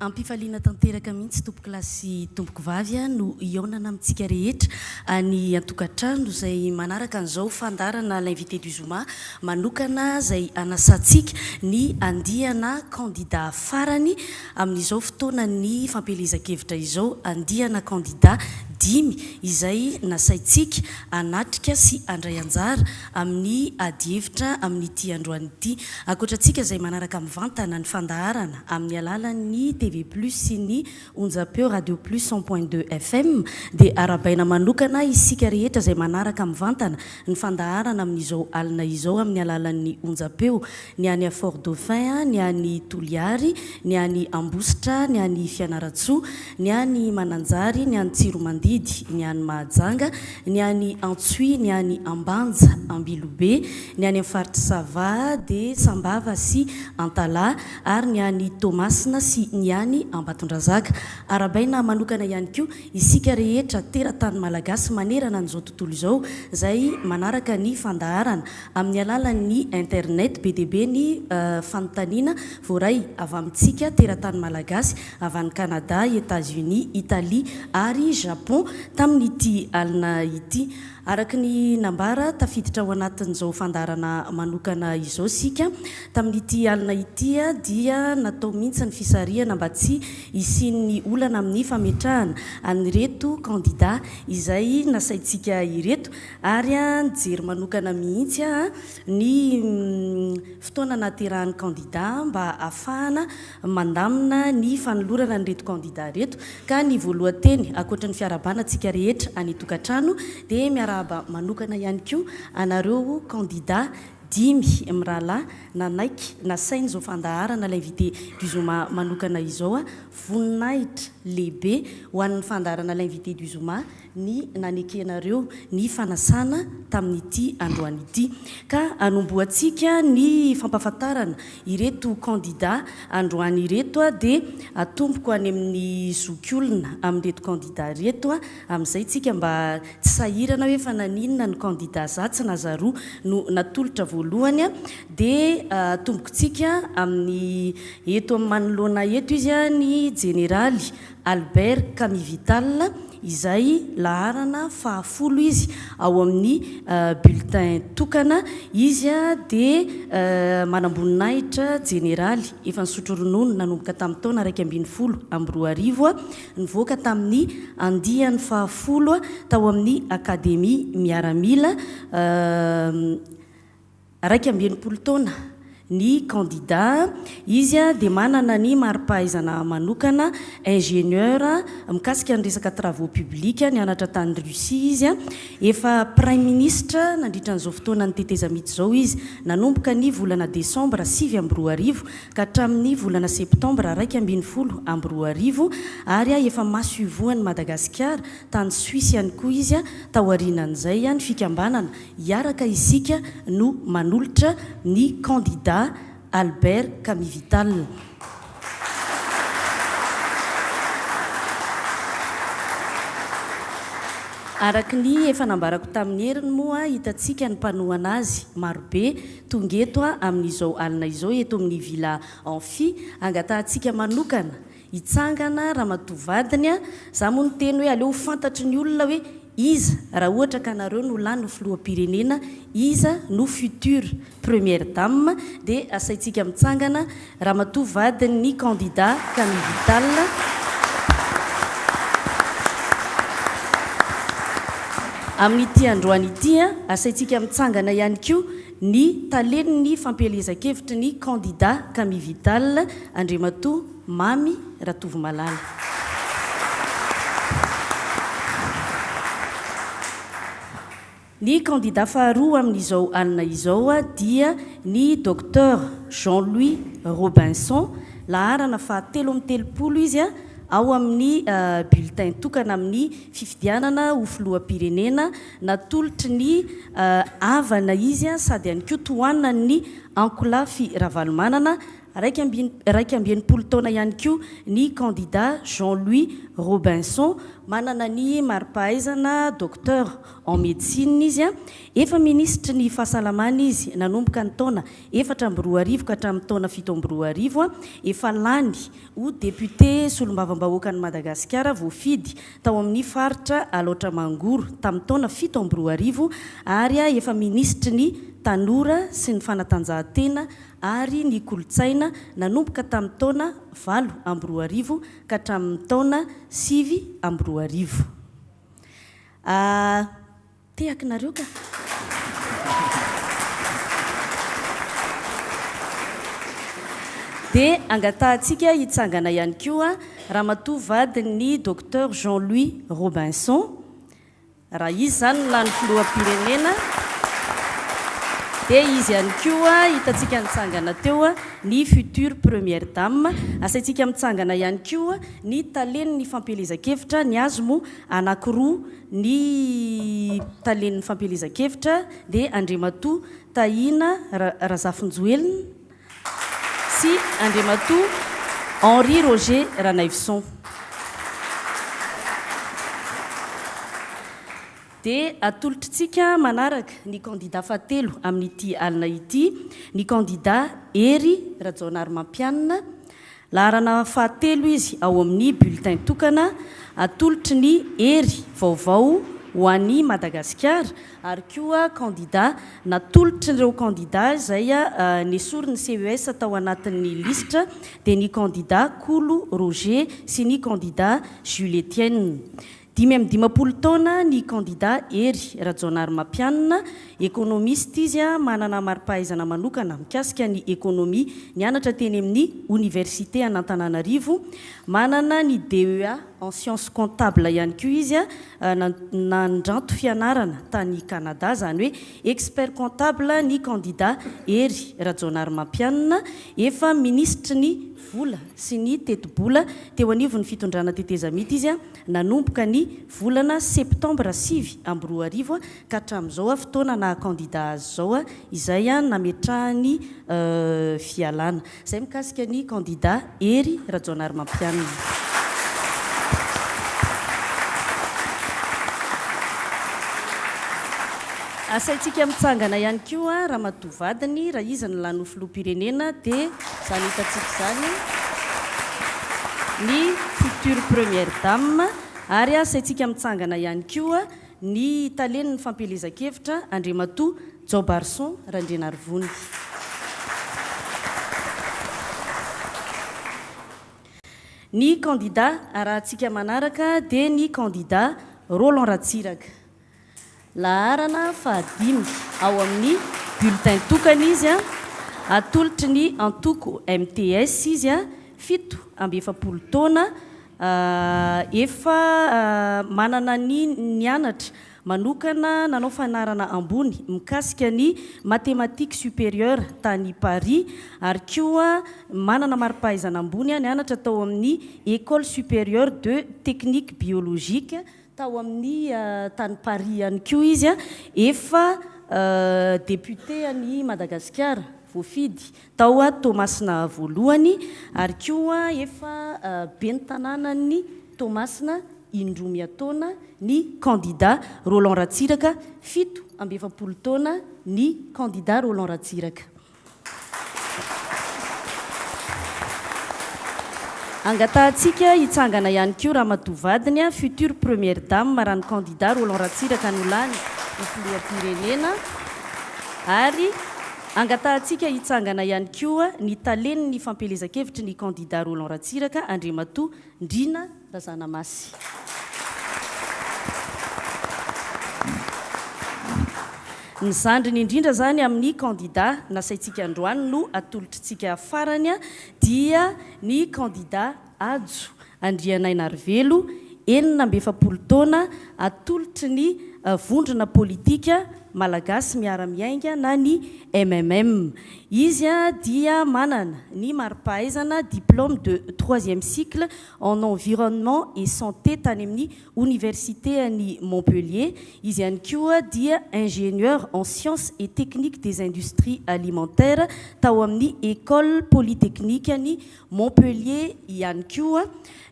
Am-pifaliana tanteraka mihitsy tompokolahy sy tompokovavy no hihaonana amintsika rehetra any an-tokantrano izay manaraka an'izao fandaharana L'invité du Zoma manokana izay hanasantsika ny andiana kandida farany amin'izao fotoanan'ny fampielezan-kevitra izao, andiana kandida dimy izay nasaintsika hanatrika sy handray anjara amin'ny adihevitra amin'ity androany ity. Ankoatra antsika izay manaraka mivantana ny fandaharana amin'ny alalan'ny TV Plus sy ny onjam-peo Radio Plus 100.2 FM dia arahabaina manokana isika rehetra izay manaraka mivantana ny fandaharana amin'izao alina izao amin'ny alalan'ny onjam-peo ny any Fort Dauphin, ny any Toliary, ny any Ambositra, ny any Fianarantsoa, ny any Mananjary, ny any Tsiromandidy, ny any Mahajanga, ny any Antsohihy, ny any Ambanja, Ambilobe, ny any amin'ny faritr'i Sava, dia Sambava sy Antalaha, ary ny any Toamasina sy ny any Ambatondrazaka. Arahabaina manokana ihany koa isika rehetra teratany malagasy manerana an'izao tontolo izao izay manaraka ny fandaharana Amin'ny alalan'ny internet, be dia be ny fanontaniana voaray avy amintsika teratany malagasy avy any Canada, Etats-Unis, Italie ary Japon tamin'ity alina ity. Araka ny nambara, tafiditra ao anatin'izao fandaharana manokana izao isika. Tamin'ity alina ity dia natao mihitsy ny fisarihana mba tsy hisian'ny olana amin'ny fametrahana an'ireto kandida izay nasaintsika ireto. Ary nijery manokana mihitsy aho ny fotoana nahaterahan'ny kandida mba hahafahana mandamina ny fanolorana an'ireto kandida ireto. Ka ny voalohan-teny, ankoatry ny fiarahabana antsika rehetra any an-tokantrano, dia miarahaba manokana ihany koa anareo kandida dimy mirahalahy nanaiky nasain'izao fandaharana L'invité du Zoma manokana izao. Voninahitra lehibe ho an'ny fandaharana L'invité du Zoma ny nanekenareo ny fanasana tamin'ity androany ity. Ka hanombohantsika ny fampahafantarana ireto kandida androany ireto dia atomboko any amin'ny zokiolona amin'ireto kandida ireto amin'izay tsika mba tsy sahirana hoe fa naninona ny kandida zatsy na zaroa no natolotra voalohany dia atombokontsika amin'ny eto amin'ny manoloana eto izy ny jeneraly Albert Camille Vital izay laharana fahafolo izy ao amin'ny bulletin tokana. Izy dia manamboninahitra jeneraly efa nisotro ronono nanomboka tamin'ny taona 2011, nivoaka tamin'ny andiany fahafolo tao amin'ny Akademia Miaramila. 61 taona ny kandida. Izy dia manana ny mari-pahaizana manokana, ingénieur, mikasika ny resaka travaux publics, nianatra tany Russie izy. Efa praiminisitra nandritra an'izao fotoanan'ny tetezamita izao izy, nanomboka ny volana desambra 2009 ka hatramin'ny volana septambra 2011 ary efa masoivohon'i Madagasikara tany Suisse ihany koa izy taorianan'izay ny fikambanana Hiaraka isika no manolotra ny kandida Albert Camille Vital. Araka ny efa nambarako tamin'ny heriny moa, hitantsika ny mpanohana azy marobe tonga eto amin'izao alina izao eto amin'ny Villa Amphi. Angatahantsika manokana Hitsangana ramatoa vadiny a! Za moa niteny hoe aleo ho fantatry ny olona hoe iza raha ohatra ka nareo no lany ho filoham-pirenena iza no future première dame dia asaintsika mitsangana ramatoa vadin'ny candidat Camille Vital. Amin'ity androany ity a, asaintsika mitsangana ihany koa ny talen'ny fampielezan-kevitry ny candidat Camille Vital Andriamatoa Mamy Ratovomalala. Ny kandida faharoa amin'izao alina izao dia ny Docteur Jean Louis Robinson, laharana faha 33 izy ao amin'ny bulletin tokana amin'ny fifidianana ho filoham-pirenena natolotry ny Avana izy sady ihany koa tohanan'ny ankolafy Ravalomanana. 61 taona ihany koa ny kandida Jean Louis Robinson, manana ny mari-pahaizana Docteur en médecine izy. Efa minisitry ny fahasalamana izy nanomboka ny taona 2004 ka hatramin'ny taona 2007. Efa lany ho député solombavambahoakan'i Madagasikara voafidy tao amin'ny faritra Alaotra Mangoro tamin'ny taona 2007 ary efa minisitry ny tanora sy ny fanatanjahantena ary ny kolontsaina nanomboka tamin'ny taona 2008 ka hatramin'ny taona 2009. Tehaka nareo ka. Dia angatahantsika hitsangana ihany koa Ramatoa vadin'ny Docteur Jean Louis Robinson. Raha izy izany no lany filoham-pirenena dia izy ihany koa hitantsika nitsangana teo ny future première dame. Asaintsika mitsangana ihany koa ny talen'ny fampielezan-kevitra, ny azy moa anankiroa ny talen'ny fampielezan-kevitra dia Andriamatoa Tahina Razafinjoelina sy Andriamatoa Henri Roger Ranaivoson. Dia atolotritsika manaraka ny kandida fahatelo amin'ity alina ity, ny kandida Hery Rajaonarimampianina, laharana fahatelo izy ao amin'ny bulletin tokana atolotry ny Hery vaovao ho an'i Madagasikara ary koa kandida natolotr'ireo kandida izay nesorin'ny CES tao anatin'ny lisitra dia ny kandida Kolo Roger sy ny kandida Jules Etienne. 55 taona ny kandida Hery Rajaonarimampianina, ekonomista izy, manana mari-pahaizana manokana mikasika ny ekonomia, nianatra teny amin'ny Oniversite an'Antananarivo, manana ny DEA en sciences comptables ihany koa izy, nandranto fianarana tany Canada, izany hoe expert comptable ny kandida Hery Rajaonarimampianina, efa minisitry ny vola sy ny tetibola teo anivon'ny fitondrana tetezamita izy nanomboka ny volana septambra 2009 ka hatramin'izao fotoana naha kandida azy izao izay nametrahany fialana. Izay mikasika ny kandida Hery Rajaonarimampianina. Asaintsika mitsangana ihany koa Ramatoa vadiny raha izy no lany ho filoham-pirenena dia izany hitantsika izany ny future première dame ary asaintsika mitsangana ihany koa ny talen'ny fampielezan-kevitra Andriamatoa Jaobarison Randrianarivony. Ny kandida arahantsika manaraka dia ny kandida Roland Ratsiraka. Laharana fahadimy ao amin'ny bulletin tokana izy, atolotry ny antoko mts izy, 47 taona, efa manana ny nianatra manokana nanao fanarana ambony mikasika ny mathématiques supérieures tany Paris ary koa manana mari-pahaizana ambony nianatra tao amin'ny École supérieure de technique biologique Tao amin'ny tany Paris ihany koa izy, efa député an'i Madagasikara voafidy tao Toamasina voalohany ary koa efa ben'ny tanànan'i Toamasina indroa miataona ny kandida Roland Ratsiraka, 47 taona ny kandida Roland Ratsiraka. Angatahantsika hitsangana ihany koa Ramatoa vadiny, future première dame raha ny candidat Roland Ratsiraka no lany ho filoham-pirenena ary angatahantsika hitsangana ihany koa ny talen'ny fampielezan-kevitry ny candidat Roland Ratsiraka Andriamatoa Ndrina Razanamasy. Ny zandriny indrindra izany amin'ny kandida nasaintsika androany no atolotritsika farany dia ny kandida Hajo Andrianainarivelo, 46 taona, atolotry ny. vondrona politika Malagasy Miara-Miainga na ny MMM. Izy dia manana ny mari-pahaizana diplôme de troisième cycle en environnement et santé tany amin'ny Oniversite an'i Montpellier. Izy ihany koa dia ingénieur en sciences et techniques des industries alimentaires tao amin'ny École Polytechnique an'i Montpellier ihany koa.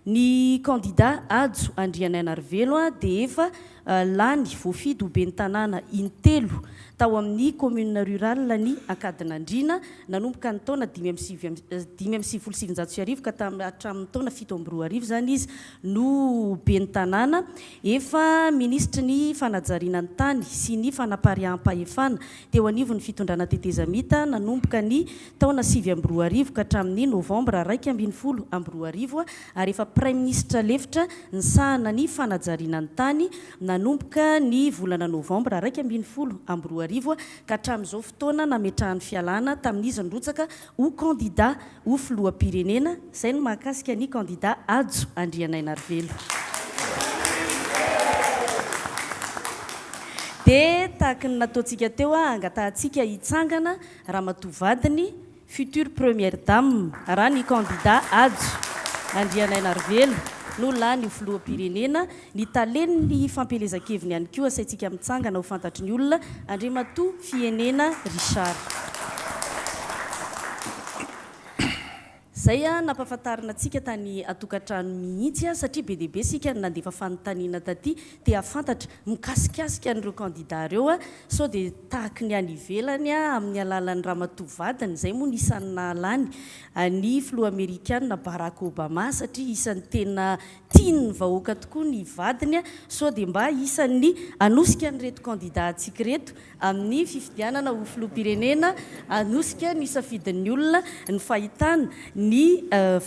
Ny kandida Hajo Andrianainarivelo dia efa lany voafidy ho ben'ny tanàna intelo tao amin'ny commune rurale ny Ankadinandriana nanomboka ny taona 1995 ka hatramin'ny taona 2007 izany izy no ben'ny tanàna. Efa minisitry ny fanajariana ny tany sy ny fanapariaham-pahefana teo anivon'ny fitondrana tetezamita nanomboka ny taona 2009 ka hatramin'ny novambra 2011 ary efa praiminisitra lefitra nisahana ny fanajariana ny tany nanomboka ny volana novambra 2011 ka hatramin'izao fotoana nametrahany fialana tamin'izy nirotsaka ho kandida ho filoham-pirenena, izay no mahakasika ny kandida Hajo Andrianainarivelo. Dia tahaky ny nataontsika teo, angatahantsika hitsangana Ramatoa vadiny, future première dame, raha ny kandida Hajo Andrianainarivelo no lany ho filoham-pirenena, ny talen'ny fampielezan-keviny ihany koa asaintsika mitsangana ho fantatry ny olona, Andriamatoa Fihenena Richard. Izay nampahafantarina antsika tany an-tokantrano mihitsy satria be dia be isika no nandefa fanontaniana taty te hahafantatra mikasikasika an'ireo kandida ireo sao dia tahaky ny any ivelany amin'ny alalan'ny ramatoa vadiny izay moa no isan'ny nahalany ny filoha amerikana Barack Obama satria isan'ny tena tian'ny vahoaka tokoa ny vadiny sao dia mba isan'ny hanosika an'ireto kandida antsika ireto amin'ny fifidianana ho filoham-pirenena hanosika ny safidin'ny olona ny fahitana ny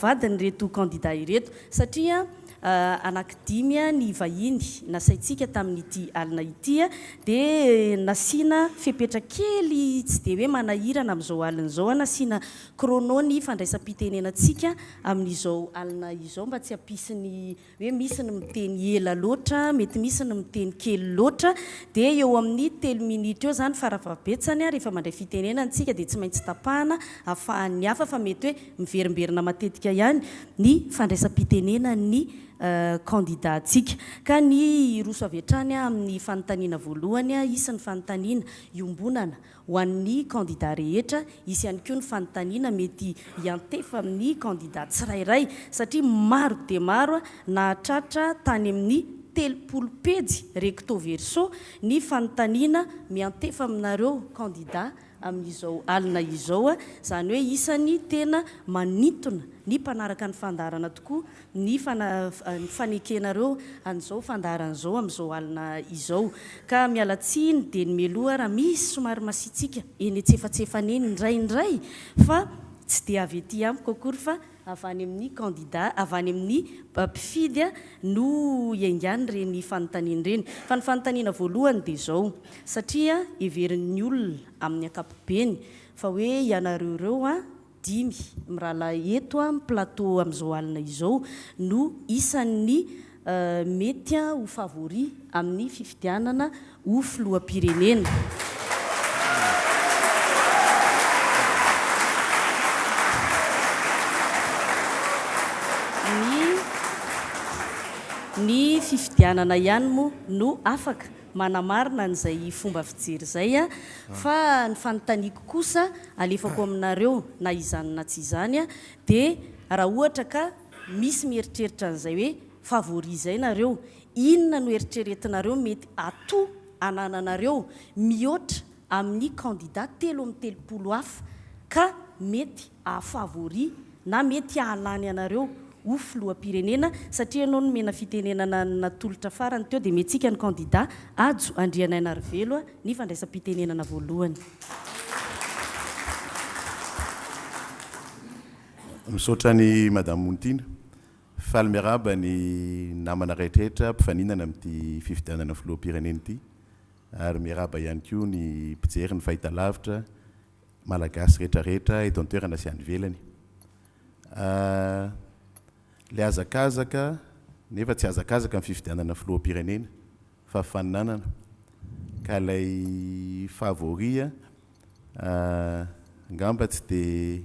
vadin'ireto kandida ireto satria anankidimy ny vahiny nasaintsika tamin'ity alina ity dia nasiana fepetra kely tsy dia hoe manahirana amin'izao alina izao, nasiana chrono ny fandraisam-pitenenantsika amin'izao alina izao mba tsy hampisy ny hoe misy ny miteny ela loatra, mety misy ny miteny kely loatra, dia eo amin'ny telo minitra eo izany farafahabetsany rehefa mandray fitenenana isika dia tsy maintsy tapahana ahafahan'ny hafa fa mety hoe miverimberina matetika ihany ny fandraisam-pitenenan'ny kandida-ntsika. Ka ny hiroso avy hatrany amin'ny fanontaniana voalohany, hisy ny fanontaniana iombonana Ho an'ny kandida rehetra, hisy ihany koa ny fanontaniana mety hiantefa amin'ny kandida tsirairay satria maro dia maro nahatratra tany amin'ny 30 pejy recto verso ny fanontaniana miantefa aminareo kandida amin'izao alina izao, izany hoe isan'ny tena manintona ny mpanaraka ny fandaharana tokoa ny fanekenareo an'izao fandaharana izao amin'izao alina izao. Ka miala tsiny dieny mialoha raha misy somary masiatsiaka eny antsefatsefany eny indraindray fa tsy dia avy ety amiko akory fa avy any amin'ny kandida, avy any amin'ny mpifidy no iaingàny ireny fanontaniana ireny. Fa ny fanontaniana voalohany dia izao, satria heverin'ny olona amin'ny ankapobeny fa hoe ianareo ireo an, Dimy mirahalahy eto amin'ny plateau amin'izao alina izao no isan'ny mety ho favori amin'ny fifidianana ho filoham-pirenena. Ny fifidianana ihany moa no afaka manamarina an'izay fomba fijery izay fa ny fanontaniako kosa alefako aminareo na izany na tsy izany dia raha ohatra ka misy mieritreritra an'izay hoe favori izay nareo, inona no eritreretinareo mety atout anananareo mihoatra amin'ny kandida 33 hafa ka mety hahafavori na mety hahalany anareo ho filoham-pirenena satria ianao nomena fitenenana natolotra farany teo dia omentsika ny kandida Hajo Andrianainarivelo ny fandraisam-pitenenana voalohany. Misaotra an'i Madame Montiana. Faly miarahaba ny namana rehetrarehetra mpifaninana amin'ity fifidianana filoham-pirenena ity ary miarahaba ihany koa ny mpijery ny fahitalavitra Malagasy rehetra rehetra eto an-toerana sy any ivelany. Ilay hazakazaka nefa tsy hazakazaka ny fifidianana filoham-pirenena fa fifaninanana. Ka ilay favori angamba tsy dia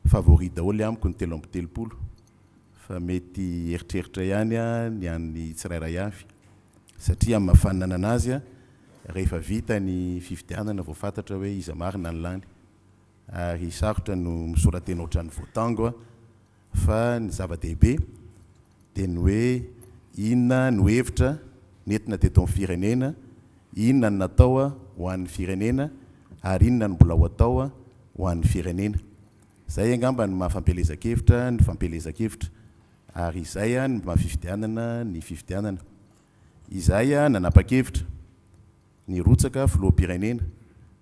favori daholo amiko ny 33 fa mety eritreritra ihany ny an'ny tsirairay avy satria amin'ny maha faninanana azy rehefa vita ny fifidianana vao fantatra hoe iza marina ny lany ary sarotra no misora-tena ohatran'ny voatango fa ny zava-dehibe dia ny hoe inona no hevitra nentina teto amin'ny firenena, inona no natao ho an'ny firenena ary inona no mbola ho atao ho an'ny firenena. Izay angamba no maha fampielezan-kevitra ny fampielezan-kevitra ary izay no maha fifidianana ny fifidianana. Izahay nanapa-kevitra nirotsaka filoham-pirenena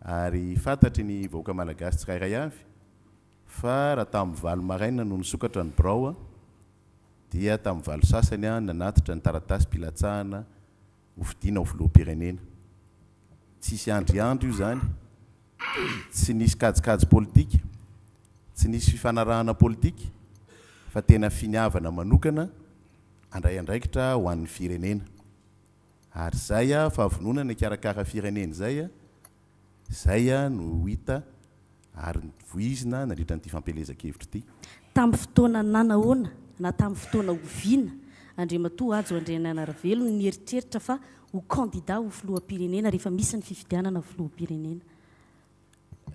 ary fantatry ny vahoaka malagasy tsirairay avy fa raha tamin'ny 8 maraina no nisokatra ny birao dia tamin'ny 8 sasany aho nanatitra ny taratasim-pilatsahana hofidiana ho filoham-pirenena. Tsisy andriandry io izany, tsy nisy kajikajy politika, tsy nisy fifanarahana politika fa tena finiavana manokana handray andraikitra ho an'ny firenena. Ary izay fahavononana hikarakara firenena izay, izay no hita ary novoizina nandritra an'ity fampielezan-kevitra ity. Tamin'ny fotoana nanahoana na tamin'ny fotoana oviana Andriamatoa Hajo Andrianainarivelo no nieritreritra fa ho kandida ho filoham-pirenena rehefa misy ny fifidianana filoham-pirenena?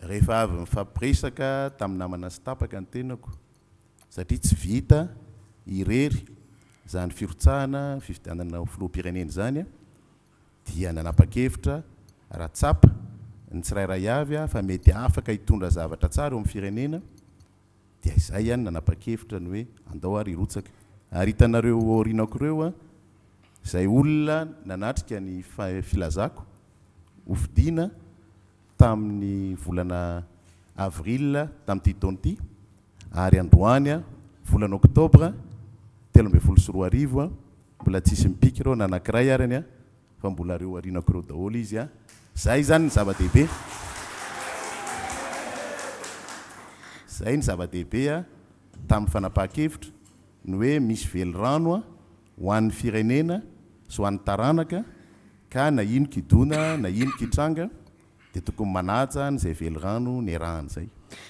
Rehefa avy nifampiresaka tamin'ny namana sy tapaka ny tenako satria tsy vita irery izany firotsahana fifidianana ho filoham-pirenena izany dia nanapa-kevitra raha tsapa ny tsirairay avy fa mety afaka hitondra zavatra tsara eo amin'ny firenena dia izay ihany nanapa-kevitra ny hoe andao ary hirotsaka. Ary hitanareo aorianako ireo izay olona nanatrika ny filazako hofidiana tamin'ny volana avril tamin'ity taona ity ary androany volana oktobra 2013 mbola tsisy mipika ireo na anankiray arany fa mbola reo arinako ireo daholo izy a! Zay zany ny zava-dehibe. Zay ny zava-dehibe a tamin'ny fanapahan-kevitra, ny hoe misy velirano a ho an'ny firenena sy ho an'ny taranaka ka na ino kidona na ino kitranga dia tokony manaja an'izay velirano niarahana izay.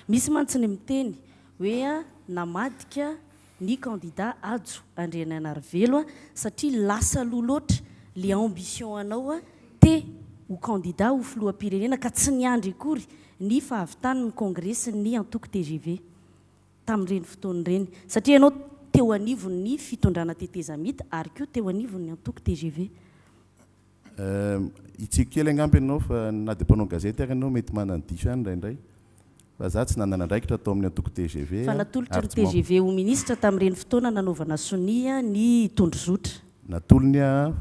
Misy mantsy ny miteny hoe namadika ny candidat Hajo Andrianainarivelo satria lasa aloha loatra le ambition anao te ho candidat ho filoham-pirenena ka tsy niandry akory ny fahavitany ny kongresin'ny antoko tgv tamin'ireny fotoana ireny satria ianao teo anivon'ny fitondrana tetezamita ary koa teo anivon'ny antoko tgv. Hitsiky kely angamba ianao fa na dia mpanao gazety ary ianao mety manana diso ihany indraindray. Fa za tsy nanana andraikitra tao amin'ny antoko tgv Fa natolotry ny tgv ho minisitra tamin'ireny fotoana nanaovana sonia ny tondrozotra. Natolony aho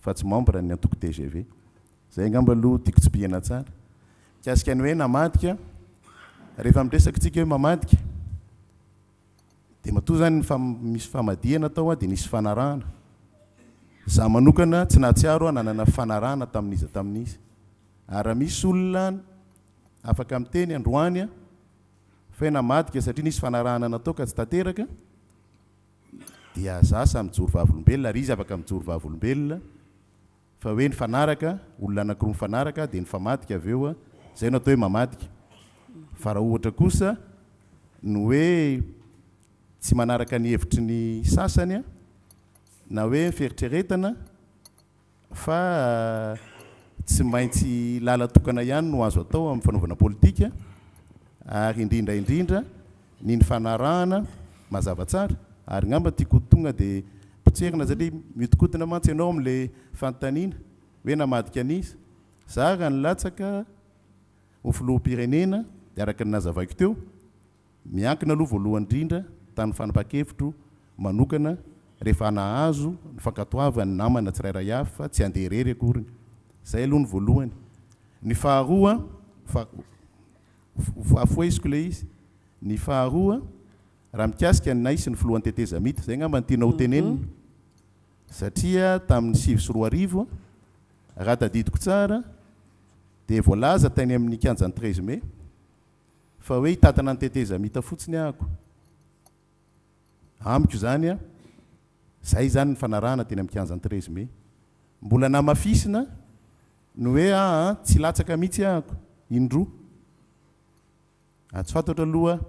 fa tsy membre ny antoko tgv. Zay angamba aloha tiako tsipihina tsara. Mikasika ny hoe namadika, rehefa miresaka tsika hoe mamadika dia matoa zany ny misy famadihana tao dia nisy fanarahana. Za manokana tsy nahatsiaro aho nanana fanarahana tamin'iza tamin'iza. Ary raha misy olona Afaka miteny androany aho fa hoe namadika satria nisy fanarahana natao ka tsy tanteraka dia za samy mijoro vavolombelona ary izy afaka mijoro vavolombelona fa hoe nifanaraka, olona anakiroa mifanaraka dia nifamadika avy eo, izay no atao hoe mamadika. Fa raha ohatra kosa ny hoe tsy manaraka ny hevitry ny sasany na hoe fieritreretana fa tsy maintsy lala-tokana ihany no azo atao amin'ny fanaovana politika ary indrindra indrindra ny nifanarahana mazava tsara ary ngamba tiako tonga dia potserina satria mihodinkodina mantsy ianao amin'ilay fanontaniana hoe namadika an'iza? Za raha nilatsaka ho filoham-pirenena dia araka ny nazavaiko teo Miankina aloha voalohany indrindra tamin'ny fanapahan-kevitro manokana rehefa nahazo ny fankatoavan'ny namana tsirairay avy fa tsy handeha irery akory. Izay aloha ny voalohany. Ny faharoa, fa afoheziko ilay izy, ny faharoa raha mikasika ny nay sy ny filohan'ny tetezamita, izay angamba no tianao ho tenenina, satria tamin'ny 2009, raha tadidiko tsara, dia voalaza tany amin'ny kianjan'ny 13 mai, Fa hoe hitantana ny tetezamita fotsiny ahako. Amiko izany an, izay izany ny fanarahana teny amin'ny kianjan'ny 13 mai. Mbola namafisina Ny hoe aa tsy latsaka mihitsy ahako indroa. Tsy fantatro aloha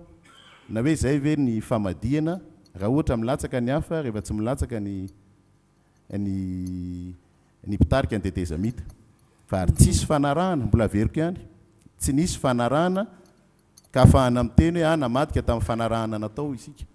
na hoe izay ve ny famadihana raha ohatra milatsaka ny hafa rehefa tsy milatsaka ny ny ny mpitarika ny tetezamita. Fa ary tsisy fanarahana, mbola averiko ihany, tsy nisy fanarahana ka afahana miteny hoe ah namadika tamin'ny fanarahana natao isika.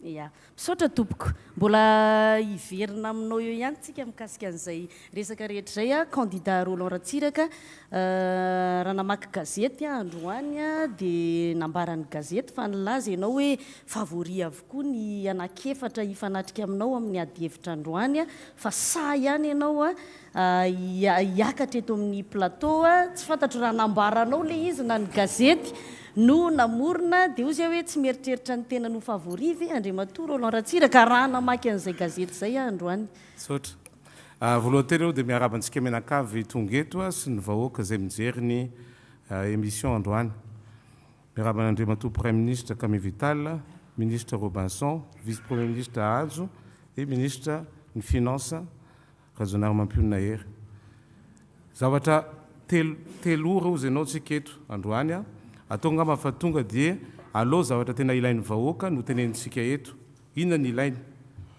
Ya. Misaotra tompoko. Mbola hiverina aminao eo ihany tsika mikasika an'izay resaka rehetra izay a. Candidat Roland Ratsiraka, raha namaky gazety aho androany dia nambaran'ny gazety fa nilaza ianao hoe favori avokoa ny anankiefatra hifanatrika aminao amin'ny adihevitra androany fa sahy ihany ianao hiakatra eto amin'ny plateau a, tsy fantatro raha nambaranao le izy na ny gazety no namorona, dia hozy aho hoe tsy mieritreritra ny tenany ho favori ve Andriamatoa Roland Ratsiraka raha namaky an'izay gazety izay aho androany. Misaotra. Voalohany teny aloha dia miarahaba antsika mianakavy tonga eto sy ny vahoaka izay mijery ny émission androany. Miarahaba an'Andriamatoa Praiminisitra Camille Vital, Minisitra Robinson, Vice Premier Ministre Hajo et Minisitra ny Finance Rajaonarimampianina Hery. Zavatra telo, telo ora hozy ianao tsika eto androany a. Atao angamba fa tonga dia aleo zavatra tena ilain'ny vahoaka no tenenintsika eto. Inona ny ilainy?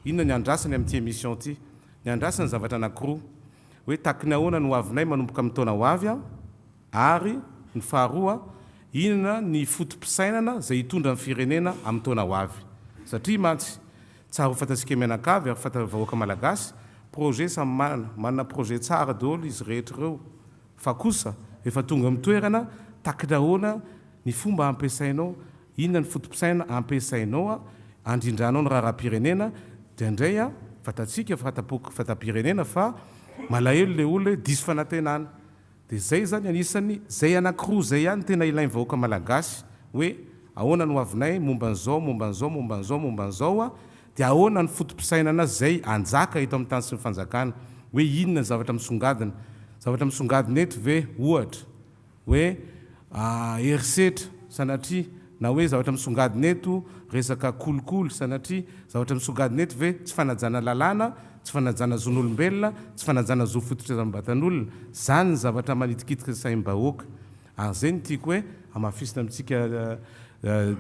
Inona ny andrasany amin'ity émission ity? Ny andrasany zavatra anankiroa. Hoe takiny ahoana ny hoavinay manomboka amin'ny taona ho avy a? Ary ny faharoa, inona ny foto-pisainana izay hitondra ny firenena amin'ny taona ho avy? Satria mantsy, tsara ho fantatsika mianakavy ary fantatr'ny vahoaka malagasy, projet samy manana, manana projet tsara daholo izy rehetra ireo, fa kosa rehefa tonga amin'ny toerana, takina ahoana ny fomba ampiasainao, inona ny foto-pisainana ampiasainao andrindranao ny raharaham-pirenena, dia indray fantatsika, fantam-pirenena fa malahelo ilay olona hoe diso fanantenana. Dia zay zany anisany zay anakiroa zay ihany tena ilainy vahoaka malagasy hoe ahoana ny hoavinay momba an'izao momba an'izao momba an'izao momba an'izao a dia ahoana ny foto-pisainana zay anjaka eto amin'ny tany sy ny fanjakana hoe inona ny zavatra misongadina zavatra misongadina eto ve ohatra hoe herisetra sanatria na hoe zavatra misongadina eto resaka kolikoly sanatria, zavatra misongadina eto ve tsy fanajana lalàna, tsy fanajana zon'olombelona, tsy fanajana zo fototra zam-batan'olona, zany ny zavatra manitikitika ny saim-bahoaka. Ary zay no tiako hoe hamafisina amintsika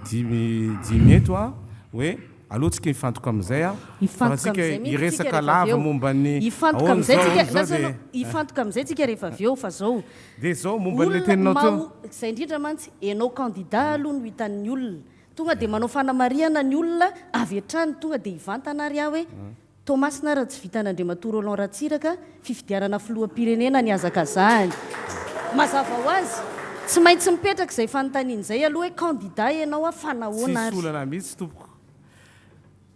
dimy dimy eto a, hoe aleo tsika hifantoka amin'izay a, fa raha Hifantoka tsika amin'izay mihitsy tsika hiresaka rehefa avy lava eo. momba ny Hifantoka ahoana amin'izay zao tsika, ahoana zao lasa dia anao, hifantoka amin'izay tsika rehefa avy eo fa zao. Dia zao momba an'ilay Olona teninao teo. maho, izay indrindra mantsy, enao candidat aloha no hitan'ny olona. Tonga dia manao fanamarihana ny olona avy hatrany, tonga dia hivantana ary aho hoe, Toamasina raha tsy vitan'Andriamatoa Roland Ratsiraka fifidianana filoham-pirenena nihazakazahany. Mazava ho azy, tsy maintsy mipetraka izay fanontaniana izay aloha hoe candidat ianao aho fa nahoana Tsisy ary? olana mihitsy tompoko.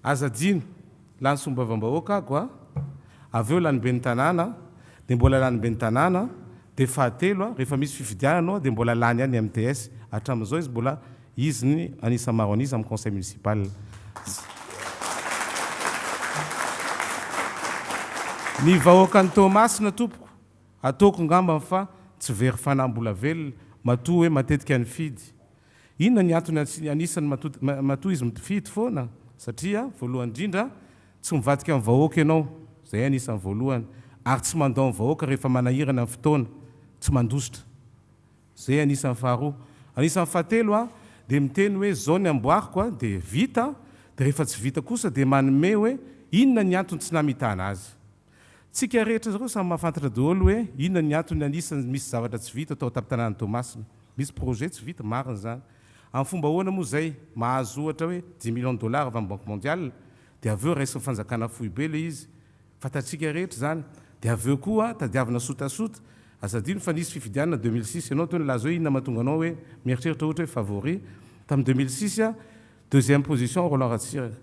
Aza adino, lany solombavambahoaka aho a, avy eo lany ben'ny tanàna, dia mbola lany ben'ny tanàna, dia fahatelo a, rehefa misy fifidianana ao dia mbola lany ihany ny MTS, hatramin'izao izy mbola izy ny an'isa maro an'isa amin'ny conseil municipal. Ny vahoakan'i Toamasina tompoko, ataoko ngambany fa tsy very fanahy mbola velona, matoa hoe matetika nifidy. Inona ny antony anisany matoa izy mifidy foana? Satria voalohany indrindra tsy mivadika amin'ny vahoaka ianao, izay anisany voalohany, ary tsy mandao ny vahoaka rehefa manahirana ny fotoana, tsy mandositra. Izay anisany faharoa. Anisany fahatelo dia miteny hoe izao ny amboariko dia vita, dia rehefa tsy vita kosa dia manome hoe inona ny antony tsy namitana azy. Tsika rehetra ireo samy mahafantatra daholo hoe inona ny antony anisany misy zavatra tsy vita tao an-tampon-tanànan'i Toamasina. Misy projet tsy vita, marina izany. Amin'ny fomba ahoana moa izay? Mahazo ohatra hoe dix millions de dollars avy amin'ny Banque mondiale, dia avy eo raisin'ny fanjakana foibe ilay izy. Fantatsika rehetra izany. Dia avy eo koa tadiavina sotasota. Aza adino fa nisy fifidianana 2006. Ianao teo nilaza hoe inona mahatonga anao hoe mieritreritra ohatra hoe favori. Tamin'ny 2006, deuxième position Roland Ratsiraka.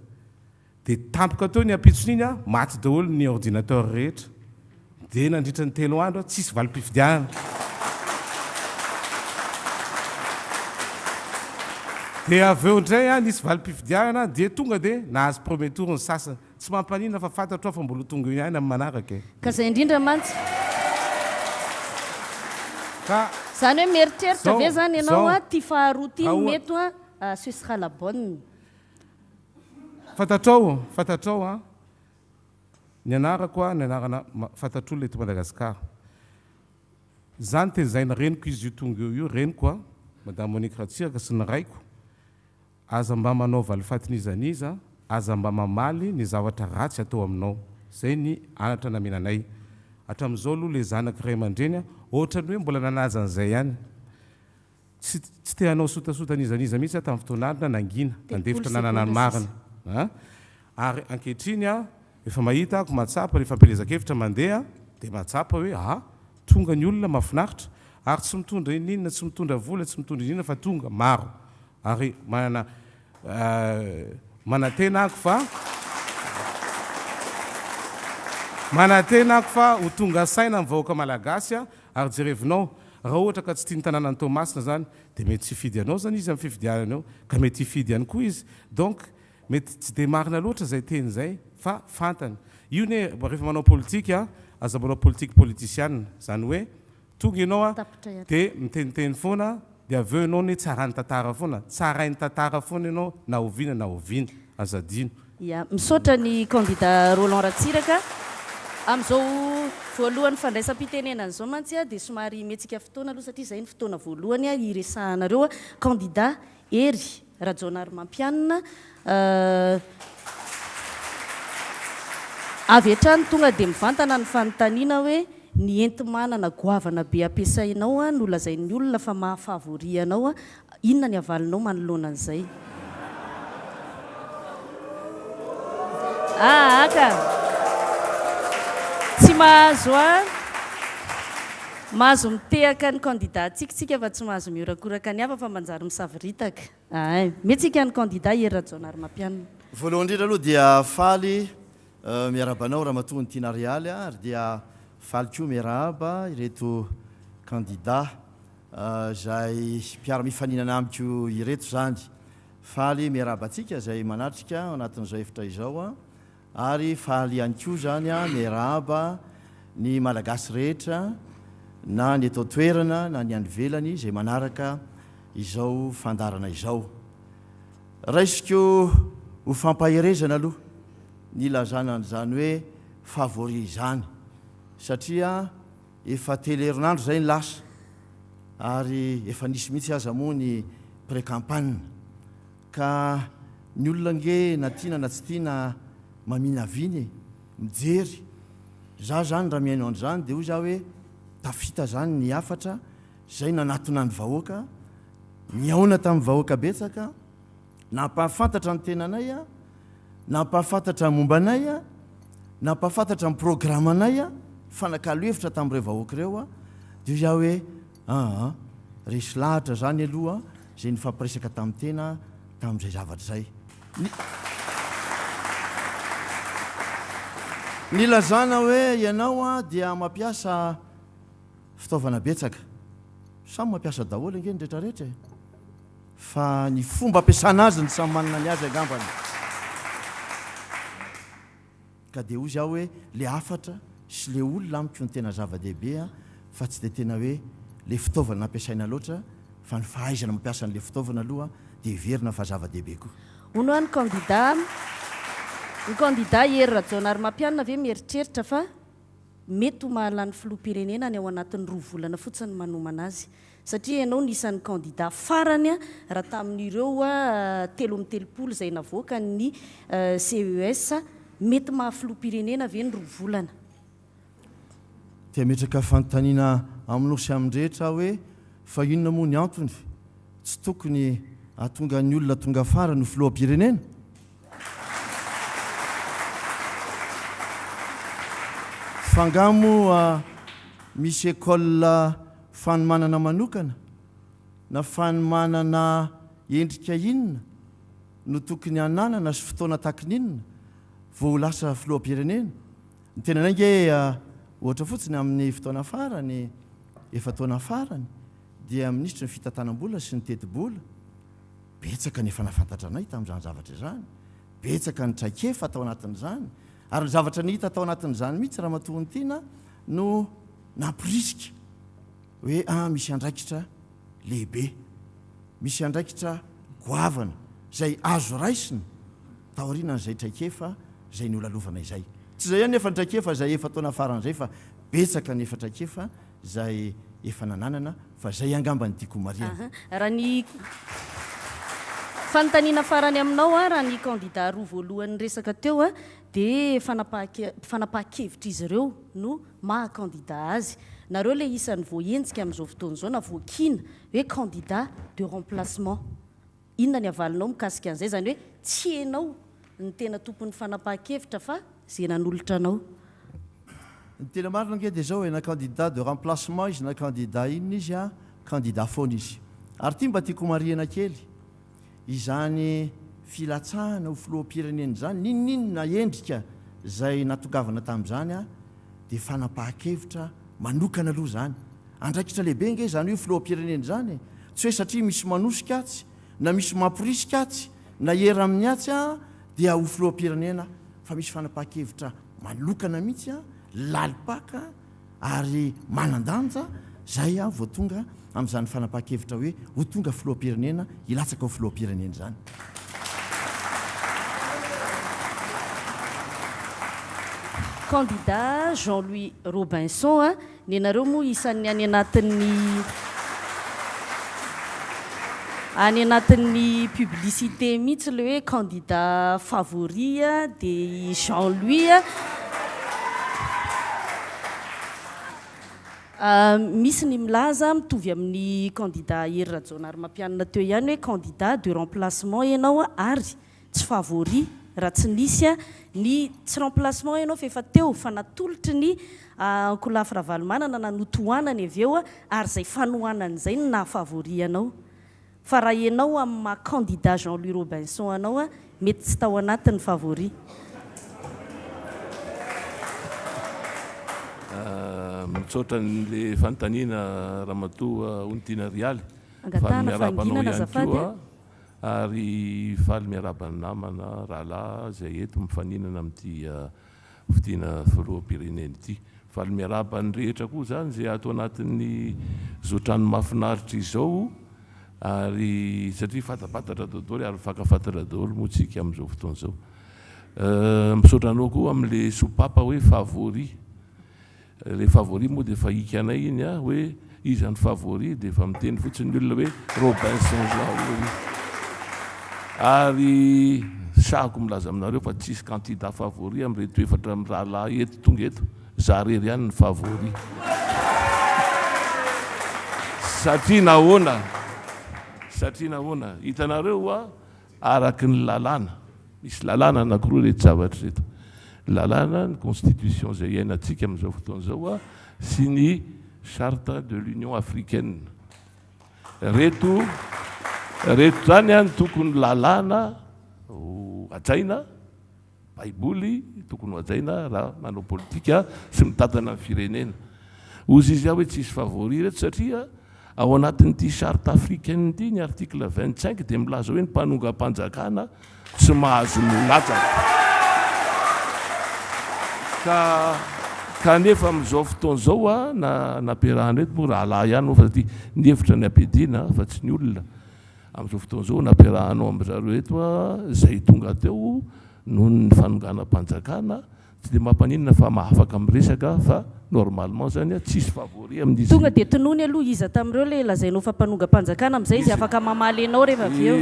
Dia tampoka teo ny ampitson'iny an, maty daholo ny ordinateur rehetra. Dia nandritra ny telo andro an, tsisy valim-pifidianana. Dia avy eo indray an, nisy valim-pifidianana, dia tonga dia nahazo premier tour ny sasany. Tsy mampaninona fa fantatro aho fa mbola ho tonga eo ihany amin'ny manaraka e. Ka izay indrindra mantsy. Ka Izany hoe mieritreritra zao, ve izany ianao zao, an, ity faharoa ity raha no oha. mety an, ce sera la bonne. Fantatrao, fantatrao an, ny anarako an, ny anarana fantatr'olona eto Madagasikara. Zany tezaina reniko izy io tonga eo io, reniko a, Madame Monique Ratsiraka sy ny raiko, aza mba manao valifaty n'iza n'iza, aza mba mamaly ny zavatra ratsy atao aminao. Zay ny anatra namena anay. Hatramin'izao aloha le zanaky ray aman-dreny a, ohatran'ny hoe mbola nanaja an'izay ihany. Tsy tsy te hanao sotasota n'iza n'iza mihitsy aho tamin'ny fotoana alina, nangina, 30 nandefitra nanana ny segondra marina sisa. A! Ary ankehitriny aho efa mahita ako mahatsapa ny fampielezan-kevitra mandeha dia mahatsapa hoe a! tonga ny olona mahafinaritra ary tsy mitondra ininona, tsy mitondra vola, tsy mitondra ininona fa tonga maro ary manana manantena ako fa manantena ako fa ho tonga saina ny vahoaka malagasy ary jerevinao raha ohatra ka tsy tian'ny tanànan'i Toamasina zany dia mety tsy hifidy anao zany izy amin'ny fifidianana eo ka mety hifidy ihany koa izy donc mety tsy dia marina loatra izay teny izay fa fantany io ne rehefa manao politika aza manao politique politicienne zany hoe Tonga ianao a, Tapitra ihany. dia miteniteny foana, dia avy eo ianao anie tsaran'ny tantara foana, tsarain'ny tantara foana ianao na oviana na oviana, aza adino. Ya, misaotra ny kandida Roland Ratsiraka. Amin'izao voalohan'ny fandraisam-pitenenana izao mantsy dia somary mihetsika fotoana aloha satria izay no fotoana voalohany hiresahanareo. Kandida Hery Rajaonarimampianina, Avy hatrany tonga dia mivantana ny fanontaniana hoe ny enti-manana goavana be ampiasainao no lazain'ny olona fa maha favori anao, inona ny havalinao manoloana an'izay? Aa ka! Tsy mahazo an! Mahazo mitehaka ny candidat-tsika isika fa tsy mahazo mihorakoraka ny hafa fa manjary misavoritaka. Ahay. Mihetsika ny candidat Hery Rajaonarimampianina. Voalohany indrindra aloha dia faly miarahaba anao Ramatoa Tiana Realy ary dia faly koa miarahaba ireto kandida izay mpiara-mifaninana amiko ireto izany. Faly miarahaba antsika izay manatrika ao anatin'izao efitra izao ary faly ihany koa izany miarahaba ny Malagasy rehetra na ny eto an-toerana na ny any ivelany izay manaraka izao fandaharana izao. Raisiko ho fampaherezana aloha ny ilazana an'izany hoe favori izany satria efa telo herinandro izay ny lasa ary efa nisy mihitsy aza moa ny pré-campagne ka ny olona ange na tiana na tsy tiana maminavina e, mijery. Za zany raha mihaino an'izany dia hoy za hoe tafita zany ny hafatra izay nanatona ny vahoaka, nihaona tamin'ny vahoaka betsaka, nampahafantatra ny tenanay, nampahafantatra ny momba anay, nampahafantatra ny programanay, nifanakalo hevitra tamin'ireo vahoaka ireo, dia hoy aho hoe aa, resy lahatra izany aloha izay nifampiresaka tamin'ny tena tamin'izay zavatra izay. Ny Nilazana hoe ianao dia mampiasa fitaovana betsaka. Samy mampiasa daholo ange ny retraretra e. Fa ny fomba ampiasana azy no samy manana ny azy angambany. Ka dia hozy aho hoe le hafatra sy le olona amiko no tena zava-dehibe fa tsy dia tena hoe le fitaovana nampiasaina loatra fa ny fahaizana mampiasa an'le fitaovana aloha dia heverina fa zava-dehibe koa. Hono hoa ny kandida ny kandida Hery Rajaonarimampianina ve mieritreritra fa mety ho mahalany filoham-pirenena any ao anatin'ny roa volana fotsiny manomana azy satria ianao no isan'ny kandida farany raha tamin'ireo 33 izay navoakan'ny CES, mety maha filoham-pirenena ve ny roa volana? Te hametraka fanontaniana aminao sy amin'ny rehetra aho hoe fa inona moa ny antony tsy tokony hahatonga ny olona tonga farany ho filoham-pirenena? F'angaha moa misy école fanomanana manokana na fanomanana endrika inona no tokony hananana sy fotoana takiny inona vao ho lasa filoham-pirenena? Ny tenanay ange ohatra fotsiny amin'ny fotoana farany, efa-taona farany, dia minisitry ny fitantanam-bola sy ny tetibola, Betsaka ny efa nahafantatra anay tamin'izany zavatra izany, betsaka ny traikefa tao anatin'izany, ary ny zavatra nihita tao anatin'izany mihitsy Ramatoa Ontiana no nampirisika hoe ah misy andraikitra lehibe, misy andraikitra goavana izay azo raisina taorianan'izay traikefa izay nolalovana izay. Tsy izay ihany nefa ny traikefa izay efa taona farany izay fa betsaka ny efa traikefa izay. efa nananana fa zay angamba no tiako homarihana. Raha ny fanontaniana farany aminao, raha ny kandida roa voalohany niresaka teo dia fanapahan-kevitr'izy ireo no maha kandida azy. Nareo ilay isan'ny voahenjika amin'izao fotoana izao na voakiana hoe candidat de remplacement. Inona ny havalinao mikasika an'izay? Izany hoe tsy ianao no tena tompon'ny fanapahan-kevitra fa izay nanolotra anao. Ny tena marina ange dia izao e, na candidat de remplacement izy na candidat inona izy an, candidat foana izy. Ary ity mba tiako homarihana kely, izany filatsahana ho filoham-pirenena izany, n'inon'inona endrika izay natongavana tamin'izany an, dia fanapahan-kevitra manokana aloha izany. Andraikitra lehibe ange izany hoe filoham-pirenena izany e! Tsy hoe satria misy manosika atsy, na misy mamporisika atsy, na hiera amin'ny atsy aho dia ho filoham-pirenena fa misy fanapahan-kevitra manokana mihitsy, lalim-paka ary manan-danja izay aho vao tonga amin'izany fanapahan-kevitra hoe ho tonga filoham-pirenena, hilatsaka ho filoham-pirenena izany. Candidat Jean Louis Robinson a, nenareo moa isan'ny any anatin'ny any anatin'ny publicité mihitsy le hoe candidat favori a, dia i Jean Louis a. Misy ny milaza mitovy amin'ny candidat Hery Rajaonarimampianina teo ihany hoe candidat de remplacement ianao ary tsy favori raha tsy nisy ny tsy remplacement ianao fa efa teo fa natolotry ny ankolafy Ravalomanana na notohanany avy eo ary izay fanohanany izay no naha favori anao. Fa raha ianao amin'ny maha candidat Jean Louis Robinson anao mety tsy tao anatin'ny favori. Misaotra an'le fanontaniana Ramatoa Onitiana Rialy. Faly Angatahana miarahaba anao fahanginana ihany azafady koa a. ary faly miarahaba ny namana rahalahy izay eto mifaninana amin'ity fidiana filoham-pirenena ity. Faly miarahaba ny rehetra koa izany izay ato anatin'ny izao trano mahafinaritra izao ary satria fatapantatra daholo ary mifankafantatra daholo moa tsika amin'izao fotoana izao. Misaotra anao koa amin'ilay sopapa hoe favori. Ilay favori moa dia efa hikanay iny a, hoe iza ny favori dia efa miteny fotsiny ny olona hoe Robinson Jean Louis. Ary sahako milaza aminareo fa tsisy candidat favori amin'ireto efatra mirahalahy eto tonga eto, za rery ihany ny favori. Satria nahoana? Satria nahoana? Hitanareo hoa Araka ny lalàna, misy lalàna anankiroa ireto zavatra ireto, ny lalàna, ny constitution izay iainantsika amin'izao fotoana izao sy ny charte de l'union africaine. Ireto, ireto izany no tokony lalàna ho hajaina. Baiboly tokony ho hajaina raha manao politika sy mitantana ny firenena. Hozy izy aho hoe tsisy favori ireto satria ao anatin'ity charte africaine ity ny article 25 dia milaza hoe ny mpanongam-panjakana tsy mahazo milatsaka. Ka kanefa amin'izao fotoana izao a na nampiarahana eto moa rahalahy ihany moa fa satria ny hevitra ny ampiadiana fa tsy ny olona. Amin'izao fotoana izao nampiarahanao amin-dry zareo eto izay tonga teo noho ny fanonganam-panjakana, tsy dia mampaninona fa mahafaka miresaka fa normalement zany tsisy favori amin'izy. Tonga dia tonony aloha iza tamin'ireo ilay lazainao fa mpanongam-panjakana amin'izay izy afaka mamaly anao rehefa avy eo.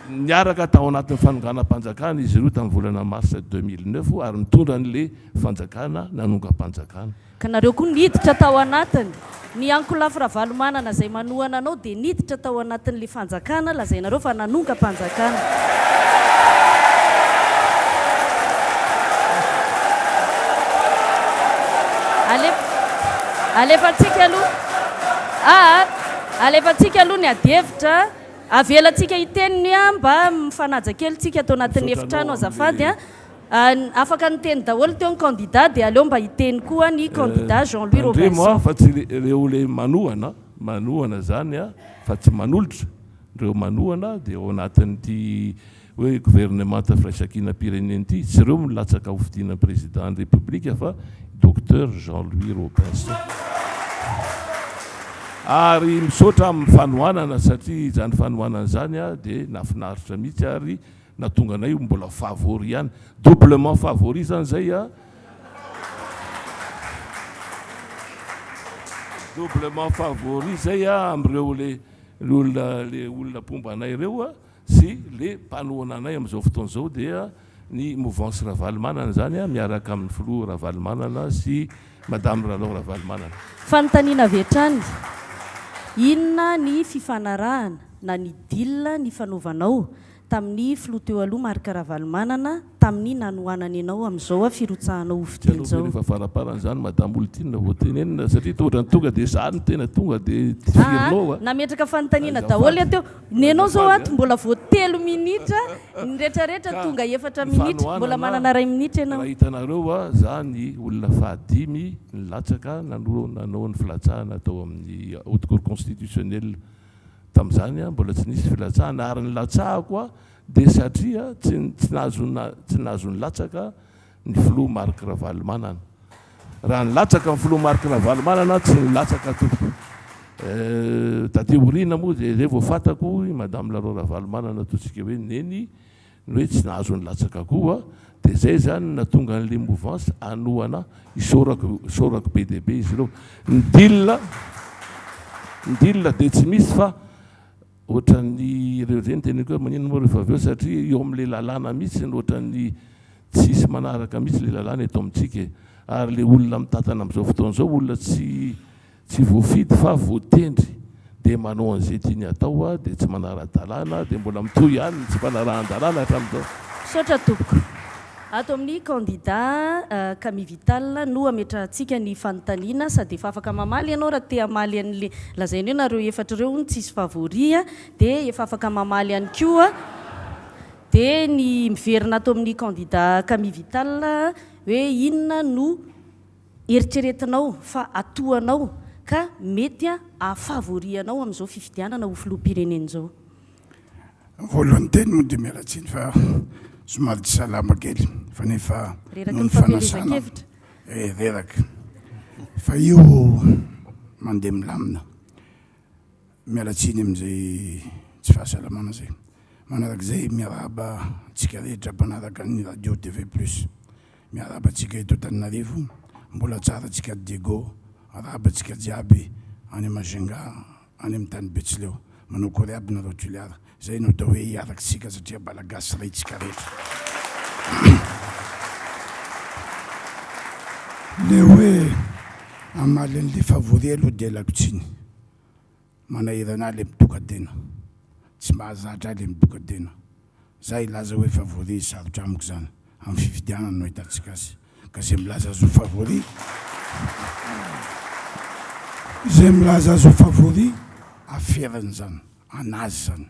Niaraka tao anatin'ny fanonganam-panjakana izy ireo tamin'ny volana mars 2009 ary nitondra an'ilay fanjakana nanongam-panjakana. Ka nareo koa niditra tao anatiny. Ny ankolafy Ravalomanana izay manohana anao dia niditra tao anatin'ilay fanjakana lazainareo fa nanongam-panjakana. Alefa alefantsika aloha aa alefantsika aloha ny adihevitra. Avelantsika hiteny ny mba mifanaja kely tsika ato anatin'ny Misaotra anao efitrano azafady amin'le a. Afaka niteny daholo teo ny candidat dia aleo mba hiteny koa ny candidat Jean Louis Tandremo Robinson. fa tsy ireo le manohana, manohana zany fa tsy manolotra, ireo manohana dia ao anatin'ity hoe governemanta firaisankinam-pirenena ity, tsy ireo milatsaka ho fidiana président ny République fa Docteur Jean Louis Robinson. Ary misaotra amin'ny fanohanana satria izany fanohanana izany dia nahafinaritra mihitsy ary Nahatonga anay ho mbola favori ihany. Doublement favori zany zay a. Doublement favori zay a amin'ireo le olona le olona mpomba anay ireo a sy le mpanohana anay amin'izao fotoana izao dia ny mouvance Ravalomanana izany a miaraka amin'ny filoha Ravalomanana sy Madame Lalao Ravalomanana. Fanontaniana avy hatrany, inona ny fifanarahana na ny deal nifanaovanao tamin'ny filoha teo aloha Marc Ravalomanana tamin'ny nanohanany anao amin'izao firotsahanao ho Tsy fidiana aleo ve izao? rehefa faraparany izany Madame Olitiana vao tenenina satria toa ohatran'ny tonga dia za no tena tonga dia Aa, tifirinao a! nametraka fanontaniana daholo Azafady, aho teo. Nenao zao azafady ato a! mbola vao telo minitra, ny retraretra Ka tonga efatra ny minitra, mbola fanohanana manana iray minitra ianao. raha hitanareo a, za ny olona fahadimy nilatsaka nano nanao ny filatsahana tao amin'ny Haute Cour Constitutionnelle. Tamin'izany aho mbola tsy nisy filatsahana ary ny latsahako aho dia satria tsy tsy nahazo tsy nahazo nilatsaka ny filoha Marc Ravalomanana. Raha nilatsaka ny filoha Marc Ravalomanana tsy nilatsaka tompoko. Taty aoriana moa dia izay vao fantako i Madame Lalao Ravalomanana ataontsika hoe Neny ny hoe tsy nahazo nilatsaka koa dia zay zany no nahatonga an'le mouvance hanohana isaorako isaorako be dia be izy ireo. Ny deal ny deal dia tsy misy fa ohatran'ny ireo ireny teneniko hoe maninona moa rehefa avy eo satria eo amin'le lalàna mihitsy no ohatran'ny tsisy manaraka mihitsy le lalàna eto amintsika e. Ary le olona mitantana amin'izao fotoana izao olona tsy Tsy voafidy fa voatendry dia manao an'izay tiany atao dia tsy manara-dalàna dia mbola mitohy ihany ny tsy fanarahan-dalàna hatramin'izao. Misaotra tompoko. Ato amin'ny kandida Camille Vital no ametrahantsika ny fanontaniana sady efa afaka mamaly ianao raha te hamaly an'le lazainy hoe nareo efatra ireo hono tsisy favori dia efa afaka mamaly ihany koa dia ny miverina ato amin'ny kandida Camille Vital hoe inona no eritreretinao fa atohanao ka mety hahafavory anao amin'izao fifidianana ho filoham-pirenena izao? Voalohany teny moa dia miala tsiny fa somary tsy salama kely fa nefa Reraky noho ny ny fanasana fampielezan-kevitra. eh reraka fa io mandeha milamina. Miala tsiny amin'izay tsy fahasalamana izay. Manarak'izay miarahaba antsika rehetra mpanaraka ny radio TV plus. Miarahaba antsika eto Antananarivo, mbola tsara antsika Diego, arahaba antsika jiaby any Majunga, any amin'ny tany Betsileo. Manao akory aby nareo Toliara. Izay no atao hoe hiaraka isika satria Malagasy iray tsika rehetra. Le hoe hamaly an'le favori aloha dia ialako tsiny. Manahirana ahy le mitoka-tena. Tsy mahazatra ahy le mitoka-tena. Za hilaza hoe favori sarotra amiko zany. Amin'ny fifidianana no ahitantsika azy. Ka zay milaza azy ho favori, zay milaza azy ho favori, aferany zany, anazy zany.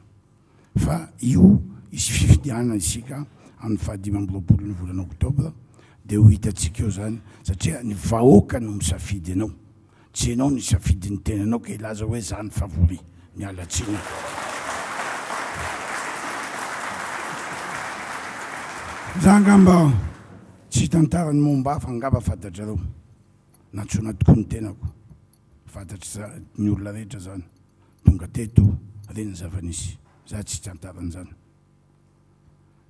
Fa io hisy fifidianana isika amin'ny faha 25 ny volana oktobra dia ho hitantsika eo zany satria ny vahoaka no misafidy anao. Tsy enao nisafidy ny tenanao ka hilaza hoe za ny favori. Miala tsiny aho. Za angamba tsy hitantara ny momba ahy fa angamba fantatrareo. Nantsoina tokoa ny tenako. Fantatry ny olona rehetra zany. Tonga teto, re ny zava-nisy. Za tsy hitantara an'izany.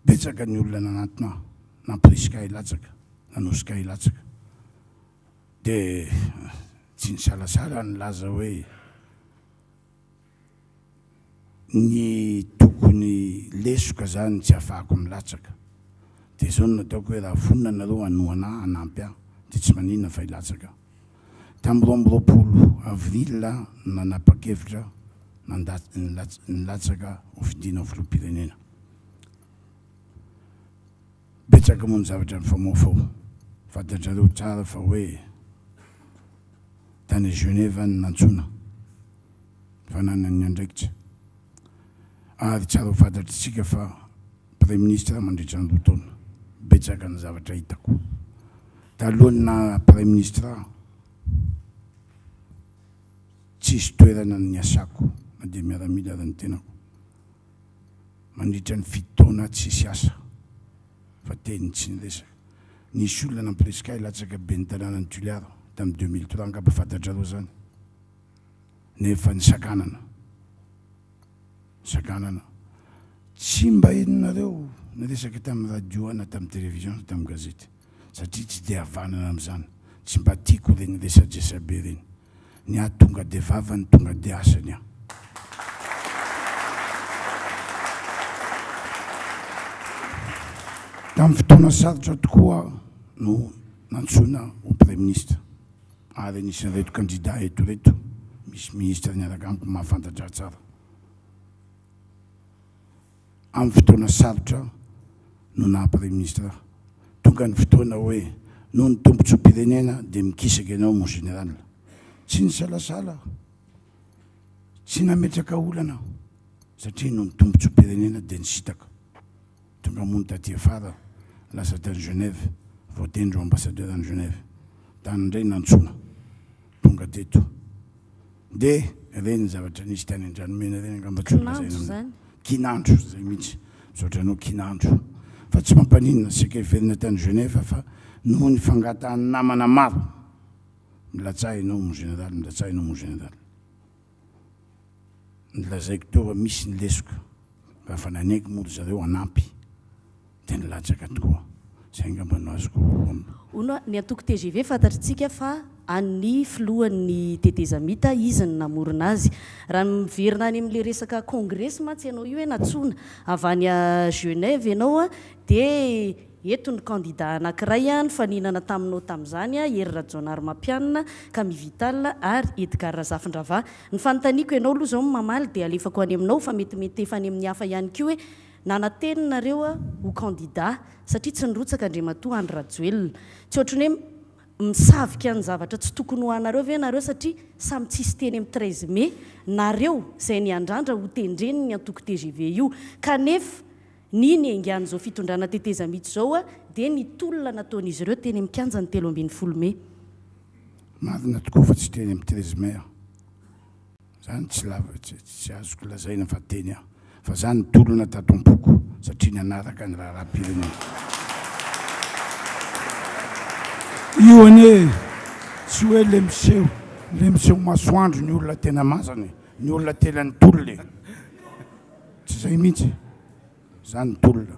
Betsaka ny olona nanantona ahy, nampirisika ahy hilatsaka, nanosika ahy hilatsaka. Dia tsy nisalasala nilaza hoe ny tokony lesoka zany tsy afahako milatsaka. Dia izao no nataoko hoe raha vonona nareo hanohana ahy, hanampy ahy dia tsy maninona fa hilatsaka aho. Tamin'ny 22 avril aho no nanapa-kevitra nilatsaka ho fidiana ho filoham-pirenena. Betsaka moa ny zavatra mifamoafao. Fantatrareo tsara fa hoe tany Genève no nantsoina fa nanana ny andraikitra. Ary tsara ho fantatr'isika fa Praiminisitra mandritra ny roa taona. Betsaka ny zavatra hitako. Talohan'ny naha Praiminisitra ahy, tsisy toerana niasako na dia miaramila ary ny tenako. Mandritra ny fito taona tsisy asa fa teny tsy niresaka. Nisy olona nampirisika ahy hilatsaka ben'ny tanànan'i Toliara tamin'ny 2003 angamba fantatrareo izany. Nefa nisakanana. Nisakanana. Tsy mba henonareo niresaka tamin'ny radio aho na tamin'ny télévision na tamin'ny gazety satria tsy dia havanana amin'izany. Tsy mba tiako ireny resadresabe ireny. Ny ahy tonga de vavany tonga de asa ny ahy. Tamin'ny fotoana sarotra tokoa aho no nantsoina ho Praiminisitra ary anisan'ireto kandida eto ireto misy minisitra niaraka amiko mahafantatra ahy tsara. Amin'ny fotoana sarotra no naha Praiminisitra ahy. Tonga ny fotoana hoe noho ny tombontsoam-pirenena dia mikisaka ianao mon général. Tsy nisalasala aho. Tsy nametraka olana aho satria noho ny tombontsoam-pirenena dia nisintaka. Tonga moa ny taty afara lasa tany Genève, voatendry ho ambassadeur any Genève. Tany indray nantsoina. Tonga teto. Dia ireny zavatra nisy tany Andranomena ireny angamba tsy ho lazaina aminao. Kinanjo izay mihitsy. Misaotra anao Kinanjo. Fa tsy mampaninona, saika hiverina tany Genève fa noho ny fangatahan'ny namana maro, milatsaha ianao mon général, milatsaha ianao mon général. Nolazaiko teo fa misy ny lesoka, raha fa nanaiky moa ry zareo hanampy dia nilatsaka tokoa. Izay angamba no azoko Hono a, ny antoko tgv fantatritsika fa an'ny filohan'ny tetezamita, izy no namorona azy. Raha miverina any amin'ilay resaka kongresy mantsy ianao io hoe nantsoina avy any Genève ianao dia Eto ny kandida anankiray nifaninana taminao tamin'izany, Hery Rajaonarimampianina, Camille Vital ary Edgard Razafindravaha. Ny fanontaniako ianao aloha izao no mamaly dia alefako any aminao fa mety mety efa any amin'ny hafa ihany koa hoe nanantena nareo ho kandida satria tsy nirotsaka Andriamatoa Andry Rajoelina. Tsy ohatran'ny hoe misavika ny zavatra tsy tokony ho anareo ve nareo satria samy tsisy teny amin'ny 13 mai nareo izay niandrandra ho tendren'ny antoko tgv io kanefa Ny niaingan'izao fitondrana tetezamita izao dia ny tolona nataon'izy ireo teny amin'ny kianjan'ny 13 mey. Marina tokoa fa tsy teny amin'ny 13 mai aho. Zany tsy lava, tsy azoko lazaina fa teny aho. Fa za nitolona tato am-poko satria nanaraka ny raharaham-pirenena. Io anie tsy hoe le miseho, le miseho masoandro ny olona tena mazana e, ny olona tena nitolona e. Tsy izay mihitsy, za nitolona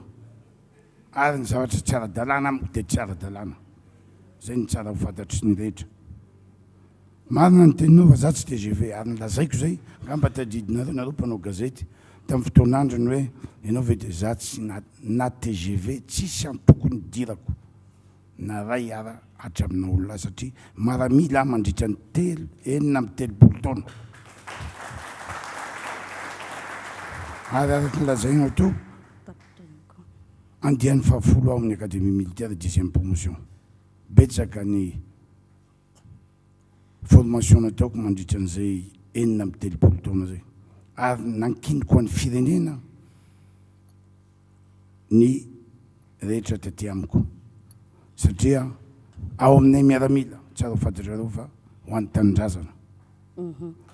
ary ny zavatra tsy ara-dalàna amiko dia tsy ara-dalàna, zay no tsara ho fantatry ny rehetra. Marina ny teninao fa za tsy tgv ary ny lazaiko zay, angamba tadidinareo nareo mpanao gazety tamin'ny fotoan'androny hoe ianao ve dia za tsy na tgv tsisy antoko nidirako. na ray ara hatramina olona satria maramila aho mandritra ny telo 36 taona ary araka ny lazainao teo andiany fahafolo aho amin'ny académie militaire dixième promotion betsaka ny formation nataoko mandritra an'izay 36 taona zay ary nankiniko an'ny firenena ny rehetra taty amiko satria ao aminay miaramila tsara ho fantatrareo fa ho an'ny tanindrazana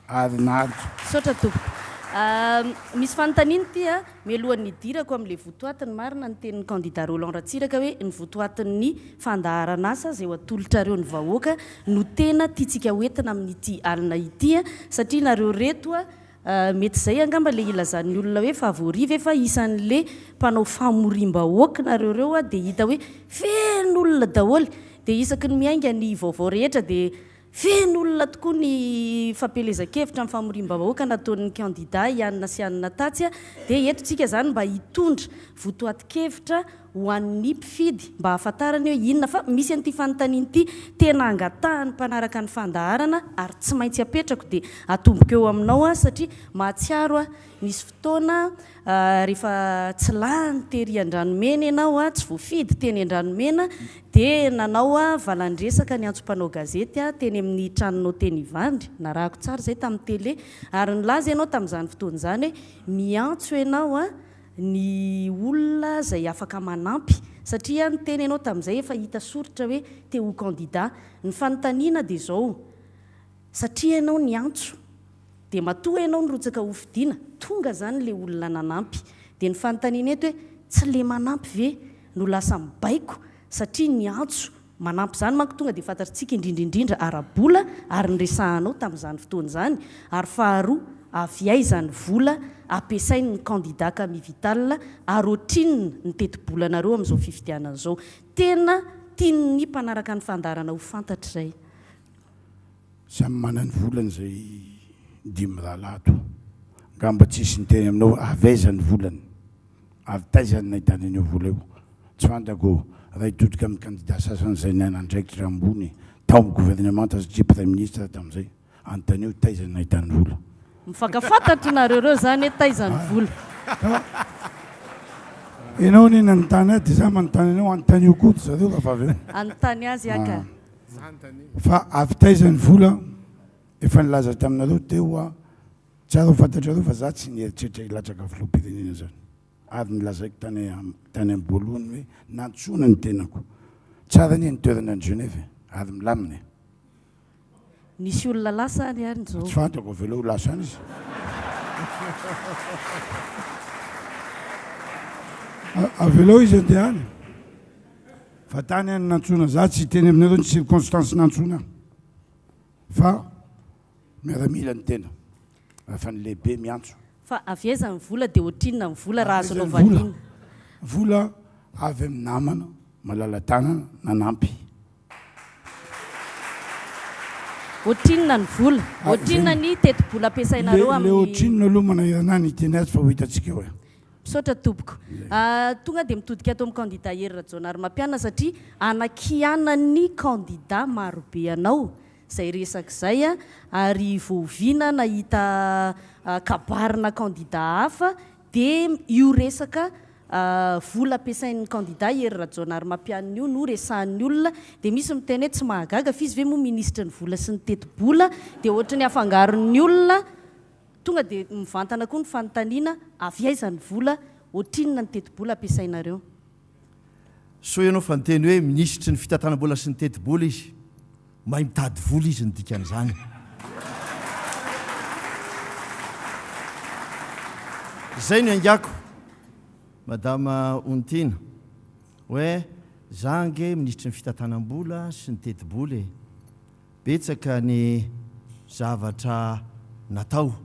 ary naharitra. Misaotra tompoko. Misy fanontaniana ity a, mialohan'ny hidirako amin'ilay votoatiny, marina ny tenin'ny kandida Roland Ratsiraka hoe ny votoatin'ny fandaharan'asa izay ho atolotrareo ny vahoaka no tena tiantsika hoentina amin'ity alina ity satria nareo reto a, Mety izay angamba le ilazan'ny olona hoe favori ve fa isan'le mpanao famoriam-bahoaka nareo reo dia hita hoe feno olona daholo dia isaky ny miainga ny vaovao rehetra dia feno olona tokoa ny fampielezan-kevitra amin'ny famoriam-bahoaka nataon'ny kandida i anona sy anona tatsy dia eto tsika izany mba hitondra votoatin-kevitra ho an'ny mpifidy mba hahafantarany hoe inona fa misy an'ity fanontaniana ity tena angatahan'ny mpanaraka ny fandaharana ary tsy maintsy apetrako dia atomboko eo aminao aho satria mahatsiaro aho nisy fotoana rehefa tsy lany tery Andranomena ianao tsy voafidy teny Andranomena dia nanao valan-dresaka niantso mpanao gazety teny amin'ny tranonao teny Ivandry narahako tsara izay tamin'ny tele ary nilaza ianao tamin'izany fotoana izany hoe miantso ianao ny olona izay afaka manampy satria niteny ianao tamin'izay efa hita soritra hoe te ho candidat. Ny fanontaniana dia izao, satria ianao niantso dia matoa ianao nirotsaka ho fidiana, tonga izany ilay olona nanampy. Dia ny fanontaniana eto hoe tsy ilay manampy ve no lasa mibaiko satria niantso Manampy izany manko tonga dia fantatritsika indrindra indrindra ara-bola ary niresahanao tamin'izany fotoana izany ary faharoa avy aiza ny vola ampiasain'ny candidat Camille Vital ary ohatrinona ny tetibolanareo amin'izao fifidianana izao. Tena tian'ny mpanaraka ny fandaharana ho fantatra izay. Samy manana ny volany izay dimy rahalahy ato. Angamba tsisy niteny aminao avy aiza ny volany, avy taiza no nahitany an'io vola io. Tsy fantako raha hitodika amin'ny kandida sasany izay nanana andraikitra ambony tao amin'ny governemanta satria praiminisitra tamin'izay. Anontanio taiza no nahitany vola. Mifankafantatra nareo reo zany hoe taiza ny vola. Ka ianao anie nanontany ahy dia za manontany anao, anontanio koa ry zareo raha avy eo. Anontany azy aho ka. Fa avy taiza ny vola? Efa nilaza taminareo teo aho, tsara ho fantatrareo fa za tsy nieritreritra hilatsaka filoham-pirenena zany. Ary nolazaiko tany tany am-boalohany hoe nantsoina ny tenako. Tsara anie ny toerana any Genève e, ary milamina e. Nisy olona lasa any ary njoo. Tsy fantako, avelao ho lasa any izy. Avelao izy andeha any. Fa tany any nantsoina za tsy hiteny aminareo ny circonstance nantsoina ahy. Fa miaramila ny tena. Fa ny lehibe miantso. Fa avy aiza ny vola dia ohatrinona ny vola raha azonao valiana? Vola avy amin'ny namana malala-tanana nanampy. Ohatrinona ny vola? Ohatrinona ny tetibola ampiasainareo amin'ny. Le ohatrinona aloha manahirana ahy ny hiteny azy fa ho hitantsika eo e. Misaotra tompoko. Tonga dia mitodika ato amin'ny kandida Hery Rajaonarimampianina satria anakianan'ny kandida marobe anao izay resaka izay ary vao oviana nahita kabarina kandida hafa dia io resaka vola ampiasain'ny kandida Hery Rajaonarimampianina io no resahan'ny olona dia misy miteny hoe tsy mahagaga f'izy ve moa minisitry ny vola sy ny tetibola dia ohatry ny afangaron'ny olona Tonga dia mivantana koa ny fanontaniana, avy aiza ny vola, ohatrinona ny tetibola ampiasainareo? Soa ianao fa niteny hoe minisitry ny fitantanam-bola sy ny tetibola izy. Mahay mitady vola izy ny dikan'izany. Izay no iangako Madama Onitiana hoe za ange minisitry ny fitantanam-bola sy ny tetibola e. Betsaka ny zavatra natao,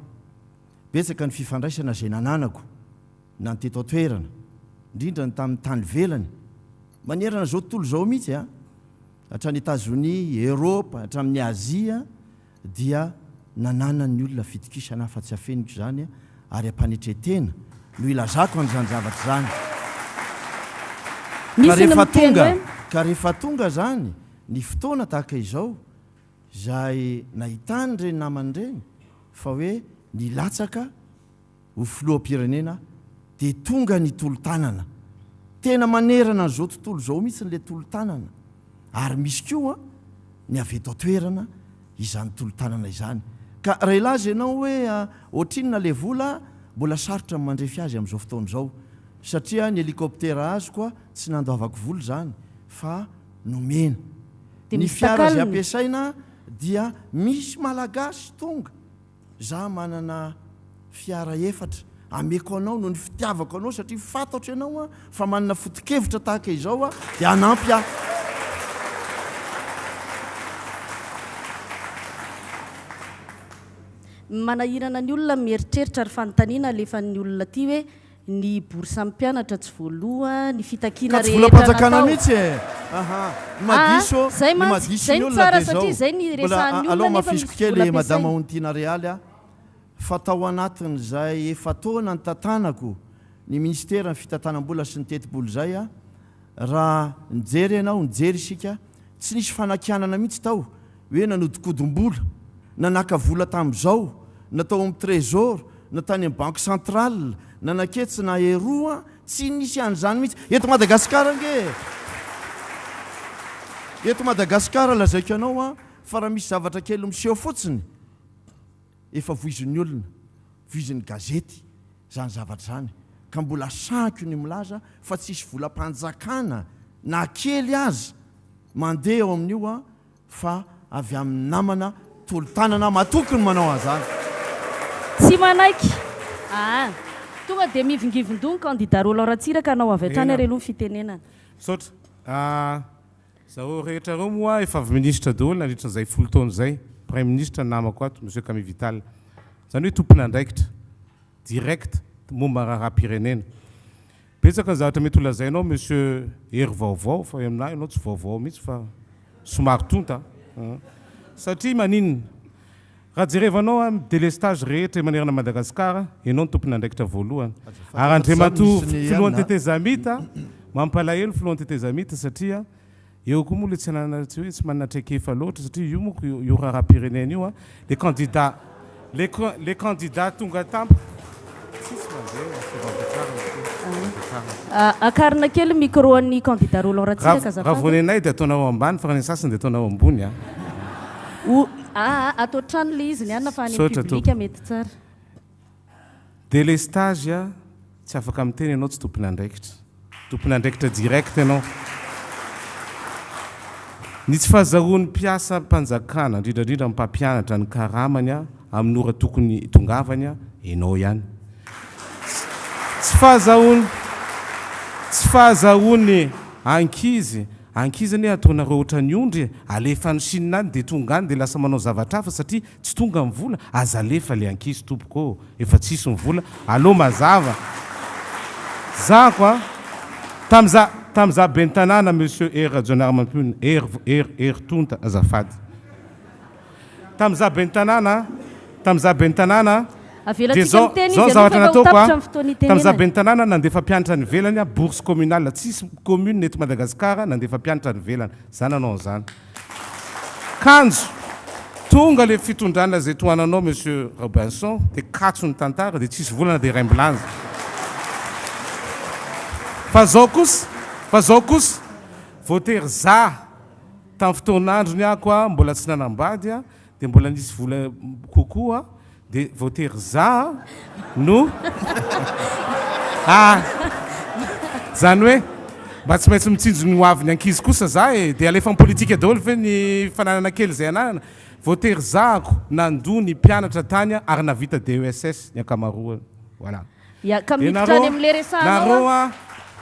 betsaka ny fifandraisana izay nananako na ny teto an-toerana, indrindra ny tamin'ny tany ivelany, manerana izao tontolo izao mihitsy an, hatrany Etazonia, Eropa, hatramin'ny Azia dia nananan'ny olona fitokisana aho fa tsy afeniko izany ary am-panetren-tena no ilazako an'izany zavatra izany. Ka Misy ny rehefa miteny tonga, hoe. ka rehefa tonga izany Ny fotoana tahaka izao izay nahitany ireny namany ireny fa hoe nilatsaka ho filoham-pirenena dia tonga ny tolo-tanana. Tena manerana an'izao tontolo izao mihitsy ilay tolo-tanana ary misy koa ny avy eto an-toerana izany tolo-tanana izany. Ka raha hilaza ianao hoe ohatrinona ilay vola, mbola sarotra ny mandrefy azy amin'izao fotoana izao satria ny hélicoptère azoko tsy nandoavako vola izany fa nomena. Dia Ny misy fiara izay takalony. ampiasaina dia misy Malagasy tonga, za manana fiara efatra, ameko anao noho ny fitiavako anao satria fantatro ianao fa manana foto-kevitra tahaka izao dia hanampy ahy. Manahirana ny olona ny mieritreritra ary fanontaniana alefan'ny olona aty hoe Ny bourse amin'ny mpianatra tsy voaloa, ny fitakiana Ka tsy rehetra volam-panjakana natao. mihitsy e! Aha. Ny mahadiso, Ah, zay ny mantsy, mahadiso zay ny no olona tsara dia izao. satria zay ny Mbola resahan'ny alao olona nefa hamafisiko misy kely vola Madama ampiasaina. Onitiana Realy a, fa tao anatin'izay efa-taona nitantanako ny Minisiteran'ny Fitantanam-bola sy ny Tetibola izay a, raha nijery ianao, nijery isika, tsy nisy fanakianana mihitsy tao hoe nanodinkodim-bola, na naka vola tamin'izao, na tao amin'ny Trésor, na tany amin'ny Banque Centrale, na naketsy na eroa, tsy nisy an'izany mihitsy. Eto Madagasikara ange e! Eto Madagasikara lazaiko anao an, fa raha misy zavatra kely miseho fotsiny, efa voizin'ny olona, voizin'ny gazety izany zavatra izany, ka mbola sahiko ny milaza fa tsisy volam-panjakana na kely aza mandeha ao amin'io an, fa avy amin'ny namana tolo-tanana matoky ny manao an'izany. Tsy manaiky aa. Tonga dia mivingivin-doha ny kandida Roland Ratsiraka hanao avy hatrany ary aloha ny fitenenana. Misaotra. Zareo rehetra reo moa efa avy minisitra daholo nandritra izay folo taona izay. Praiminisitra ny namako ato, Monsieur Camille Vital. Izany hoe tompon'andraikitra direct momba ny raharaham-pirenena. Betsaka ny zavatra mety ho lazainao Monsieur Hery vaovao fa aminahy ianao tsy vaovao mihitsy fa somary tonta an. Satria maninona? Raha jerevanao an, délestage rehetra manerana Madagascar, ianao no tompon'andraikitra voalohany. Ary Andriamatoa Filohan'ny Tetezamita, mampalahelo Filohan'ny Tetezamita satria eo koa moa le tsy ananana tsy hoe tsy manana traikefa loatra satria io monko io raharaham-pirenena io an, le candidat le le candidat tonga tampoka tsisy mandeha asaivo ampiakarina ity ampiakarina. Akarina kely micro an'ny candidat Roland Ratsiraka Raha raha azafady. vao nenay dia ataonao ambany fa raha ny sasany dia ataonao ambony an. O aa ato an-trano le izy ny anona fa any amin'ny Misaotra public tompoko. mety tsara. Délestage a, tsy afaka miteny ianao tsy tompon'andraikitra. Tompon'andraikitra direct ianao. Ny tsy fahazahoan'ny mpiasam-panjakana, indrindra indrindra ny mpampianatra ny karamany amin'ny ora tokony hitongavany, ianao ihany. Tsy fahazahoany, tsy fahazahoan'ny ankizy, ankizy anie ataonareo ohatran'ny ondry e, alefa any Chine any dia tonga any dia lasa manao zavatra hafa satria Tsy tonga ny vola, aza alefa le ankizy tompoko ô, efa tsisy ny vola, aleo mazava, zako a, tam za tam za ben'ny tanàna monsieur Hery Rajaonarimampianina, Hery Hery Hery Tonta azafady, tam za ben'ny tanàna, tam za ben'ny tanàna, de Avelantsika zao miteny zao izy aloha fa zavatra efa ho nataoko tapitra a, ny fotoana tam za itenenany. ben'ny tanàna nandefa mpianatra any ivelany a, bourse communale, tsisy commune eto Madagascar nandefa mpianatra any ivelany, za nanao an'zany. Kanjo tonga le fitondrana zay tohananao monsieur Robinson de katso ny tantara de tsisy vola na de iraimbilanja. Fa zao kosa, fa zao kosa, voatery za tam fotoan'androny ako a mbola tsy nanambady a de mbola nisy vola kokoa Dia voatery za no ah! Zany hoe mba tsy maintsy mitsinjo ny ho avin'ny ankizy kosa za e! Dia alefa amin'ny politika daholo ve ny fananana kely izay ananana? Voatery zahako nandoa ny mpianatra tany ary nahavita DESS ny ankamaroany. Voilà. Ya, ka Dia miditra nareo any amin'ilay resahanao nareo aho. a,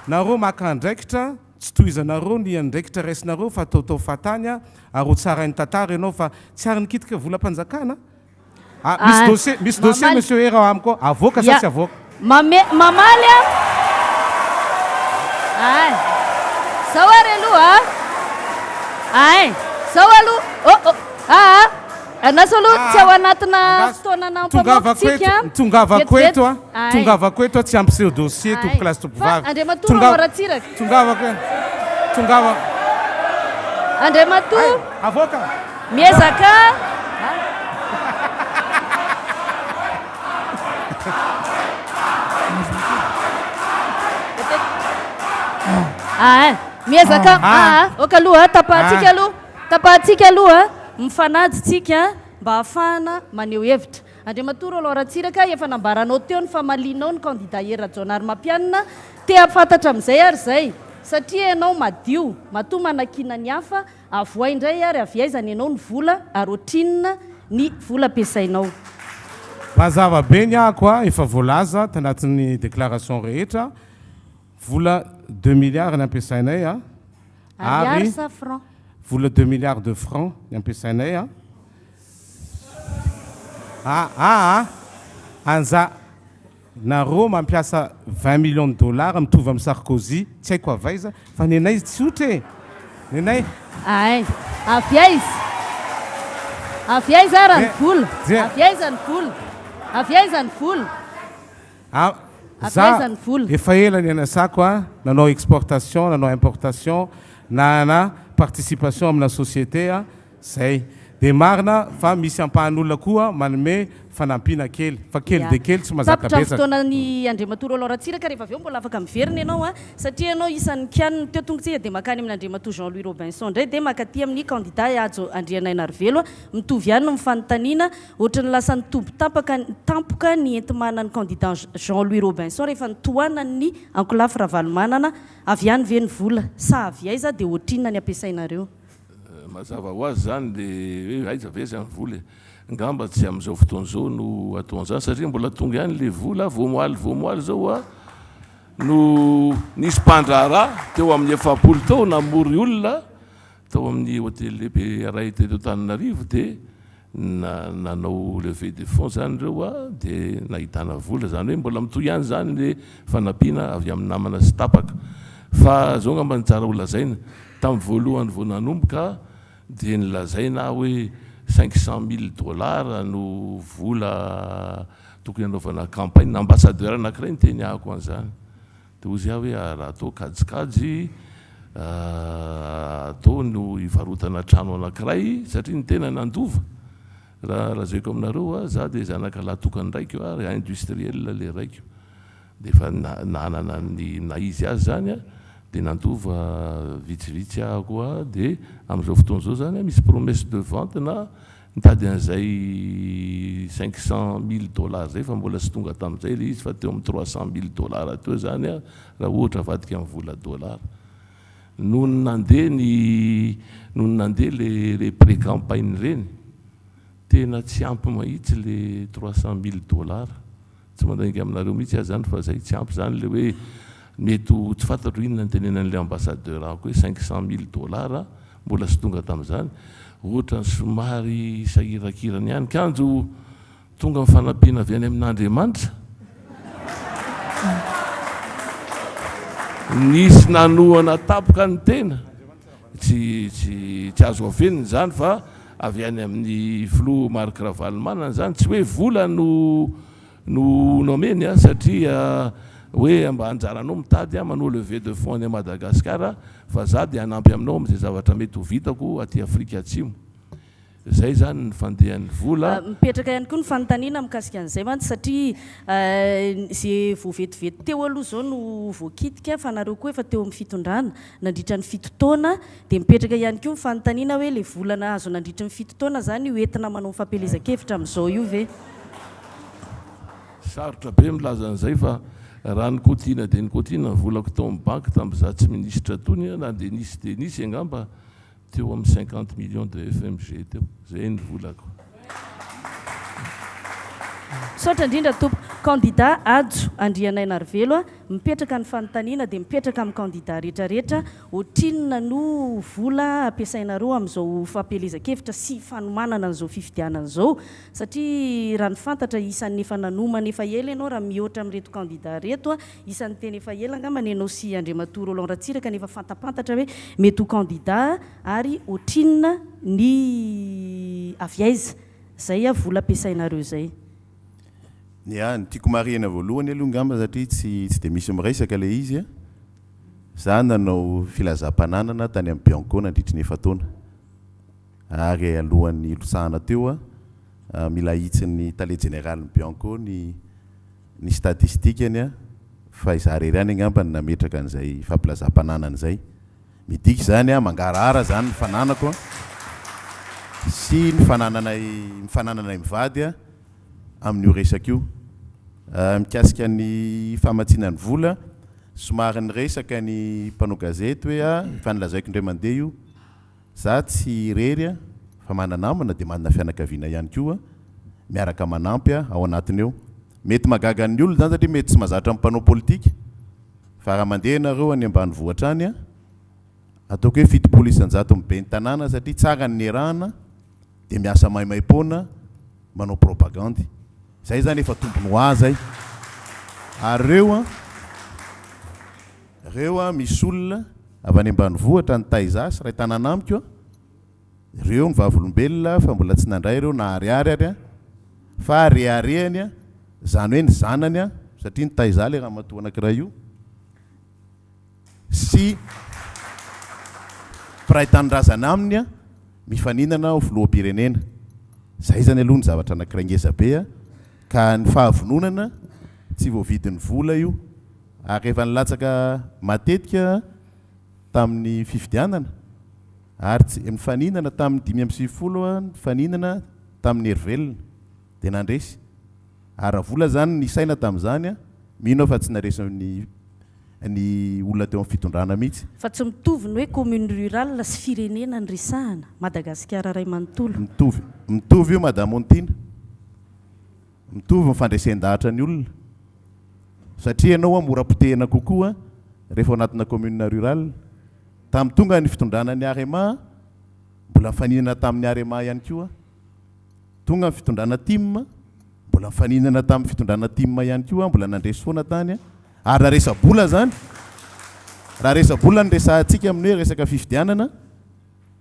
nareo maka andraikitra, tsy tohizanareo ny andraikitra raisinareo fa ataotao fahatany ary ho tsarain'ny tantara ianao fa tsy ary nikitika volam-panjakana. Ah, misy Ah, dossier, misy dossier mamaly. monsieur Hery ao amiko ao. Avoaka sa Ya. tsy avoaka? Mame, mamaly a. Ay. Zao ary aloha a. Ay. Zao aloha. Oh, oh. Ah, ah. Andraso aloha tsy ao anatina Andraso. fotoana Tongavako nampamoakontsika. eto, tongavako Vetivety. eto a. Ay. Tongavako eto a, tsy hampiseho dossier Ay. tompoko lahy sy tompoko Fa vavy. Andriamatoa Tonga- Roland Ratsiraka. Tongavako e. Tongava. Andriamatoa. Ay, avoaka. Miezaka. Ah, miezaka. Ah, ok aloha, tapahantsika aloha. Tapahantsika aloha, mifanaja tsika mba hahafahana maneho hevitra. Andriamatoa Roland Ratsiraka, efa nambaranao teo ny famalianao ny kandida Hery Rajaonarimampianina. Te hahafantatra amin'izay ary izay, satria ianao madio, matoa manakiana ny hafa, Avohay indray ary avy aiza ny anao ny vola ary ohatrinona ny vola ampiasainao? Mazava be ny ahako a, efa voalaza tanatin'ny déclaration rehetra, vola deux milliards ny ampiasainay a, Ariary ary sa franc? vola deux milliards de francs ny ampiasainay a, a a a, anza. Nareo mampiasa 20 millions de dollars mitovy am Sarkozy tsy haiko avy aiza fa nenay tsotra e! Nenay. Ay! Avy aiza? Avy aiza ara ny vola? Avy aiza ny vola? Avy aiza ny vola? Avy Za aiza ny vola? efa ela nianasako a, nanao exportation, nanao importation, nanana participation amina société a, Zay. De marina fa misy ampahan'olona koa manome fanampiana kely, fa kely Ya. dia kely tsy mazaka Tapitra ny betsaka. fotoanan'i Andriamatoa Roland Ratsiraka, rehefa avy eo mbola afaka miverina ianao an, satria ianao isan'ny kianiny teo, tonga tsika dia makany amin'i Andriamatoa Jean Louis Robinson indray, dia makaty amin'ny kandida Hajo Andrianainarivelo an, mitovy ihany ny fanontaniana, ohatry ny lasa nitombo tapaka tampoka ny enti-manan'ny kandida Jean Louis Robinson rehefa nitohanan'ny ankolafy Ravalomanana, avy any ve ny vola sa avy aiza dia ohatrinona ny ampiasainareo? Mazava ho azy izany le hoe aiza ve aiza ny vola e! Ngamba tsy amin'izao fotoana izao no atao an'izany satria mbola tonga ihany le vola, vao omaly vao omaly izao a no nisy mpandraharaha teo amin'ny 40 teo namory olona tao amin'ny hotely lehibe iray teto Antananarivo dia Na nanao levée de fonds zany ireo a, dia nahitana vola, zany hoe mbola mitohy ihany zany le fanampiana avy amin'ny namana sy tapaka. Fa zao angamba no tsara ho lazaina, tamin'ny voalohany vao nanomboka dia nilazaina aho hoe 500 mille dollars no vola tokony hanaovana campagne. Ambassadeur anankiray niteny ahako an'izany. Dia hozy aho hoe raha atao kajikajy, atao no hivarotana trano anankiray satria ny tena nandova. Raha lazaiko aminareo a, za dia zanaka lahy tokany raiko ary industriel le raiko. Dia efa nanana ny na izy azy zany a, dia nandova vitsivitsy aho koa, dia amin'izao fotoana izao zany a misy promesse de vente na nitady an'izay 500 mille dollars zay fa mbola tsy tonga tamin'izay le izy fa teo amin'ny 300 mille dollars teo zany a, raha ohatra avadika amin'ny vola dollar. Nony nandeha ny nony nandeha le le pré-campagne reny, tena tsy ampy mahitsy le 300 mille dollars. Tsy mandainga aminareo mihitsy aho zany fa zay tsy ampy zany le hoe mety ho tsy fantatro inona nitenenan'le ambassadeur amiko hoe 500 mille dollars, mbola tsy tonga tamin'izany. Ohatrany somary sahirakirana ihany kanjo tonga ny fanampiana avy any amin'Andriamanitra. Nisy nanohana tampoka ny tena. Tsy tsy tsy azo afenina izany fa avy any amin'ny filoha Marc Ravalomanana izany. Tsy hoe vola no no nomeny a, satria hoe mba anjaranao mitady manao levée de fonds any Madagasikara fa za dia hanampy aminao amin'izay zavatra mety ho vitako aty Afrika Atsimo. Zay zany ny fandehan'ny vola. Mipetraka ihany koa ny fanontaniana mikasika an'izay mantsy satria ze vao vetivety teo aloha izao no voakitika fa nareo koa efa teo amin'ny fitondrana nandritra ny 7 taona dia mipetraka ihany koa ny fanontaniana hoe le vola nahazo nandritry ny 7 taona zany io entina manao ny fampielezan-kevitra amin'izao io ve? Sarotra be milaza an'izay fa raha ny kotiana dia ny kotiana ny volako tao amin'ny banky tamin'izaho tsy minisitra tony na dia nisy dia nisy angamba teo amin'ny 50 millions de FMG teo. Zay ny volako. Misaotra indrindra tompoko. Candidat Hajo Andrianainarivelo a, mipetraka ny fanontaniana dia mipetraka amin'ny candidat rehetra rehetra, ohatrinona no vola ampiasainareo amin'izao fampielezan-kevitra sy fanomanana an'izao fifidianana izao? Satria raha ny fantatra isan'ny efa nanomana efa ela ianao raha mihoatra amin'ireto candidat ireto a, isan'ny tena efa ela angamba ny anao sy Andriamatoa Roland Ratsiraka no efa fantapantatra hoe mety ho candidat ary ohatrinona ny avy aiza izay vola ampiasainareo izay? Ny ahy, ny tiako marihina voalohany aloha angamba satria tsy tsy dia misy miresaka ilay izy a, za nanao filazam-pananana tany amin'ny Bianco nandritry ny efa-taona ary alohan'ny hirotsahana teo a, mila ahitsin'ny tale jeneralin'ny Bianco ny ny statistikany a, fa izaho irery ihany angamba no nametraka an'izay fampilazam-pananana izay. Midika izany a, mangarahara izany ny fananako a, sy ny fanananay ny fanananay mivady a, amin'io resaka io. Mikasika ny famatsiana ny vola, somary niresaka ny mpanao gazety hoe a, efa nolazaiko indray mandeha io, za tsy irery a, fa mana-namana dia manana fianakaviana ihany koa, miaraka manampy a ao anatiny eo. Mety mahagaga ny olona izany satria mety tsy mahazatra ny mpanao politika, fa raha mandeha ianareo any ambanivohitra any, ataoko hoe 70% ny ben'ny tanàna satria tsara ny nierahana dia miasa maimaimpoana manao propagandy. Zay zany efa tombony ho ahy zay. Ary reo an, reo an misy olona avy any ambanivohitra nitaiza ahy sy ray tanàna amiko an, Ireo ny vavolombelona fa mbola tsy nandray ireo na ariary ary fa reharehany izany hoe ny zanany satria nitaiza ahy ilay ramatoa anankiray io sy mpiray tanindrazana aminy mifaninana ho filoham-pirenena. Izay izany aloha ny zavatra anankiray ngeza be ka ny fahavononana tsy voavidin'ny vola io ary rehefa nilatsaka matetika tamin'ny fifidianana Ary tsy, nifaninana tamin'ny 95 aho, nifaninana tamin'ny hery velona, dia nandresy. Ary raha vola izany nisaina tamin'izany, mino aho fa tsy naresy ny, ny olona teo amin'ny fitondrana mihitsy. Fa tsy mitovy ny hoe commune rurale sy firenena no resahana, Madagasikara iray manontolo. Mitovy, mitovy io Madame Ontiana. Mitovy ny fandresen-dahatra ny olona. Satria ianao mora potehina kokoa rehefa ao anatina commune rurale. Tamin'ny tonga ny fitondrana ny Arema, mbola nifaninana tamin'ny Arema ihany koa. Tonga ny fitondrana tim, mbola nifaninana tamin'ny fitondrana tim ihany koa, mbola nandresy foana tany. Ary raha resa-bola izany, raha resa-bola no resahantsika amin'ny hoe resaka fifidianana,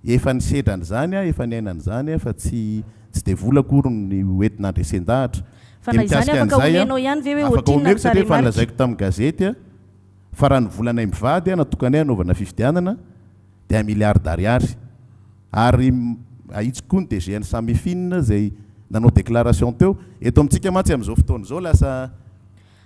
Efa nisedra an'izany aho, efa niaina an'izany aho fa tsy tsy dia vola akory ny ho entina handresen-dahatra. Fa Dia na izany mikasika afaka an'izay omenao ihany ve hoe afaka ohatrinona ny omeko satria efa tarehimarika? nolazaiko tamin'ny gazety aho fa raha ny volanay mivady natokanay hanaovana fifidianana dia un milliard d'ariary. Ary ahitsiko koa ny DG an'ny Samifin izay nanao déclaration teo. Eto amintsika mantsy amin'izao fotoana izao lasa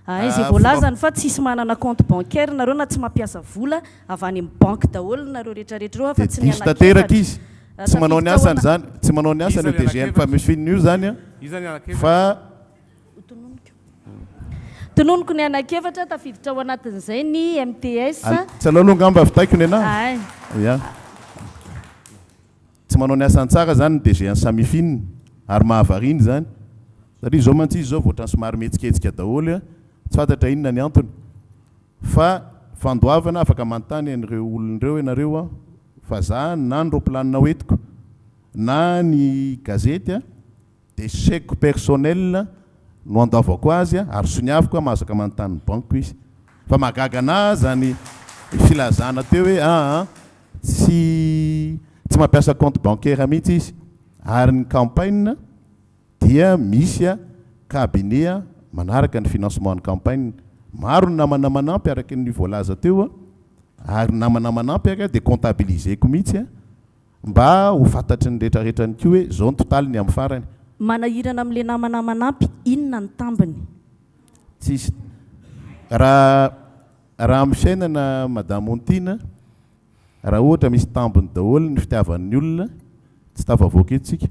Hay izay fomba voalazany fa tsisy manana compte bancaire nareo na tsy mampiasa vola avy any amin'ny banque daholo nareo retraretra ireo Dia afa tsy ny diso tanteraka anakefatra. izy. Tsy manao ny Tafiditra ao asany ana. izany, tsy manao ny Iza asany io ny DG an'ny anakefatra? Famifin io izany an, Iza ny anakefatra? fa. Tononiko. Tononiko ny anakefatra, tafiditra ao anatin'izay ny MTS. Al, tsy aleo aloha angamba vitaiko ny anahy. Hay. Ya. Tsy manao ny asany tsara izany ny DG an'ny Samifin ary mahavariana izany satria izao mantsy izy izao vao ohatran'ny somary mihetsiketsika daholo an, tsy fantatra inona ny antony fa fandoavana afaka manontany an'ireo olona ireo ianareo an fa za na ny roaplanina hoentiko na ny gazety an Dia chèque personnel no andoavako azy ary soniaviko aho mahazaka manontany ny banque izy. Fa mahagaga anah zany filazana teo hoe aa tsy tsy mampiasa compte bancaire mihitsy izy ary ny campagne dia misy cabinet manaraka ny financement ny campagne. Maro ny namana manampy araka ny voalaza teo ary namana manampy ary dia comptabiliser-ko mihitsy. Mba ho fantatry ny retraretra ny koa hoe zao ny totaliny amin'ny farany. Manahirana amin'ilay namana manampy inona ny tambiny? Tsisy raha raha amin'ny fiainana Madame Ontiana raha ohatra misy tambiny daholo ny fitiavan'ny olona tsy tafavoaka eto tsika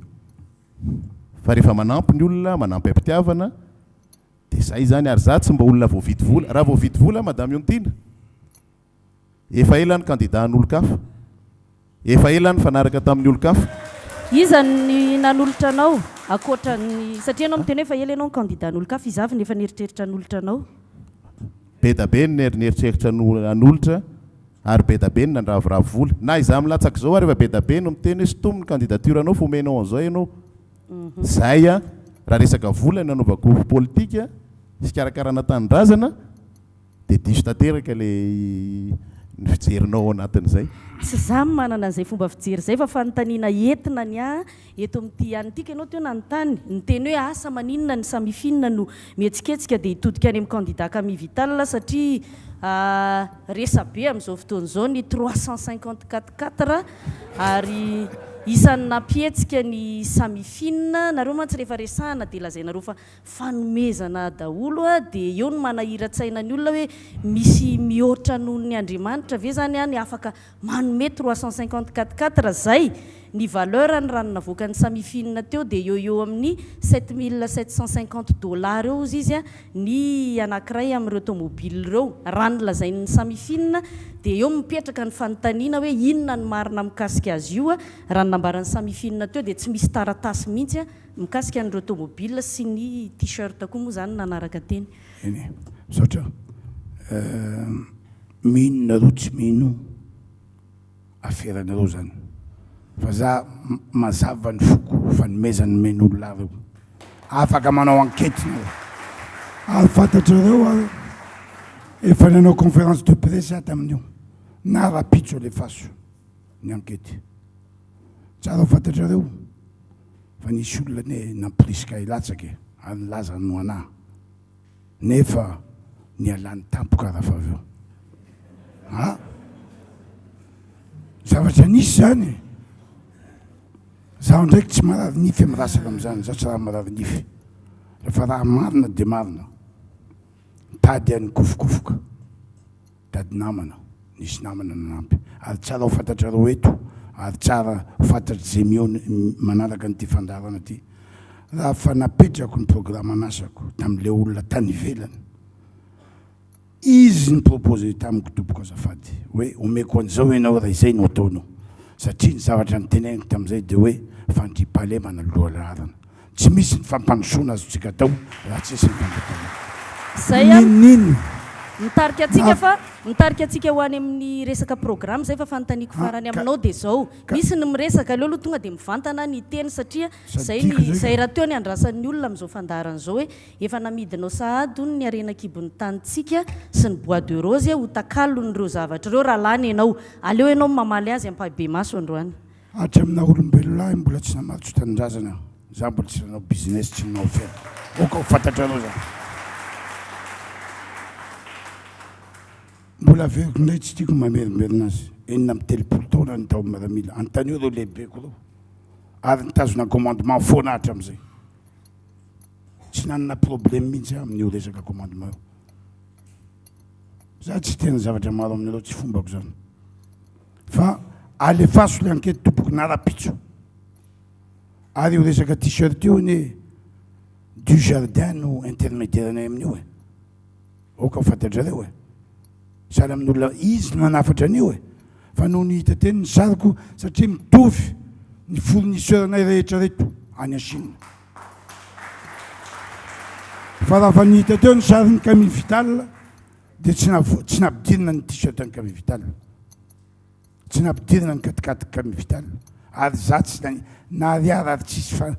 fa rehefa manampy ny olona manampy am-pitiavana dia zay zany ary za tsy mba olona voavidy vola raha voavidy vola Madame Ontiana Efa ela ny kandida an'olon-kafa. Efa ela nifanaraka tamin'ny olon-kafa. Iza ny nanolotra anao ankoatra ny, satria ianao miteny hoe efa ela ianao no kandida an'olon-kafa, iza avy no efa nieritreritra hanolotra anao? Be da be ny nieritreritra hanolotra ary be da be ny nandraviravy vola. Na izaho milatsaka izao ary efa be da be no miteny hoe sintomy ny candidature anao fa omenao an'izao ianao. Izay an, raha resaka vola no anaovako politika sy fikarakarana tanindrazana, Dia diso tanteraka ilay ny fijerinao ao anatin'izay. Tsy za no manana an'izay fomba fijery izay fa fanontaniana entina ny ahy eto amin'ity ihany ity ka ianao teo nanontany, niteny hoe asa maninona ny Samifin no mihetsiketsika dia hitodika any amin'ny candidat Camille Vital satria resabe amin'izao fotoana izao ny 354 quatre ary isan'ny nampihetsika ny Samifin, nareo mantsy rehefa resahana dia lazainareo fa fanomezana daholo a, dia eo no manahiran-tsaina ny olona hoe misy mihoatra noho ny Andriamanitra ve zany any afaka manome 354 quatre zay, ny valeur ny raha ny navoakan'ny Samifin teo dia eo eo amin'ny 7750 dollars eo ozy izy a ny anakiray amin'ireo tomobile ireo, raha ny lazain'ny Samifin dia eo mipetraka ny fanontaniana hoe inona ny marina mikasika azy io a, raha ny nambaran'ny Samifin teo dia tsy misy taratasy mihitsy a. Mikasika an'ireo tomobile sy ny t-shirt koa moa izany nanaraka teny. Eny e, misaotra. Mino nareo tsy mino aferanareo zany fa za mazava ny foko fanomezana nomen'olona ahy reo. Afaka manao enquete nareo. Ary fantatrareo ary efa nanao conférence de presse aho tamin'io na rapitso alefaso ny enquete. Tsara ho fantatrareo fa nisy olona anie nampirisika ahy hilatsaka e, ary nilaza hanohana ahy, nefa nialany tampoka rafa avy eo. Ha? Zavatra nisy izany e. Zaho ndraiky tsy marary nify mirasaka amin'izany, zaho tsy raha marary nify. Rehefa raha marina dia marina. Mitady an'ny kofokofoka. Tady namana, nisy namana nanampy. Ary tsara ho fantatrareo eto, ary tsara ho fantatr'izay mihaona, manaraka an'ity fandaharana ity, raha fa napetrako ny programan'asako tamin'ilay olona tany ivelany, izy ni-proposer tamiko tompoko azafady, hoe omeko an'izao ianao raha izay no ataonao. Satria ny zavatra noteneniko tamin'izay dia hoe fandriampahalemana no lohalaharana. Tsy misy ny fampandrosoana azontsika atao raha tsisy ny fandriampahalemana. Zay an! N'inon'inona. Mitarika antsika fa mitarika antsika ho any amin'ny resaka programa izay fa fanontaniako farany aminao dia izao, misy ny miresaka, aleo aloha tonga dia mivantana ny hiteny satria izay ny izay rahateo ny andrasan'ny olona amin'izao fandaharana izao hoe efa namidinao sahady hono ny harena an-kibon'ny tanintsika sy ny bois de rose ho takalon'ireo zavatra ireo raha lany ianao. Aleo ianao mamaly azy ampahibemaso androany. Hatramin'ny naha olombelona ahy mbola tsy namatso tanindrazana aho. Za mbola tsy nanao business, tsy nanao affaire. Aoka ho fantatrareo zany. Mbola averiko indray tsy tiako ny mamerimberina azy. 36 taona ny tao miaramila. Anontanio ireo lehibeko ireo. Ary nitazona commandement foana hatramin'izay. Tsy nanana problème mihitsy aho amin'io resaka commandement io. Za tsy hiteny zavatra maro aminareo, tsy fombako zany. Fa alefaso le enquête tompoko na rapitso. Ary io resaka t-shirt io anie du jardin no intermediaire anay amin'io e. Aoka ho fantatrareo e. Sahala amin'olona izy no nanafatra an'io e. Fa nony hita teny ny sariko satria mitovy ny fournisseur anay rehetra reto any Chine. Fa raha vao ny hita teo ny sarin'i Camille Vital dia tsy tsy nampidirina ny t-shirt an'i Camille Vital. Tsy nampidirina ny quat-quatre Camille Vital. Ary za tsy na na ariary ary tsisy fa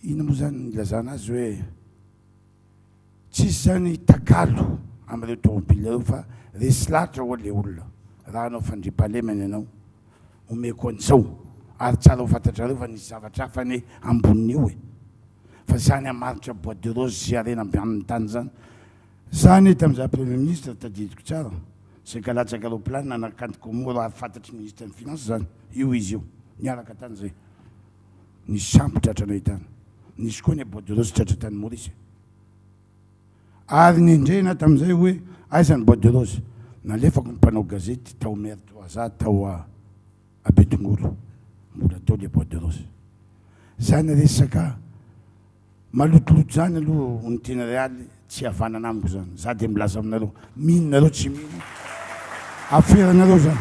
inona moa zany ny ilazana azy hoe Tsisy zany takalo amin'ireo tomobile ireo fa resy lahatra ho'a le olona raha hanao fandriampahalemana ianao omeko an'izao ary tsara ho fantatrareo fa nisy zavatra hafa anie ambonin'io e fa zany hamaritra bois de rose sy harena avy amin'ny tany zany za anie tamin'izaho premier ministre tadidiko tsara saika latsaka roplanina nankany Comores ary fantatry ministre ny finance zany io izy io niaraka tany zay Nisy sambo tratra nahitana. Nisy koa ny bois de rose tratra tany Maurice. Ary nendrehina tamin'izay hoe aiza ny bois de rose. Nalefako ny mpanao gazety tao Mer Toaza tao a Betongolo. Mbola tao le bois de rose. Zany resaka Malotoloto zany aloha ny tena realy tsy havanana amiko zany, za de milaza aminareo, mino nareo tsy mino, aferanareo zany.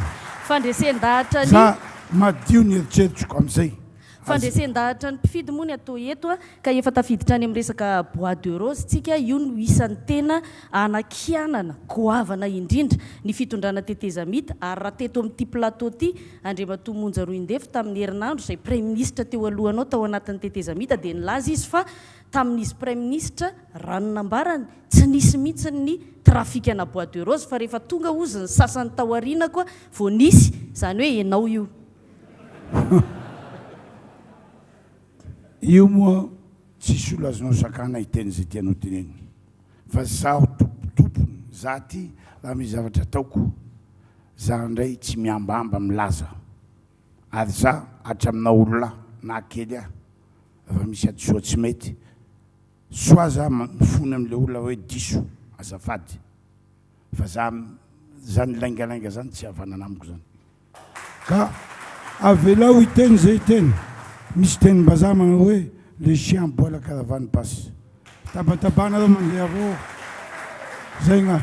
Fandresen-dahatra ny. Za madio ny eritreritriko amizay. Fandresen-dahatra ny mpifidy moa ny atao eto ka efa tafiditra any amin'ny resaka bois de rose tsika, io no isan'ny tena anakianana goavana indrindra ny fitondrana tetezamita ary raha teto amin'ity plateau ity Andriamatoa Monja Roindefo tamin'ny herinandro izay praiminisitra teo alohanao tao anatin'ny tetezamita dia nilaza izy fa tamin'izy praiminisitra raha ny nambarany tsy nisy mihitsy ny trafikana bois de rose fa rehefa tonga hozy ny sasany tao aoriana koa vao nisy, izany hoe ianao io. Io moa tsisy olona azonao sakana hiteny izay tianao tenenina fa zaho tompony za ty raha misy zavatra ataoko Za ndray tsy miambamba milaza ary za hatramina olona na kely ahy refa misy hadisoa tsy mety soit za mifona amle olona hoe diso azafady fa za zany laingalainga zany tsy havanana amiko zany ka avelao hiteny zay hiteny misy tenim-bazaha manao hoe le chien aboie la caravane passe Tabatabanareo mandeha avao zay gna.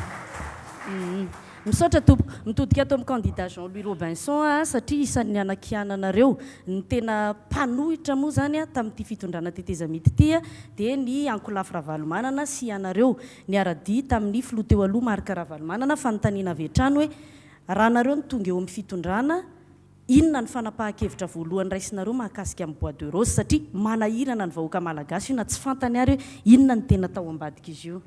Misaotra tompoko. Mitodika ato amin'ny candidat Jean Louis Robinson aho satria isan'ny hanakiananareo ny tena mpanohitra moa izany tamin'ity fitondrana tetezamita ity dia ny ankolafy Ravalomanana sy ianareo niara-dia tamin'ny filoha teo aloha Marc Ravalomanana. Fanontaniana avy hatrany hoe raha nareo no tonga eo amin'ny fitondrana Inona ny fanapahan-kevitra voalohany raisinareo mahakasika ny bois de rose satria manahirana ny vahoaka malagasy io na tsy fantany ary hoe inona no tena tao ambadik'izy io.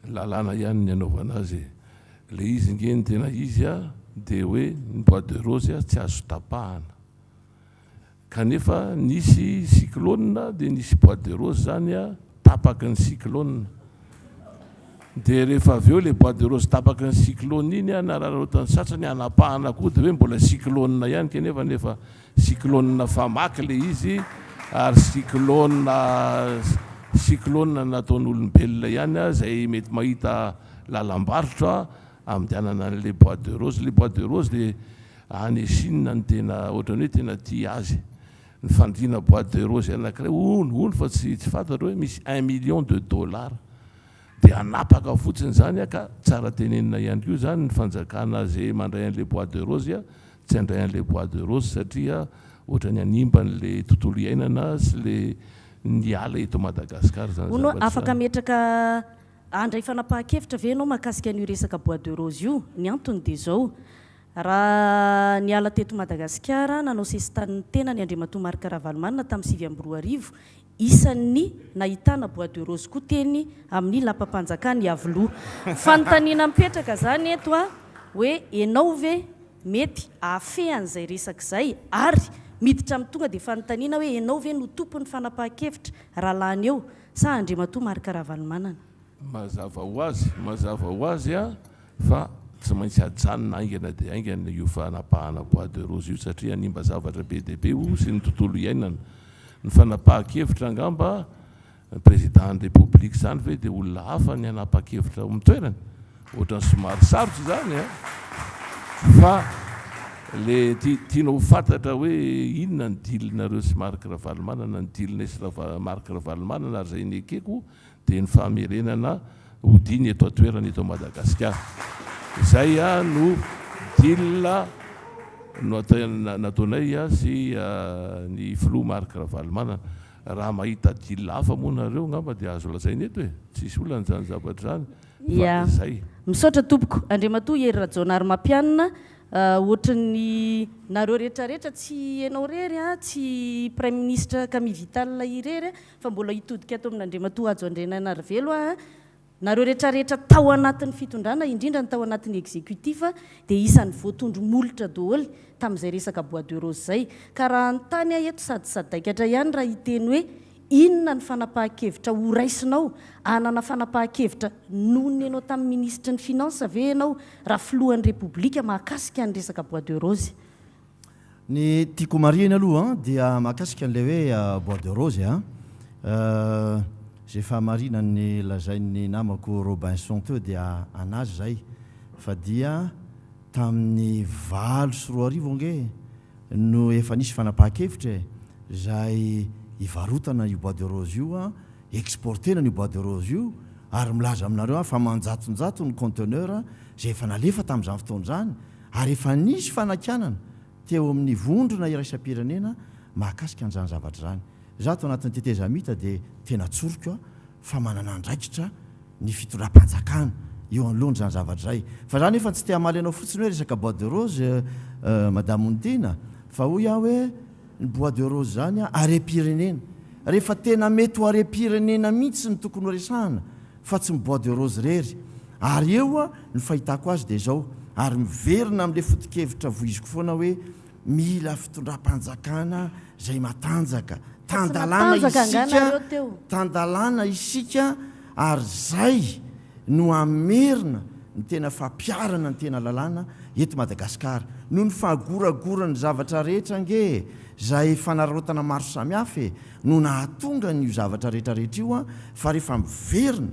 Lalàna ihany ny anaovana azy e. Le izy nge ny tena izy a de hoe ny bois de rose tsy azo tapahana. Kanefa nisy cyclone dia nisy bois de rose zany tapaky ny cyclone. Dia rehefa avy eo le bois de rose tapaky ny cyclone iny nararaotan'ny sasany hanapahana koa dia hoe mbola cyclone ihany kanefa nefa cyclone famaky le izy ary cyclone cyclone nataon'olombelona ihany izay mety mahita lalam-barotra Andehanana an'ilay bois de rose, ilay bois de rose dia any Chine no tena ohatran'ny hoe tena tia azy. Ny fandriana bois de rose anankiray hono hono fa tsy tsy fantatro hoe misy un million de dollars. Dia hanapaka fotsiny izany ka tsara tenenina ihany koa izany ny fanjakana izay mandray an'ilay bois de rose tsy handray an'ilay bois de rose satria ohatran'ny hanimba an'ilay tontolo iainana sy ilay ny ala eto Madagascar izany Hono zavatra afaka izany. ametraka Handray fanapahan-kevitra ve ianao mahakasika an'io resaka bois de rose io? Ny antony dia izao, raha niala teto Madagasikara nanao sesitany ny tenany Andriamatoa Marc Ravalomanana tamin'ny 2009, isan'ny nahitana bois de rose koa teny amin'ny lapam-panjakana Iavoloha. Fanontaniana mipetraka izany eto hoe ianao ve? mety hahafehy an'izay resaka izay ary miditra amin'ny tonga dia fanontaniana hoe ianao ve no tompon'ny fanapahan-kevitra raha lany eo sa Andriamatoa Marc Ravalomanana? Mazava ho azy, mazava ho azy fa tsy maintsy hajanona haingana dia haingana io fanapahana bois de rose io satria hanimba zavatra be dia be io sy ny tontolo iainana. Ny fanapahan-kevitra angamba Ny président ny république izany ve dia olona hafa ny hanapa-kevitra ao amin'ny toerany? Ohatran'ny somary sarotra izany an! Fa le tianao ho fantatra hoe inona ny deal-nareo sy Marc Ravalomanana, ny deal-nay sy Marc Ravalomanana ary izay nekeko dia ny famerenana hodiany eto an-toerana eto Madagasikara. Izay no deal nataonay sy ny filoha Marc Ravalomanana. Raha mahita deal hafa moa nareo angamba dia azo lazaina eto e! Tsisy olana izany zavatra izany fa Ya. izay. Misaotra tompoko. Andriamatoa Hery Rajaonarimampianina, ohatran'ny nareo rehetra rehetra, tsy ianao irery an, tsy Praiminisitra Camille Vital irery fa mbola hitodika ato amin'Andriamatoa Hajo Andrianainarivelo aho an, Nareo retraretra tao anatin'ny fitondrana, indrindra ny tao anatin'ny executif dia isan'ny voatondro molotra doholy tamin'izay resaka bois de rose izay. Ka raha hanontany aho eto sady sadaikatra ihany raha hiteny hoe inona ny fanapahan-kevitra ho raisinao, hanana fanapahan-kevitra noho ny enao tamin'ny minisitry ny finance ve ianao raha filohan'ny repoblika mahakasika ny resaka bois de rose? Ny tiako homarihina aloha dia mahakasika an'ilay hoe bois de rose a. Izay fahamarinan'ny lazain'ny namako Robinson teo dia an'azy izay fa dia tamin'ny 2008 ange no efa nisy fanapahan-kevitra e, izay hivarotana io bois de rose io, exporter-na an'io bois de rose io ary milaza aminareo aho fa aman-jatonjato ny conteneur izay efa nalefa tamin'izany fotoana izany ary efa nisy fanakianana teo amin'ny vondrona iraisam-pirenena mahakasika an'izany zavatra izany. Izaho ato anatin'ny tetezamita dia tena tsoriko aho fa manana andraikitra ny fitondram-panjakana eo anoloan'izany zavatra izay. Fa izaho anefa tsy te hamaly anao fotsiny hoe resaka bois de rose Madame Onitiana fa hoy aho hoe ny bois de rose izany harem-pirenena. Rehefa tena mety ho harem-pirenena mihitsy no tokony horesahana fa tsy ny bois de rose irery. Ary eo ny fahitako azy dia izao, ary miverina amin'ilay foto-kevitra voiziko foana hoe mila fitondram-panjakana izay matanjaka, Fa tsy tan-dalàna natanjaka angaha isika, nareo teo? tan-dalàna isika ary izay no hamerina ny tena fampiharana ny tena lalàna eto Madagasikara. Noho ny fahagoragoran'ny zavatra rehetra ange izay fanararaotana maro samihafa e! no nahatonga an'io zavatra rehetra rehetra io fa rehefa miverina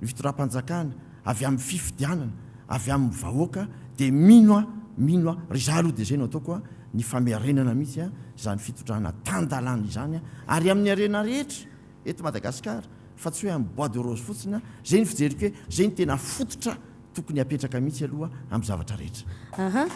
ny fitondram-panjakana avy amin'ny fifidianana avy amin'ny vahoaka dia mino aho mino aho ry za aloha dia izay no ataoko ny famerenana mihitsy izany fitondrana tan-dalàna izany ary amin'ny harena rehetra eto Madagasikara fa tsy hoe amin'ny bois de rose fotsiny izay ny fijeriko hoe izay no tena fototra Tokony hapetraka mihitsy aloha amin'ny zavatra rehetra. Aha.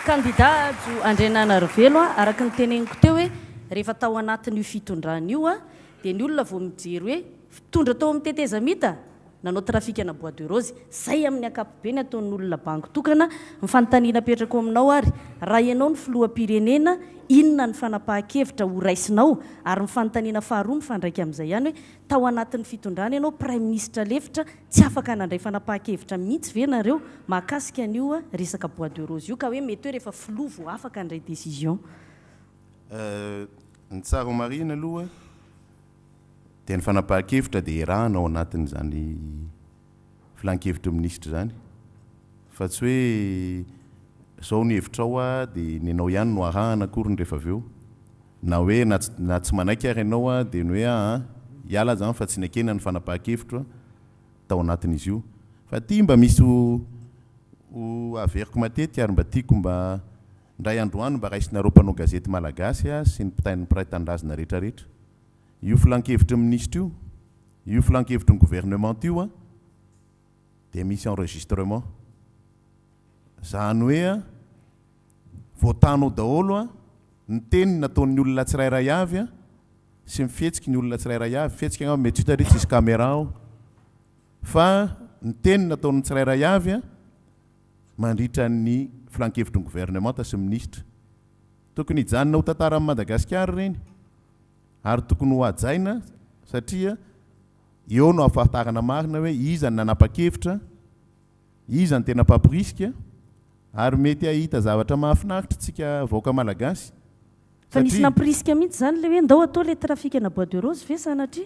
Kandida Hajo Andriananarivelo a, araka ny teneniko teo hoe rehefa tao anatin'io fitondrana io a, dia ny olona vao mijery hoe mpitondra tao amin'ny tetezamita, nanao trafikana bois de rose. Zay amin'ny ankapobeny ataon'olona bango tokana. Ny fanontaniana apetrako aminao ary, raha ianao no filoham-pirenena, inona ny fanapahan-kevitra ho raisinao? Ary ny fanontaniana faharoa mifandraika amin'izay ihany hoe Tao anatin'ny fitondrana ianao praiminisitra lefitra, tsy afaka nandray fanapahan-kevitra mihitsy ve nareo mahakasika an'io resaka bois de rose io ka hoe mety hoe rehefa filoha vao afaka handray décision? Ny tsara ho marihina aloha dia ny fanapahan-kevitra dia iarahana ao anatin'izany filan-kevitry ny minisitra izany fa tsy hoe izao ny hevitrao dia ny anao ihany no arahana akory ny rehefa avy eo. Na hoe na tsy na tsy manaiky ary ianao a, dia ny hoe aa hiala aho zany fa tsy nekena ny fanapahan-kevitro a tao anatin'izy io. Fa ity mba misy ho ho averiko matetika ary mba tiako mba indray androany mba raisinareo mpanao gazety malagasy a sy ny mpitay ny mpiray tanindrazana rehetra rehetra. Io filan-kevitry ny minisitra io, io filan-kevitry ny gouvernemanta io a dia misy enregistrement. Zany hoe a voatana ao daholo a ny teny nataon'ny olona tsirairay avy a sy ny fihetsiky ny olona tsirairay avy, fihetsika angamba mety tsy hita ry tsisy camera ao, fa ny teny nataon'ny tsirairay avy a mandritra ny filankevitry ny governemanta sy minisitra. Tokony hijanona ho tantaran'i Madagasikara ireny ary tokony ho hajaina satria eo no ahafantarana marina hoe iza no nanapa-kevitra, Iza no tena mpampirisika? Ary mety hahita zavatra mahafinaritra tsika vahoaka Malagasy. Fa nisy Satria. nampirisika mihitsy izany ilay hoe ndao atao ilay trafikana bois de rose ve sanatria?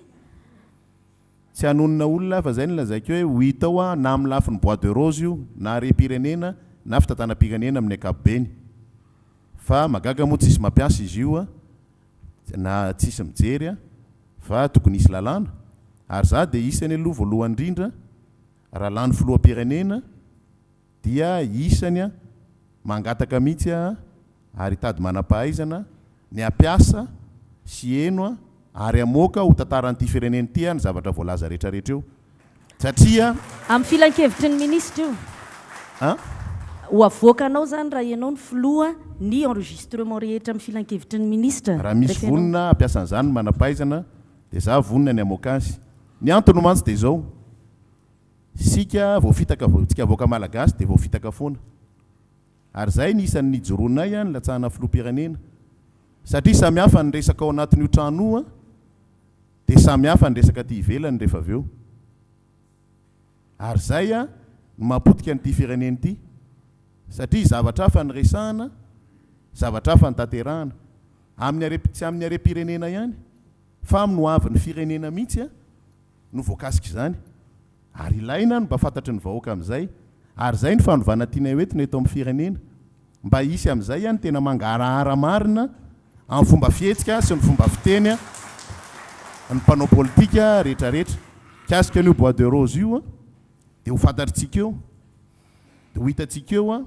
Tsy hanonona olona aho fa izay no lazaiko hoe ho hita ao na amin'ny lafiny bois de rose io na harem-pirenena na fitantanam-pirenena amin'ny ankapobeny. Fa mahagaga moa tsisy mampiasa izy io na tsisy mijery fa tokony hisy lalàna. Ary za dia isany aloha voalohany indrindra raha lany filoham-pirenena dia isany mangataka mihitsy aho ary hitady manam-pahaizana ny hampiasa sy heno ary hamoaka ho tantaran'ity firenena ity ny zavatra voalaza rehetra rehetra eo satria Amin'ny filankevitry ny minisitra io. An? Ho avoakanao izany raha ianao no filoha ny enregistrement rehetra amin'ny filankevitry ny minisitra Raha misy rehefa ianao. vonona hampiasa an'izany ny manam-pahaizana dia za vonona ny hamoaka azy. Ny antony mantsy dia izao, isika voafitaka, tsika vahoaka malagasy dia voafitaka foana. Ary izay ny isan'ny nijoroanay nilatsahana filoham-pirenena. Satria samy hafa ny resaka ao anatin'io trano io dia samy hafa ny resaka aty ivelany rehefa avy eo. Ary izay no mahapotika an'ity firenena ity. Satria zavatra hafa ny resahana, zavatra hafa ny tanterahana. Amin'ny harem, tsy amin'ny harem-pirenena ihany fa amin'ny hoavin'ny firenena mihitsy no voakasik'izany. Ary ilaina ny mba fantatry ny vahoaka amin'izay. Ary izay no fanovana tianay ho entina eto amin'ny firenena. Mba hisy amin'izay ny tena mangarahara marina amin'ny fomba fihetsika sy ny fomba fiteny ny mpanao politika rehetrarehetra. Mikasika an'io bois de rose io dia ho fantatritsika eo, dia ho hitantsika eo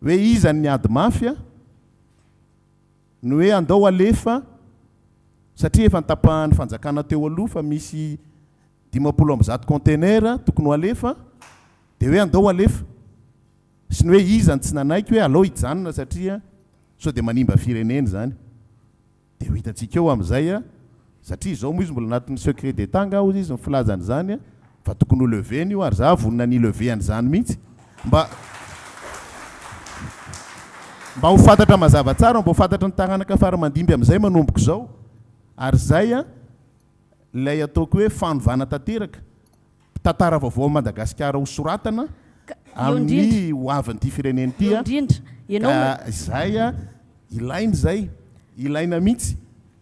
hoe iza no niady mafy, ny hoe andao alefa satria efa notapahan'ny fanjakana teo aloha fa misy 150 container tokony ho alefa dia hoe andao alefa sy ny hoe iza no tsy nanaiky hoe alao hijanona satria sao dia manimba firenena izany dia ho hitantsika eo amin'izay a satria izao moa izy mbola anatin'ny secret d'etat angaha hozy izy ny filazana izany a fa tokony ho lever-ny io ary za vonona ny hi-lever an'izany mihitsy mba mba ho fantatra mazava tsara mba ho fantatry ny taranaka fara mandimby amin'izay manomboka izao ary izay a Ilay ataoko hoe fanovana tanteraka, tantara vaovao amin'i Madagasikara ho soratana Ka eo indrindra. amin'ny ho avin'ity firenena ity Eo indrindra. Ianao ka no. izay ilaina izay, ilaina mihitsy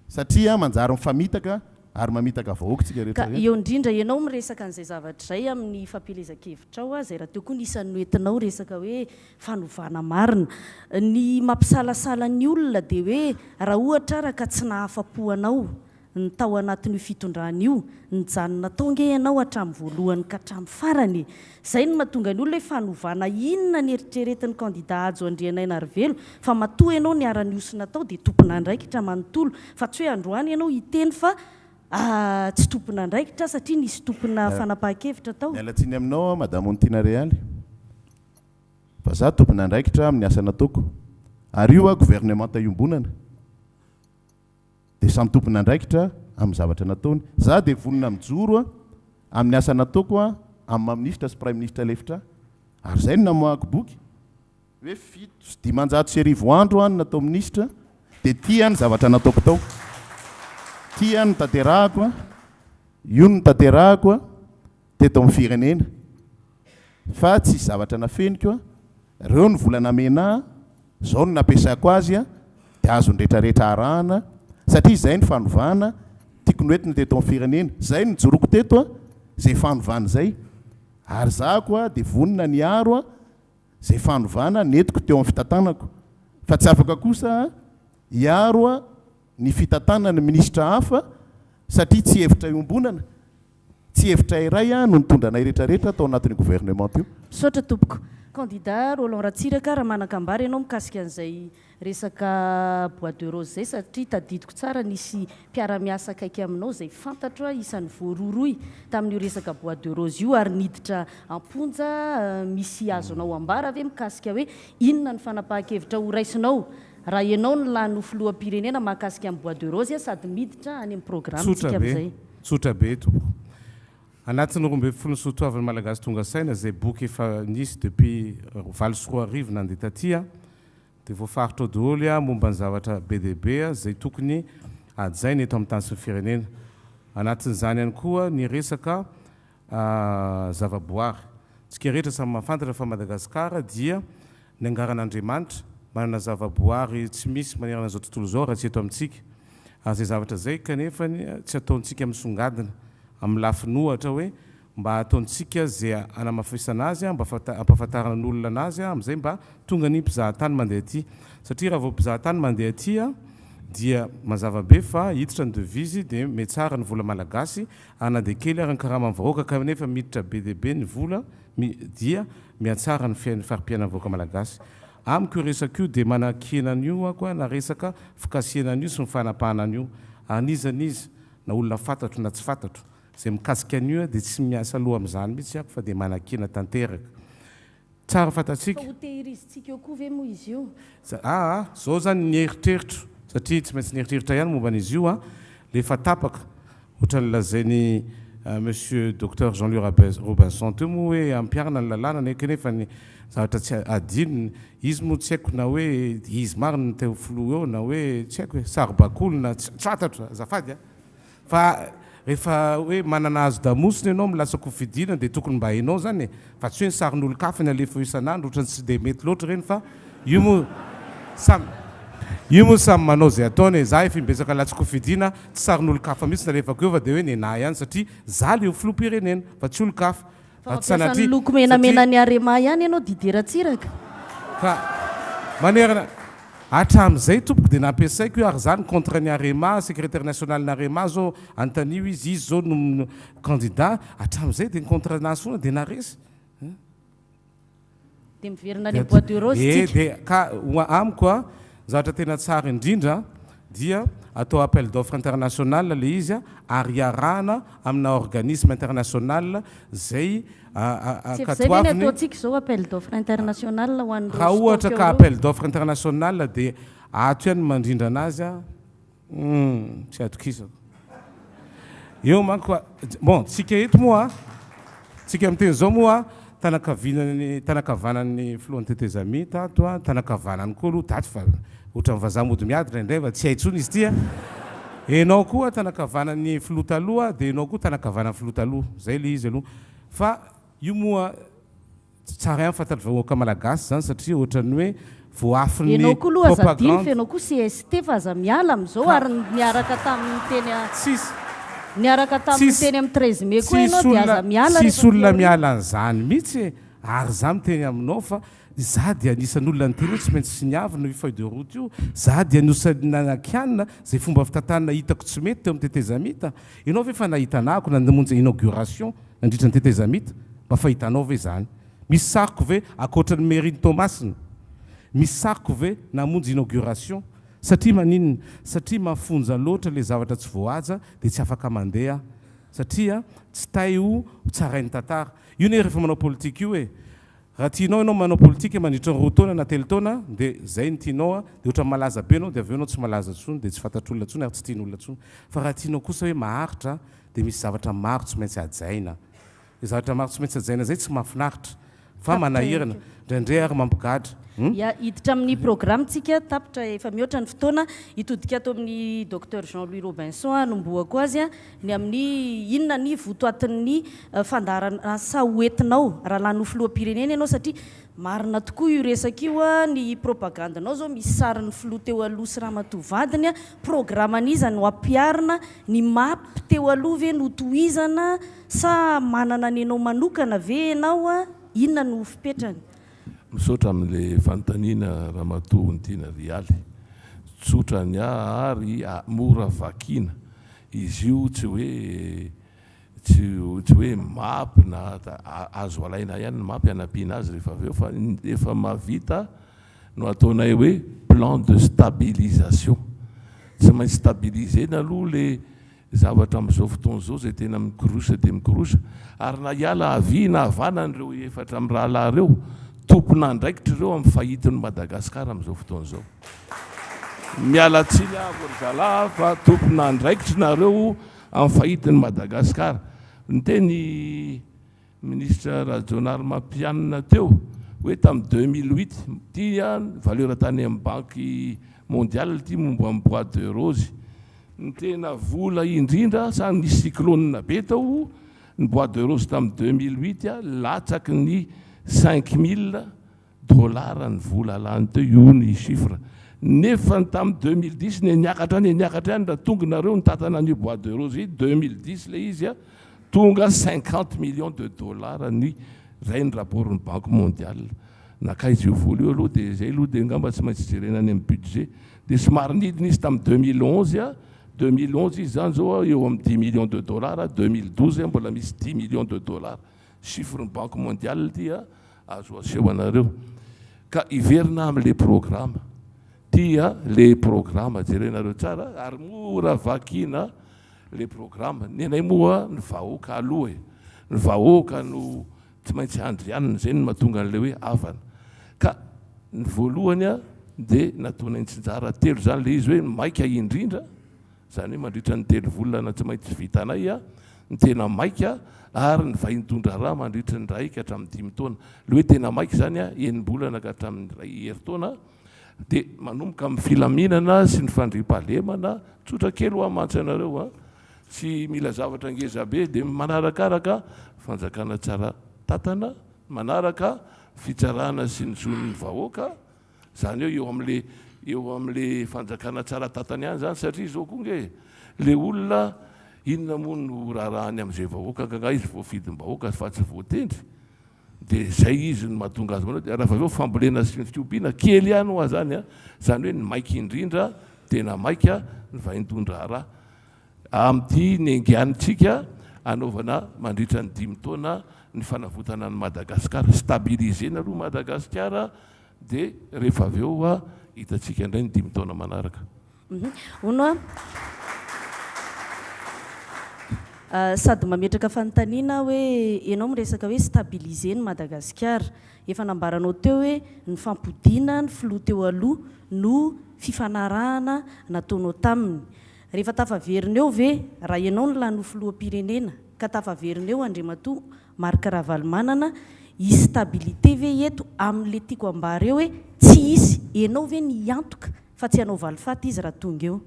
satria manjary mifamitaka ary mamitaka vahoaka isika Ka rehetra rehetra. eo indrindra, ianao miresaka an'izay zavatra izay amin'ny fampielezan-kevitrao, izay rahateo koa ny isan'ny noentinao resaka hoe fanovana marina. Ny mampisalasala ny olona dia hoe raha ohatra ara ka tsy nahafa-po anao ny tao anatin'io fitondrana io, nijanona tao nge ianao hatramin'ny voalohany ka hatramin'ny farany e! Zay no mahatonga ny olona hoe fanovana inona ny eritreretin'ny kandida Hajo Andrianainarivelo fa matoa ianao niara-nihosina tao dia tompon'andraikitra manontolo fa tsy hoe androany ianao hiteny fa tsy tompon'andraikitra satria nisy tompona fanapahan-kevitra tao. Miala tsiny aminao aho Madame Ontiana Realy fa za tompon'andraikitra amin'ny asa nataoko ary io gouvernemanta iombonana. Dia samy tompon'andraikitra amin'ny zavatra nataony. Za dia vonona mijoro amin'ny asa nataoko amin'ny maha minisitra sy praiminisitra lefitra ahy. Ary izay no namoahako boky hoe 1507 andro aho no natao minisitra dia ity ny zavatra nataoko tao. Ity no tanterahako, io no tanterahako teto amin'ny firenena. Fa tsisy zavatra nafeniko a, reo ny vola namena ahy, zao no nampiasako azy a, de azon'ny retraretra arahana, satria izay ny fanovana tiako noentina teto amin'ny firenena, zay no nijoroako teto a, zay fanovana izay, ary za koa de vonona ny hiaro a, zay fanovana nentiko teo amin'ny fitantanako, fa tsy afaka kosa hiaro a ny fitantanan'ny minisitra hafa satria tsy hevitra iombonana, Tsy hevitra iray no nitondra anay retraretra tao anatin'io gouvernement io. Misaotra tompoko. Candidat Roland Ratsiraka, raha manan-kambara ianao mikasika an'izay resaka bois de rose izay satria tadidiko tsara nisy mpiara-miasa akaiky aminao izay fantatro isan'ny voarohirohy tamin'io resaka bois de rose io ary niditra am-ponja, misy azonao ambara ve mikasika hoe inona ny fanapahan-kevitra ho raisinao raha ianao no lany ho filoham-pirenena mahakasika ny bois de rose sady miditra any amin'ny Tsotra programme-ntsika be, amin'izay. tsotra be tompoko. Anatin'ny 12 ny soatoavin'ny Malagasy tonga saina izay boky efa nisy depuis 2008 nandeha taty dia voafaritra ao daholo momba ny zavatra be dia be izay tokony hajaina eto amin'ny tany sy ny firenena. Anatin'izany ihany koa ny resaka zavaboary. Tsika rehetra samy mahafantatra fa Madagasikara dia. Niangaran'Andriamanitra, manana zavaboary tsy misy manerana izao tontolo izao raha tsy eto amintsika. Ary izay zavatra izay kanefa tsy ataontsika misongadina amin'ny lafiny ohatra hoe mba ataontsika ze hanamafisana azy mba hampafantarana ny olona anazy amin'izay mba tonga ny mpizahatany mandeha aty. Satria raha vao mpizahatany mandeha aty dia mazava be fa hiditra ny devise dia mihatsara ny vola malagasy ary na dia kely ary ny karaman'ny vahoaka kanefa miditra be dia be ny vola dia mihatsara ny fiain'ny fari-piainan'ny vahoaka malagasy. Amiko io resaka io dia manakiana an'io ako na resaka fikasihana an'io sy ny fanapahana an'io. Ary n'iza n'iza, na olona fantatro na tsy fantatro, izay mikasika an'io dia tsy miasa loha amin'izany mihitsy ako fa dia manakiana tanteraka. Tsara fantatsika. Fa ho tehirizintsika eo koa ve moa izy io? Aa, zao zany ny eritreritro, satria tsy maintsy nieritreritra ihany momba an'izy io an, le efa tapaka, ohatran'ny lazain'i Monsieur Docteur Jean Louis Robinson teo moa hoe ampiharina ny lalàna ne kanefa ny zavatra tsy adinony, izy moa tsy haiko na hoe izy marina no te ho filoha eo na hoe tsy haiko e, saribakoly na tsy fantatro, azafady an. Fa rehefa hoe manana hazo damosina ianao milatsa-kofidina dia tokony mba hainao zany e! Fa tsy hoe ny sarin'olon-kafa ny alefa eo isan'andro ohatran'ny tsy dia mety loatra ireny fa io moa samy io moa samy manao izay ataony e! Za efa imbetsaka latsa-kofidina tsy sarin'olon-kafa mihitsy nalefako eo fa dia hoe nenaha ihany satria za le ho filoham-pirenena fa tsy olon-kafa. Fa mampiasa ny loko menamena ny Arema ihany ianao Didier Ratsiraka. Ka manerana hatramin'izay tompoko dia nampiasaiko io ary za ny contre ny Arema, secretaire national ny Arema zao anontanio izy, izy zao no candidat, hatramin'izay dia ny contre anazy foana dia naharesy. Dia miverina any bois de rose tsika. Dia ka ho amiko a, zavatra tena tsara indrindra dia atao appel d'offre international le izy ary iarahana amina organisme international zay Tsy efa zay ve ny ataontsika izao appel d'offre international ho an'ireo Raha ohatra ka appel d'offre international dia ato ihany ny mandrindra anazy a. Humm tsy atokisako. Eo manko a, bon tsika eto moa tsika miteny zao moa tanakavinany tanakavanan'ny filohan'ny tetezamita ato a, tanakavanany koa aloha daty fa ohatran'ny vazaha mody miady indraindray fa tsy hay intsony izy ity a. Enao koa tanakavanan'ny filoha taloha dia enao koa tanakavanan'ny filoha taloha, zay le izy aloha. Fa io moa Tsy tsara ihany fantatry vahoaka malagasy izany satria ohatran'ny hoe voaafon'ny Enao koa aloha aza adino fa enao koa CST fa aza miala amin'izao ary niaraka tamin'ny teny a Tsisy niaraka tamin'ny tsisy teny amin'ny 13 mai koa tsisy enao dia olona aza miala tsisy rehefa olona théorie. miala an'izany mihitsy e! Ary za miteny aminao fa za dia anisan'ny olona niteny hoe tsy maintsy siniavina io feuille de route io, za dia anisan'ny nanakianina izay fomba fitantanana hitako tsy mety teo amin'ny tetezamita. Enao ve efa nahita anahako namonjy inauguration Nandritra ny tetezamita, mba fahitanao ve izany? Misy sariko ve ankoatra ny mairie ny Toamasina? Misy sariko ve namonjy inauguration? Satria maninona? Satria mafonja loatra le zavatra tsy voahaja dia tsy afaka mandeha aho. Satria tsy tay ho tsarain'ny tantara. Io ne rehefa manao politika io e! Raha tianao ianao manao politika mandritra ny roa taona na telo taona dia zay no tianao a, dia ohatran'ny malaza be ianao dia avy eo ianao tsy malaza intsony dia tsy fantatr'olona intsony ary tsy tian'olona intsony. Fa raha tianao kosa hoe maharitra dia misy zavatra maro tsy maintsy hajaina. Izay zavatra maro tsy maintsy hajaina izay tsy mahafinaritra fa Tapitra ihany manahirana, koa. indraindray ary mampigadra. Hum? Ya, hiditra amin'ny programme tsika, tapitra efa mihoatra ny fotoana. Hitodika ato amin'ny Docteur Jean Louis Robinson hanombohako azy ny amin'ny inona ny votoatin'ny fandaharan'asa ho entinao raha lany ho filoham-pirenena ianao satria marina tokoa io resaka io, ny propagande-nao izao misy sarin'ny filoha teo aloha sy ramatoa vadiny, programan'iza no ampiharina, ny map teo aloha ve no tohizana sa manana ny anao manokana ve ianao, inona no ho fipetrany? Misaotra amin'ilay fanontaniana Ramatoa Ontiana Rialy. Tsotra ny ahy ary mora vakiana. Izy io tsy hoe tsy tsy hoe map na azo alaina ihany ny map hanampiana azy rehefa avy eo fa efa mahavita no ataonay hoe plan de stabilisation. Tsy maintsy stabiliser-na aloha le zavatra amin'izao fotoana izao izay tena mikorosa dia mikorosa ary na hiala havia na havanana ireo efatra mirahalahy ireo, tompon'andraikitra ireo amin'ny fahitin'i Madagasikara amin'izao fotoana izao. Miala tsiny aho ry zalahy fa tompon'andraikitra nareo amin'ny fahitin'i Madagasikara. Niteny Minisitra Rajaonarimampianina teo hoe tamin'ny 2008, ity valeur tany amin'ny banky mondiale ity momba ny bois de rose. Ny tena vola indrindra sa nisy cyclone be tao ny bois de rose tamin'ny 2008 latsaky ny 5000. Dollars ny vola lany teo, io ny chiffre. Nefa ny tamin'ny 2010 ne niakatra ne niakatra ihany raha tonga nareo nitantana an'io bois de rose io, 2010 ilay izy a, tonga 50 millions de dollars ny, zay ny rapport ny banque mondiale. Nankaiza io vola io aloha dia zay aloha dia angamba tsy maintsy jerena any amin'ny budget. Dia somary nidina izy tamin'ny 2011 a, 2011 izy zany zao eo amin'ny 10 millions de dollars, 2012 mbola misy 10 millions de dollars. Chiffre ny banque mondiale ity a, azo aseho anareo. Ka hiverina amin'ilay programa. Ity a, le programa jerenareo tsara ary mora vakiana le programa. Ny anay moa ny vahoaka aloha e. Ny vahoaka no tsy maintsy andrianina, izay no mahatonga an'ilay hoe havana. Ka ny voalohany a, dia nataonay nitsinjara telo izany ilay izy hoe maika indrindra, Izany hoe mandritra ny telo volana tsy maintsy vitanay ny tena maika ary ny vaindohan-draharaha mandritra ny iray ka hatramin'ny dimy taona. Ilay hoe tena maika izany enim-bolana ka hatramin'ny iray herintaona dia manomboka amin'ny filaminana sy ny fandriampahalemana. Tsotra kely hoa mantsy ianareo a! Tsy mila zavatra ngeza be dia manarakaraka fanjakana tsara tantana, manaraka fitsarana sy ny zon'ny vahoaka. Zany hoe eo amle eo amle fanjakana tsara tantana ihany zany satria izao koa nge le olona inona moa no raharahany amzay vahoaka ka nga izy voafidim-bahoaka fa tsy voatendry de zay izy no mahatonga azy manao de raha avy eo fambolena sy ny fiompiana kely ihany hoa zany a, zany hoe ny maika indrindra tena maika ny vaindohan-draharaha amin'ity nengianintsika hanaovana mandritra ny dimy taona ny fanavotana an'i Madagasikara, stabiliser-na aloha Madagasikara Dia rehefa avy eo hoa hitantsika indray ny dimy taona manaraka. Hono hoa, sady mametraka fanontaniana aho hoe ianao miresaka hoe stabiliser ny Madagasikara. Efa nambaranao teo hoe ny fampodiana ny filoha teo aloha no fifanarahana nataonao taminy. Rehefa tafaverina eo ve, raha ianao no lany ho filoham-pirenena ka tafaverina eo Andriamatoa Marc Ravalomanana, hisy stabilité ve eto amin'le tiako ambara eo hoe tsy hisy, enao ve ny hiantoka fa tsy hanao valifaty izy raha tonga eo?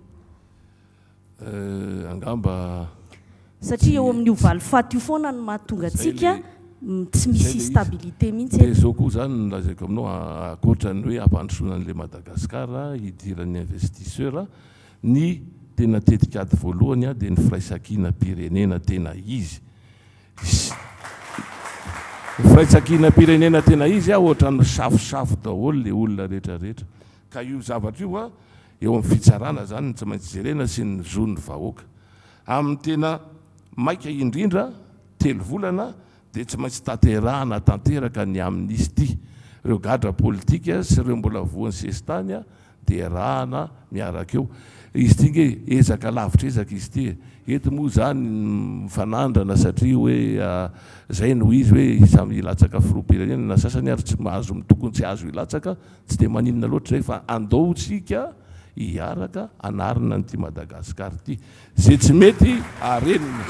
Euh, angamba Satria eo amin'io valifaty io foana no mahatonga antsika tsy misy stabilité mihitsy Dia eto. izao koa izany no lazaiko aminao, ankoatra ny hoe hampandrosoana an'ilay Madagascar, hidiran'ny investisseur, ny tena tetikady voalohany dia ny firaisankinam-pirenena tena izy. Ny firaisankinam-pirenena tena izy ohatran'ny misafosafo daholo le olona rehetra rehetra. Ka io zavatra io eo amin'ny fitsarana zany no tsy maintsy jerena sy ny zon'ny vahoaka. Amin'ny tena maika indrindra, telo volana, dia tsy maintsy tanterahana tanteraka ny amnistie. Ireo gadra politika sy ireo mbola voan'ny sesitany dia iarahana miaraka eo. Izy ity nge ezaka lavitra ezaka izy ity e. Eto moa izany mifanandrana satria hoe izay no izy hoe samy hilatsaka filoham-pirenena na sasany ary tsy mahazo tokony tsy azo hilatsaka, tsy dia maninona loatra izay fa andao tsika hiaraka hanarina an'ity Madagascar ity. Izay tsy mety harenina.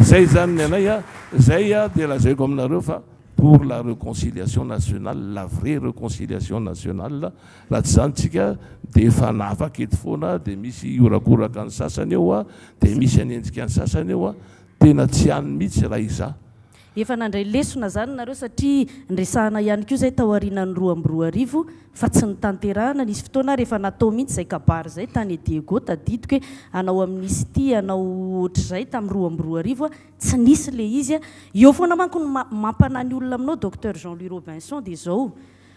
Izay izany ny anay a, izay dia lazaiko aminareo fa pour la reconciliation nationale, la vraie reconciliation nationale, Raha tsy izany tsika dia efa hanavaka eto foana, dia misy hihorakoraka ny sasany eo, dia misy hanenjika ny sasany eo, tena tsy any mihitsy raha izaho. Efa nandray lesona izany nareo satria niresahana ihany koa izay tao aorianan'ny 2002 fa tsy notanterahana, nisy fotoana ary efa natao mihitsy izay kabary izay tany Diego tadidiko hoe hanao amnistie hanao ohatr'izay tamin'ny 2002 tsy nisy ilay izy, eo foana manko ny mampanahy ny olona aminao Docteur Jean Louis Robinson dia izao,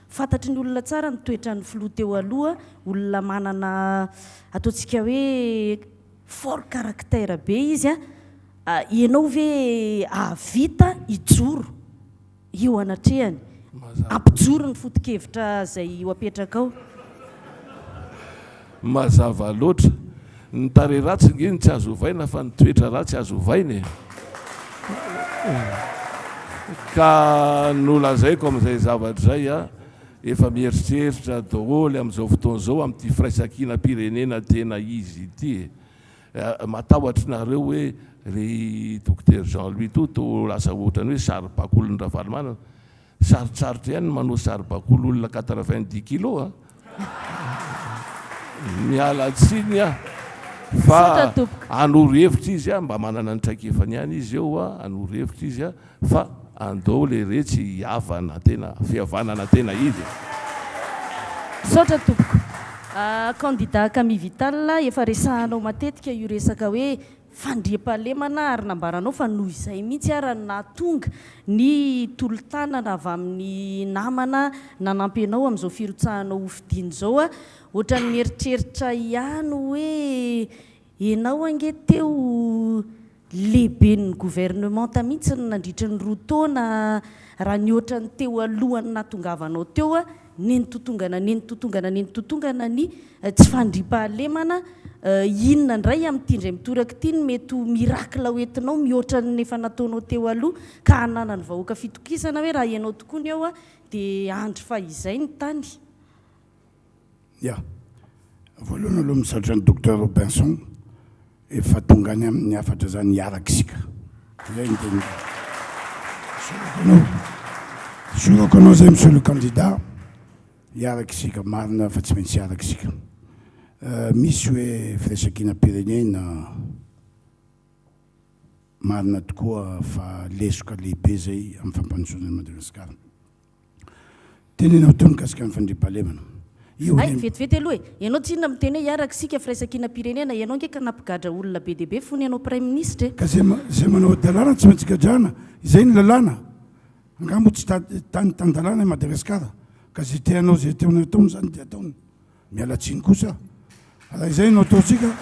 Fantatry ny olona tsara ny toetran'ny filoha teo aloha, olona manana ataontsika hoe fort caractère be izy an, ianao ve hahavita hijoro eo anatrehany, hampijoro ny foto-kevitra izay ho apetrakao? Mazava loatra. Ny tarehy ratsy nge no tsy azo ovaina fa ny toetra ratsy azo ovaina e. Ka nolazaiko amin'izay zavatra izay a, efa mieritreritra daholo amin'izao fotoana izao amin'ity firaisankinam-pirenena tena izy ity e. Matahotra nareo hoe ry Dokotera Jean Louis toa toa lasa ohatran'ny hoe saribakolin'i Ravalomanana. Sarotsarotra ihany ny manao saribakoly olona 90 kilos a! Miala tsiny aho fa hanoro hevitra izy a, mba manana ny traikefany ihany izy eo a, hanoro hevitra izy a, fa. andao leretsy hihavana tena, fihavanana tena izy e. Misaotra tompoko. Candidat Camille Vital, efa resahanao matetika io resaka hoe fandriampahalemana ary nambaranao fa noho izay mihitsy ara no nahatonga ny tolo-tanana avy amin'ny namana nanampy anao amin'izao firotsahanao ho fidiana izao. Ohatran'ny mieritreritra ihany hoe Enao ange teo lehiben'ny gouvernementa mihitsy nandritry ny roa taona raha nihoatra ny teo alohan'ny nahatongavanao teo nenitotongana nenitotongana nenitotongana ny tsy fandriampahalemana inona indray amin'ity indray mitoraka ity no mety ho miracle ho entinao mihoatra ny efa nataonao teo aloha ka hananan'ny vahoaka fitokisana hoe raha ianao tokoa ny ao dia andry fahizay ny tany. Ya. Voalohany aloha misaotra an'i Docteur Robinson efa tonga any amin'ny hafatra zany hiaraka isika. Zay ny teny. Sorako anao. Sorako anao zay monsieur le candidat. Hiaraka isika marina fa tsy maintsy hiaraka isika. Misy hoe firaisankinam-pirenena marina tokoa fa lesoka lehibe zay amin'ny fampandrosoana an'i Madagasikara. Teneno teo mikasika ny fandriampahalemana. Io Hay, vetivety aloha e! Ianao tsinona miteny hoe hiaraka isika firaisankinam-pirenena, ianao ange ka nampigadra olona be dia be fony ianao praiminisitra e! Ka zay zay manao hadalana tsy maintsy gadrana, izay ny lalàna, angaha moa tsy tany tan-dalàna i Madagasikara, ka zay te hanao zay tiany ataony zany dia ataony, miala tsiny kosa aho, raha izay no ataontsika,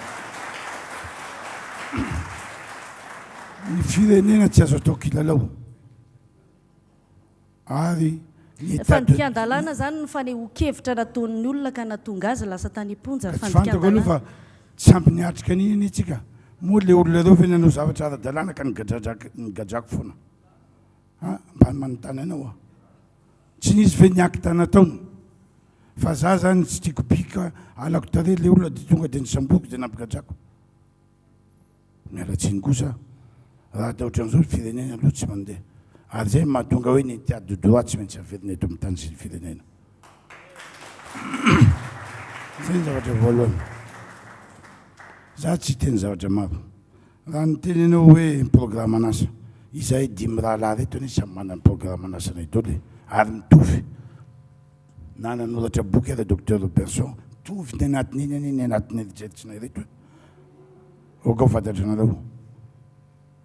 ny firenena tsy azo atao kilalao. Ary ny état de. Fandikan-dalàna izany ny fanehoan-kevitra nataon'ny olona ka nahatonga azy lasa tany am-ponja. Ka tsy fantako aloha fa tsy ampy niatrika an'iny anie tsika. Moa le olona ireo ve nanao zavatra ara-dalàna ka nigadrako foana? Ha? Mba manontany anao aho. Tsy nisy ve ny acte nataony? Fa za zany tsy tiako bika, halako tarehy le olona de tonga de nisamboriko de nampigadrako. Miala tsiny kosa raha atao ohatran'izao ny firenena aloha tsy mandeha. Ary izay no mahatonga hoe ny état de droit tsy maintsy averina eto amin'ny tany sy ny firenena. Izay ny zavatra voalohany. Za tsy hiteny zavatra maro. Raha niteny ianao hoe ny programan'asa, izahay dimy rahalahy ireto anie samy manana ny programan'asanay daholo e, ary mitovy. Na nanoratra boky ara Docteur Robinson, mitovy ny anatin'iny anie ny anatin'ny eritreritrinay ireto e. Aoka ho fantatranareo.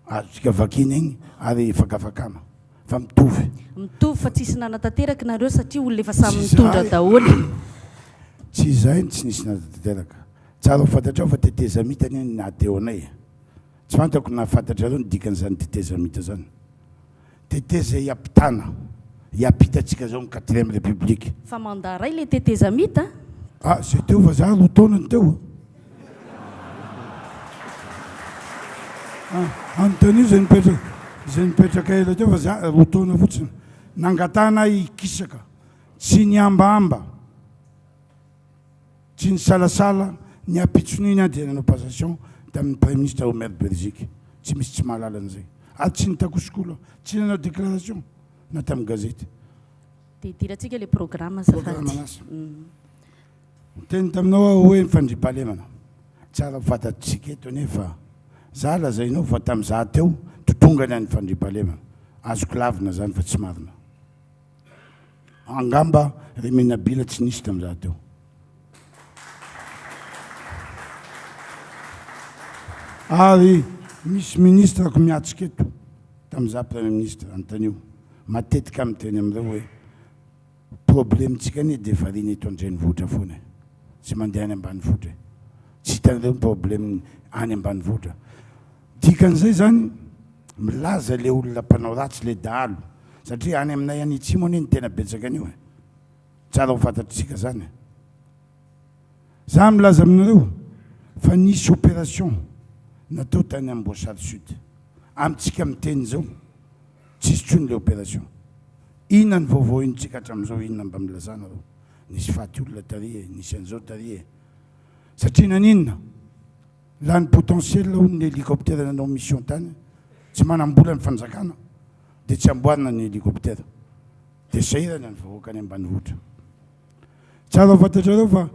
Azontsika vakiana igny ary fakafakana fa mitovy. Mitovy fa tsisy nanatanteraka nareo satria olona efa samy nitondra daholo. Tsy izahay no tsy nisy nanatanteraka. Tsara ho fantatrao fa tetezamita anie ny nahateo anay e. Tsy fantako na fantatrareo ny dikan'izany tetezamita zany. Teteza hiampitana, hiampitantsika zao ny quatrième république. Fa mandat ray le tetezamita a! Ah zay teo fa za roa taona no teo a! Anontanio zay nipetraka zay nipetraka ela teo fa za roa taona fotsiny. Nangatahana ahy hikisaka, tsy nihambahamba. Tsy nisalasala ny ampitson'iny aho dia nanao passation tamin'ny Praiminisitra Omer Beriziky. Tsy misy tsy mahalala an'izay. Ary tsy nitakosikola aho. Tsy nanao déclaration na tamin'ny gazety. Dia idirantsika ilay programa azafady. Programan'asa. Niteny taminao aho hoe ny fandriampahalemana. Tsara ho fantatsika eto anefa, za lazainao fa tamin'izaho teo, totongana ny fandriampahalemana. Azoko lavina izany fa tsy marina. Angamba ry Menabila tsy nisy tamin'izaho teo. Ary misy ministre-ko miatrika eto tamin'izaho premier ministre, anontanio. Matetika aho miteny amin'ireo hoe problème-tsika anie dia variana eto an-drenivohitra foana e. Tsy mandeha any ambanivohitra e. Tsy hitanareo ny problème any ambanivohitra. Dikan'izay izany, milaza ilay olona mpanao ratsy, ilay dahalo, satria any aminay any atsimo anie no tena betsaka an'io e. Tsara ho fantatr'isika izany e. Za milaza aminareo fa nisy opération natao tany Amboasary Sud. Amintsika miteny izao, tsisy intsony ilay opération. Inona ny vaovao henontsika hatramin'izao, inona mba milazà nareo? Nisy faty olona tary e, nisy an'izao tary e. Satria naninona? Lany potentiel hono ny hélicoptère nanao mission tany, tsy manam-bola ny fanjakana dia tsy amboarina ny hélicoptère. Dia sahirana ny vahoaka any ambanivohitra. Tsara ho fantatrareo fa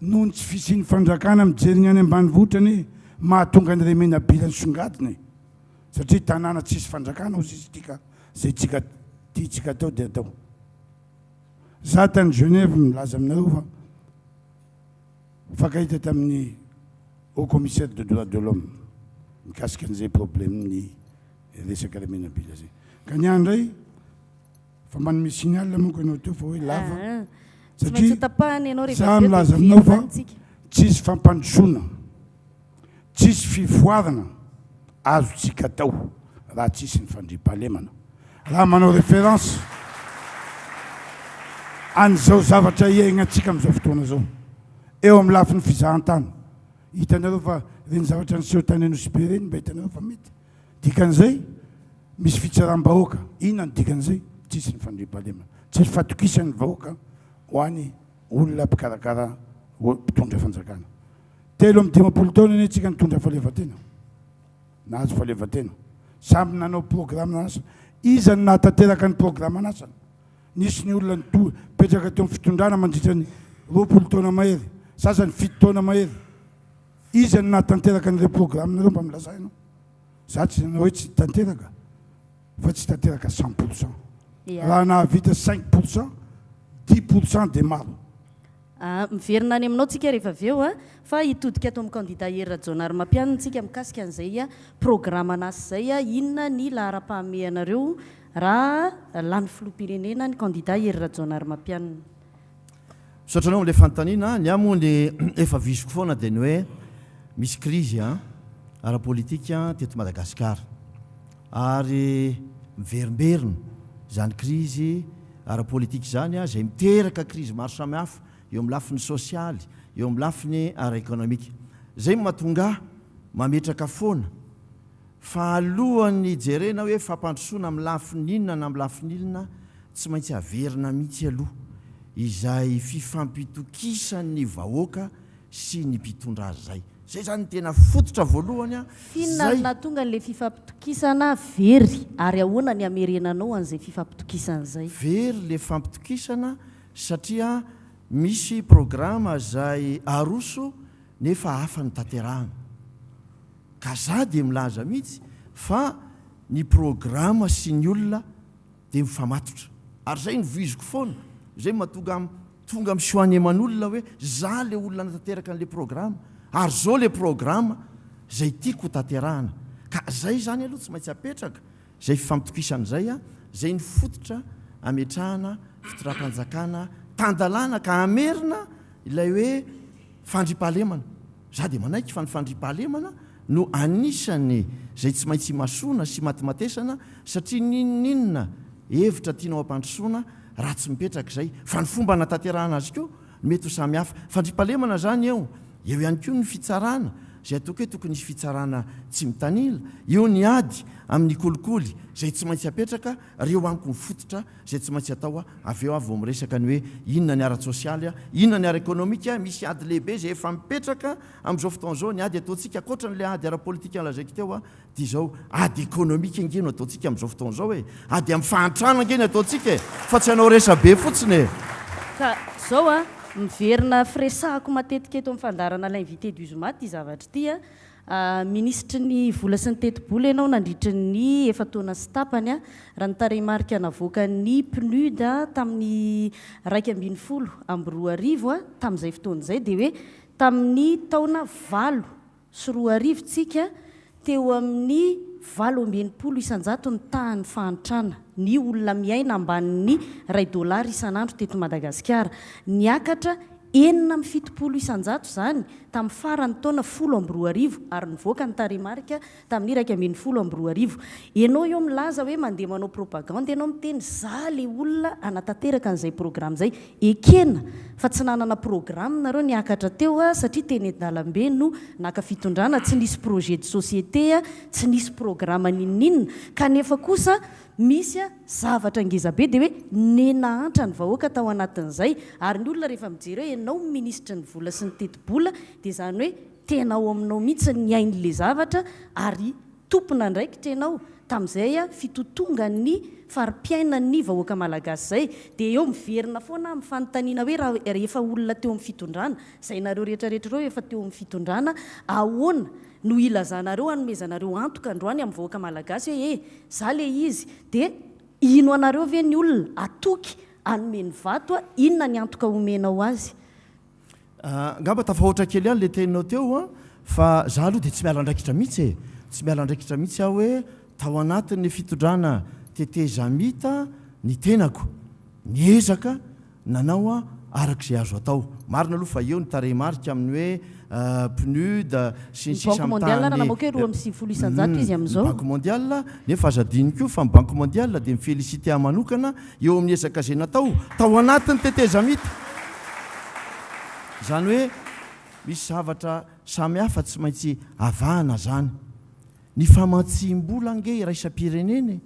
noho ny tsy fisian'ny fanjakana mijery ny any ambanivohitra anie mahatonga ny Remenabila nisongadina e. Satria tanàna tsisy fanjakana hozy izy ity ka. Izay tsika tiantsika atao dia atao. Za tany Genève milaza aminareo fa mifankahita tamin'ny Haut Commissaire de droits de l'homme mikasika an'izay problème-n'ny resaka Remenabila zay. Ka ny ahy indray fa manome signal manko ianao teo fa hoe lava ah, satria za milaza aminao fa tsisy fampandrosoana Tsisy fivoarana azontsika atao raha tsisy ny fandriampahalemana. Raha manao référence an'izao zavatra iaignantsika amin'izao fotoana izao, eo amin'ny lafiny fizahantany, hitanareo fa ireny zavatra niseho tany Anosibe ireny mba hitanareo fa mety. Dikan'izay, misy fitsaram-bahoaka. Inona no dikan'izay? Tsisy ny fandriampahalemana. Tsisy fatokisan'ny vahoaka ho an'ny olona mpikarakara, mpitondra fanjakana. 53 taona anie tsika nitondra fahaleovantena, nahazo fahaleovantena. Samby nanao programan'asa. Iza no nahatanteraka ny programan'asany? Nisy ny olona nipetraka teo amin'ny fitondrana mandritra ny 20 taona mahery, sasany 7 taona mahery. Iza no nahatanteraka an'ireo programme ireo mba milazà ianao? Za tsy nanao hoe tsy tanteraka fa tsy tanteraka 100%. Raha nahavita 5%, 10% dia maro. Miverina any aminao tsika rehefa avy eo fa hitodika ato amin'ny kandida Hery Rajaonarimampianina tsika mikasika an'izay programan'asa izay, inona ny laharam-pahamehanareo raha lany filoham-pirenena ny kandida Hery Rajaonarimampianina? Misaotra anao amin'ilay fanontaniana. Ny ahy moa ny efa viziko foana dia ny hoe misy krizy ara-politika teto Madagasikara. Ary miverimberina izany krizy ara-politika izany izay miteraka krizy maro samihafa eo amin'ny lafiny sosialy, eo amin'ny lafiny ara-ekonomika. Izay no mahatonga ahy mametraka foana fa alohan'ny hijerena hoe fampandrosoana amin'ny lafiny inona na amin'ny lafiny inona, tsy maintsy averina mihitsy aloha izay fifampitokisan'ny vahoaka sy ny mpitondra azy izay. Zay zany ny tena fototra voalohany a! F'inona no Zay! nahatonga an'ilay fifampitokisana very ary ahoana ny hamerenanao an'izay fifampitokisana izay? Very le fampitokisana satria misy programa zay aroso nefa hafa ny tanterahana. Ka za dia milaza mihitsy fa ny programa sy ny olona dia mifamatotra. Ary zay no voiziko foana, zay no mahatonga ahy tonga mi-soigner aman'olona hoe za le olona nanatanteraka an'le programme, ary zao le programme zay tiako ho tanterahana. Ka zay zany aloha tsy maintsy apetraka, zay fifampitokisana zay, zay no fototra ametrahana fitondram-panjakana tan-dalàna ka hamerina ilay hoe fandriampahalemana. Za dia manaiky fa ny fandriampahalemana no anisany izay tsy maintsy imasoana sy imatimatesana satria n'inon'inona hevitra tianao hampandrosoana raha tsy mipetraka izay fa ny fomba hanatanterahana azy koa no mety ho samy hafa. Fandriampahalemana izany eo, eo ihany koa ny fitsarana izay ataoko hoe tokony hisy fitsarana tsy mitanila, eo ny ady amin'ny kolikoly izay tsy maintsy apetraka, reo amiko ny fototra izay tsy maintsy atao avy eo aho vao miresaka ny hoe inona ny ara-tsosialy, inona ny ara-ekonomika, misy ady lehibe izay efa mipetraka amin'izao fotoana izao, ny ady ataontsika ankoatra an'ilay ady ara-politika nolazaiko teo dia izao ady ekonomika ange no ataontsika amin'izao fotoana izao e, ady amin'ny fahantrana ange ny ataontsika e, fa tsy hanao resa-be fotsiny e. Ka izao an, miverina firesahako matetika eto amin'ny fandaharana L'invité du Zoma ity zavatra ity an, Minisitry ny vola sy ny tetibola ianao nandritry ny efa-taona sy tapany, raha ny tarehimarika navoakan'ny PNUD tamin'ny 2011 tamin'izay fotoana izay dia hoe tamin'ny taona 2008 tsika teo amin'ny 68% ny tahan'ny fahantrana, ny olona miaina ambanin'ny iray dolara isan'andro teto Madagasikara. Niakatra 76% izany tamin'ny faran'ny taona 2010 ary nivoaka ny tarehimarika tamin'ny 2011. Ianao eo milaza hoe mandeha manao propagande ianao miteny za le olona hanatanteraka an'izay programme izay. Ekena fa tsy nanana programme nareo niakatra teo satria teny an-dalambe no naka fitondrana, tsy nisy projet de société, tsy nisy programme n'inon'inona kanefa kosa Misy zavatra ngezabe dia hoe nenahantra ny vahoaka tao anatin'izay ary ny olona rehefa mijery hoe ianao no minisitry ny vola sy ny tetibola dia izany hoe tena ao aminao mihitsy ny ain'ilay zavatra ary tompon'andraikitra ianao tamin'izay fitotongan'ny fari-piainan'ny vahoaka malagasy izay dia eo miverina foana amin'ny fanontaniana hoe raha rehefa olona teo amin'ny fitondrana izay nareo rehetra rehetra ireo efa teo amin'ny fitondrana ahoana no ilazanareo hanomezanareo antoka androany amin'ny vahoaka malagasy hoe e za le izy dia. Hino anareo ve ny olona, hatoky, hanome ny vato, inona ny antoka omenao azy? Angamba tafahoatra kely ihany ilay teninao teo an, fa za aloha dia tsy miala andraikitra mihitsy e! Tsy miala andraikitra mihitsy aho hoe tao anatin'ny fitondrana tetezamita ny tenako, niezaka nanao araka izay azo atao. Marina aloha fa eo ny tarehimarika amin'ny hoe PNUD sy ny Ny sisa Banque mondiale mitaha ny namoaka hoe 92% izy ny amin'izao. Banque mondiale, nefa aza adino koa fa ny Banque mondiale dia mi-féliciter ahy manokana eo amin'ny ezaka izay natao tao anatin'ny tetezamita. Izany hoe misy zavatra samy hafa tsy maintsy avahana izany. Ny famatsiam-bola ange iraisam-pirenena e!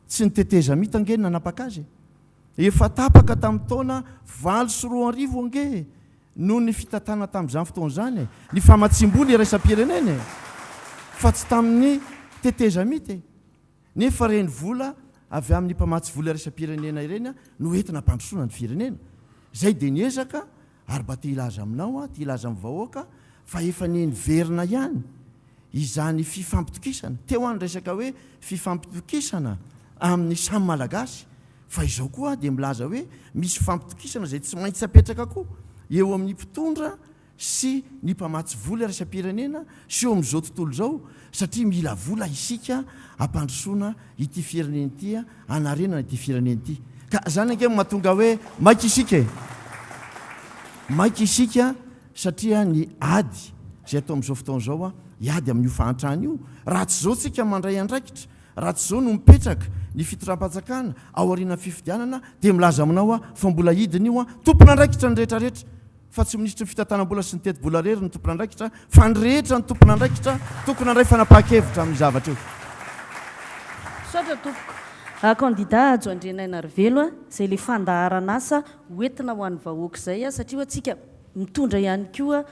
Tsy ny tetezamita ange no nanapaka azy e! Efa tapaka tamin'ny taona 2008 ange e! Noho ny fitantanana tamin'izany fotoana izany e! Ny famatsiam-bola iraisam-pirenena e! Fa tsy tamin'ny tetezamita e! Nefa ireny vola avy amin'ny mpamatsy vola iraisam-pirenena ireny no entina hampandrosoana ny firenena. Izay dia niezaka ary mba te hilaza aminao aho, te hilaza amin'ny vahoaka fa efa niverina ihany izany fifampitokisana. Teo aho niresaka hoe fifampitokisana amin'ny samy Malagasy fa izao koa aho dia milaza hoe misy fifampitokisana izay tsy maintsy apetraka koa eo amin'ny mpitondra sy ny mpamatsy vola iraisam-pirenena sy eo amin'izao tontolo izao satria mila vola isika hampandrosoana ity firenena ity, hanarenana ity firenena ity. Ka izany ange no mahatonga hoe maika isika e! Maika isika satria ny ady izay atao amin'izao fotoana izao, hiady amin'io fahantrana io, raha tsy izao tsika mandray andraikitra, raha tsy izao no mipetraka ny fitondram-panjakana aorianan'ny fifidianana dia milaza aminao aho fa mbola hidina io, tompon'andraikitra ny rehetra rehetra. fa tsy minisitry ny fitantanam-bola sy ny tetibola irery no tompon'andraikitra fa ny rehetra no tompon'andraikitra tokony handray fanapahan-kevitra amin'io zavatra io. Misaotra tompoko. Kandida Hajo Andrianainarivelo a, izay ilay fandaharan'asa hoentina ho an'ny vahoaka izay a, satria ho'a tsika mitondra ihany koa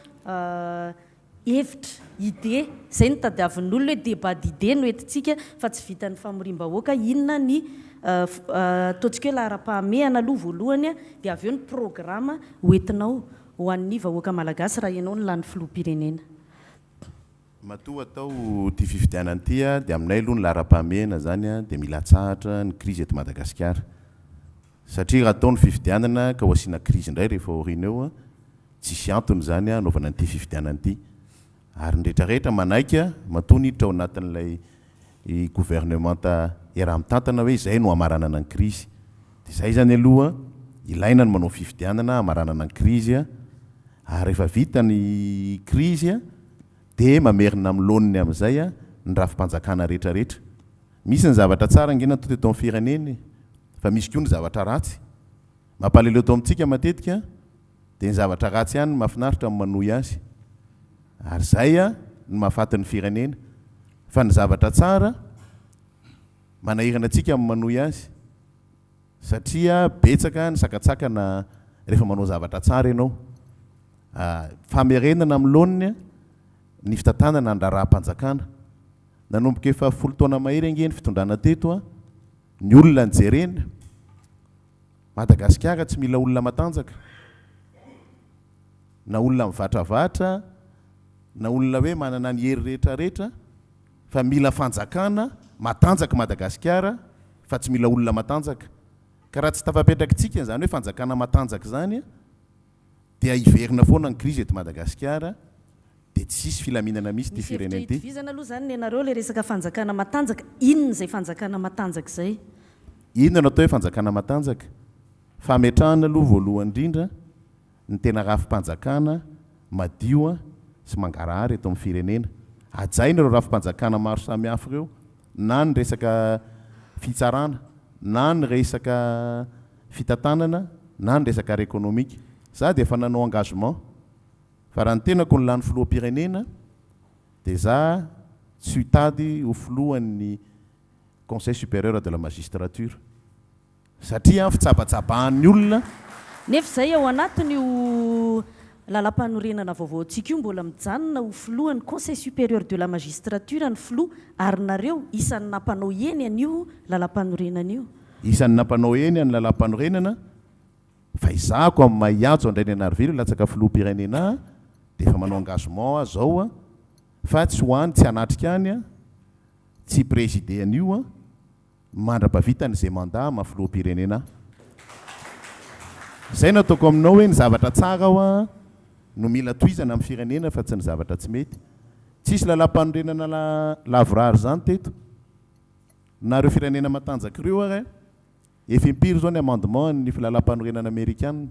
Hevitra, idée, izay no tadiavin'ny olona hoe débat d'idées no entintsika fa tsy vitan'ny famoriam-bahoaka, inona ny ataontsika hoe laharam-pahamehana aloha voalohany dia avy eo ny programa hoentinao ho an'ny vahoaka malagasy raha ianao no lany filoham-pirenena. Matoa atao ity fifidianana ity dia aminay aloha ny laharam-pahamehana izany dia mila atsahatra ny krizy eto Madagasikara satria raha atao ny fifidianana ka ho asiana krizy indray rehefa aoriana eo Tsisy antony izany hanaovana an'ity fifidianana ity. Ary ny rehetra rehetra manaiky matoa niditra ao anatin'ilay governemanta iaraha-mitantana hoe izay no hamaranana ny krizy. Dia izay izany aloha ilaina ny manao fifidianana hamaranana ny krizy ary rehefa vita ny krizy dia mamerina amin'ny laoniny amin'izay ny rafi-panjakana rehetra rehetra. Misy ny zavatra tsara ange natao teto amin'ny firenena e, fa misy koa ny zavatra ratsy. Mampalahelo eto amintsika matetika dia ny zavatra ratsy ihany no mahafinaritra ny manohy azy. Ary izay no mahafaty ny firenena. Fa ny zavatra tsara, manahirana antsika ny manohy azy. Satria betsaka ny sakantsakana rehefa manao zavatra tsara ianao. Famerenana amin'ny laoniny ny fitantanana ny raharaham-panjakana. Nanomboka efa folo taona mahery ange ny fitondrana teto, ny olona nijerena. Madagasikara tsy mila olona matanjaka, na olona mivatravatra, na olona hoe manana ny hery rehetra rehetra, fa mila fanjakana matanjaka Madagasikara fa tsy mila olona matanjaka. Ka raha tsy tafapetrakitsika izany hoe fanjakana matanjaka izany dia hiverina foana ny krizy eto Madagasikara dia tsy hisy filaminana mihitsy ity Misy hevitra firenena ity. itovizana aloha izany nenareo ilay resaka fanjakana matanjaka, inona izay fanjakana matanjaka izay? Inona no atao hoe fanjakana matanjaka? Fametrahana aloha voalohany indrindra ny tena rafi-panjakana madio sy mangarahara eto amin'ny firenena. Hajaina ireo rafi-panjakana maro samihafa ireo, na ny resaka fitsarana, na ny resaka fitantanana, na ny resaka ara-ekonomika. Za dia efa nanao engagement fa raha ny tenako no lany filoham-pirenena dia za tsy hitady ho filohan'ny Conseil supérieur de la magistrature satria fitsabatsabahan'ny olona. Nefa izay ao anatin'io lalampanorenana vaovaontsika io mbola mijanona ho filohan'ny Conseil supérieur de la magistrature ny filoha ary nareo isan'ny nampanao eny an'io lalampanorenana io. Isan'ny nampanao eny an'ny lalampanorenana fa izahako amin'ny maha hiantso an-dRainianarivelo hilatsaka filoham-pirenena ahy dia efa manao engagement aho zao fa tsy ho any tsy hanatrika any tsy hi-presider an'io an! Mandra-pahavitany izay mandat maha filoham-pirenena ahy. Izay no ataoko aminao hoe ny zavatra tsara hoa no mila tohizana amin'ny firenena fa tsy ny zavatra tsy mety. Tsisy lalàmpanorenana lavorary izany teto. Na ireo firenena matanjaka ireo ary efa impiry izao ny amendement an'ny lalàmpanorenana amerikana.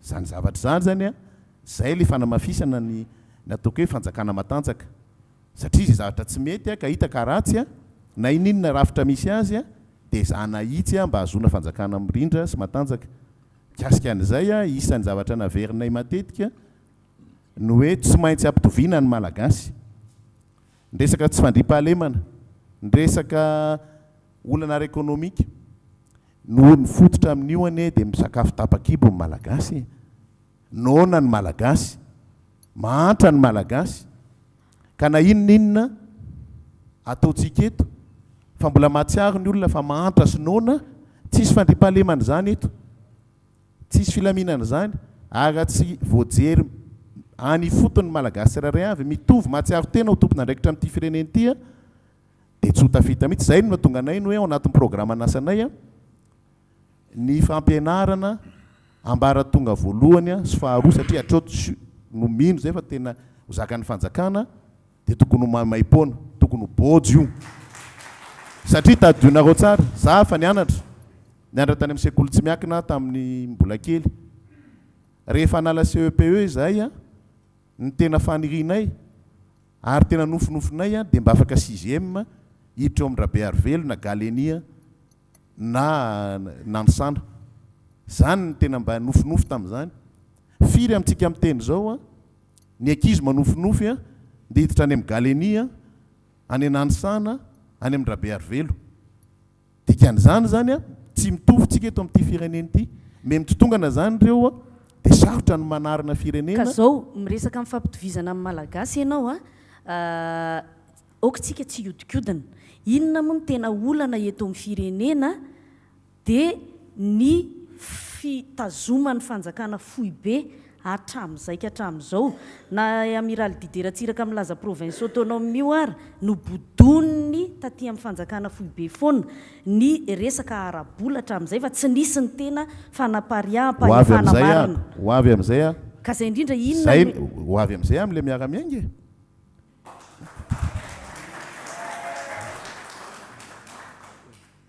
Izany zavatra izany izany an, izay ilay fanamafisana ny ny ataoko hoe fanjakana matanjaka. Satria izay zavatra tsy mety an, ka hita ka ratsy an, na ininona rafitra misy azy an, dia ezahana ahitsy an, mba hahazoana fanjakana mirindra sy matanjaka. Mikasika an'izay an, isan'ny zavatra naverinay matetika ny hoe tsy maintsy ampitoviana ny Malagasy. Ny resaka tsy fandriampahalemana, ny resaka olana ara-ekonomika, Noho ny fototra amin'io anie dia misakafo tapa-kibo ny Malagasy e! Noana ny Malagasy, mahantra ny Malagasy, ka na inona inona ataontsika eto fa mbola mahatsiaro ny olona fa mahantra sy noana, tsisy fandriampahalemana izany eto, tsisy filaminana izany, ary raha tsy voajery any ifotony ny Malagasy tsirairay avy, mitovy mahatsiaro tena ho tompon'andraikitra amin'ity firenena ity an! dia tsy ho tafita mihitsy. Izay no nahatonga anay ny hoe ao anatin'ny programan'asanay ny fampianarana ambaratonga voalohany sy faharoa satria hatreo tsy no mino izay fa tena ho zakan'ny fanjakana dia tokony ho maimaimpoana, tokony ho bôjo io. Satria tadidionareo tsara, za efa nianatra, nianatra tany amin'ny sekoly tsy miankina aho tamin'ny mbola kely. Rehefa hanala CEPE izahay, ny tena fanirianay, Ary tena nofinofinay dia mba afaka sixième hiditra eo amin-dRabearivelo na Galenia na Nanisana. Zany no tena mba nofinofy tamin'izany. Firy amintsika miteny izao ny ankizy manofinofy dia hiditra any amin'ny Galenia, any Nanisana, any amin-dRabearivelo. Dikan'izany izany an, tsy mitovy tsika eto amin'ity firenena ity. Miha mitotongana izany ireo an, dia sarotra ny manarina firenena. Ka zao, miresaka amin'ny fampitovizana amin'ny Malagasy ianao an, aoka tsika tsy hiodikodina. Inona moa no tena olana eto amin'ny firenena dia ny fitazoman'ny fanjakana foibe Hatramin'izay ka hatramin'izao, na i Amiraly Didier Ratsiraka milaza province autonome io ary, nobodoin'ny taty amin'ny fanjakana foibe foana ny resaka ara-bola hatramin'izay fa tsy nisy ny tena Ho avy fanapariaham-pahefana amin'izay aho, marina. ho avy amin'izay aho. Ka izay indrindra, inona Izay, no. ho avy amin'izay aho amin'ilay miara-miainga e.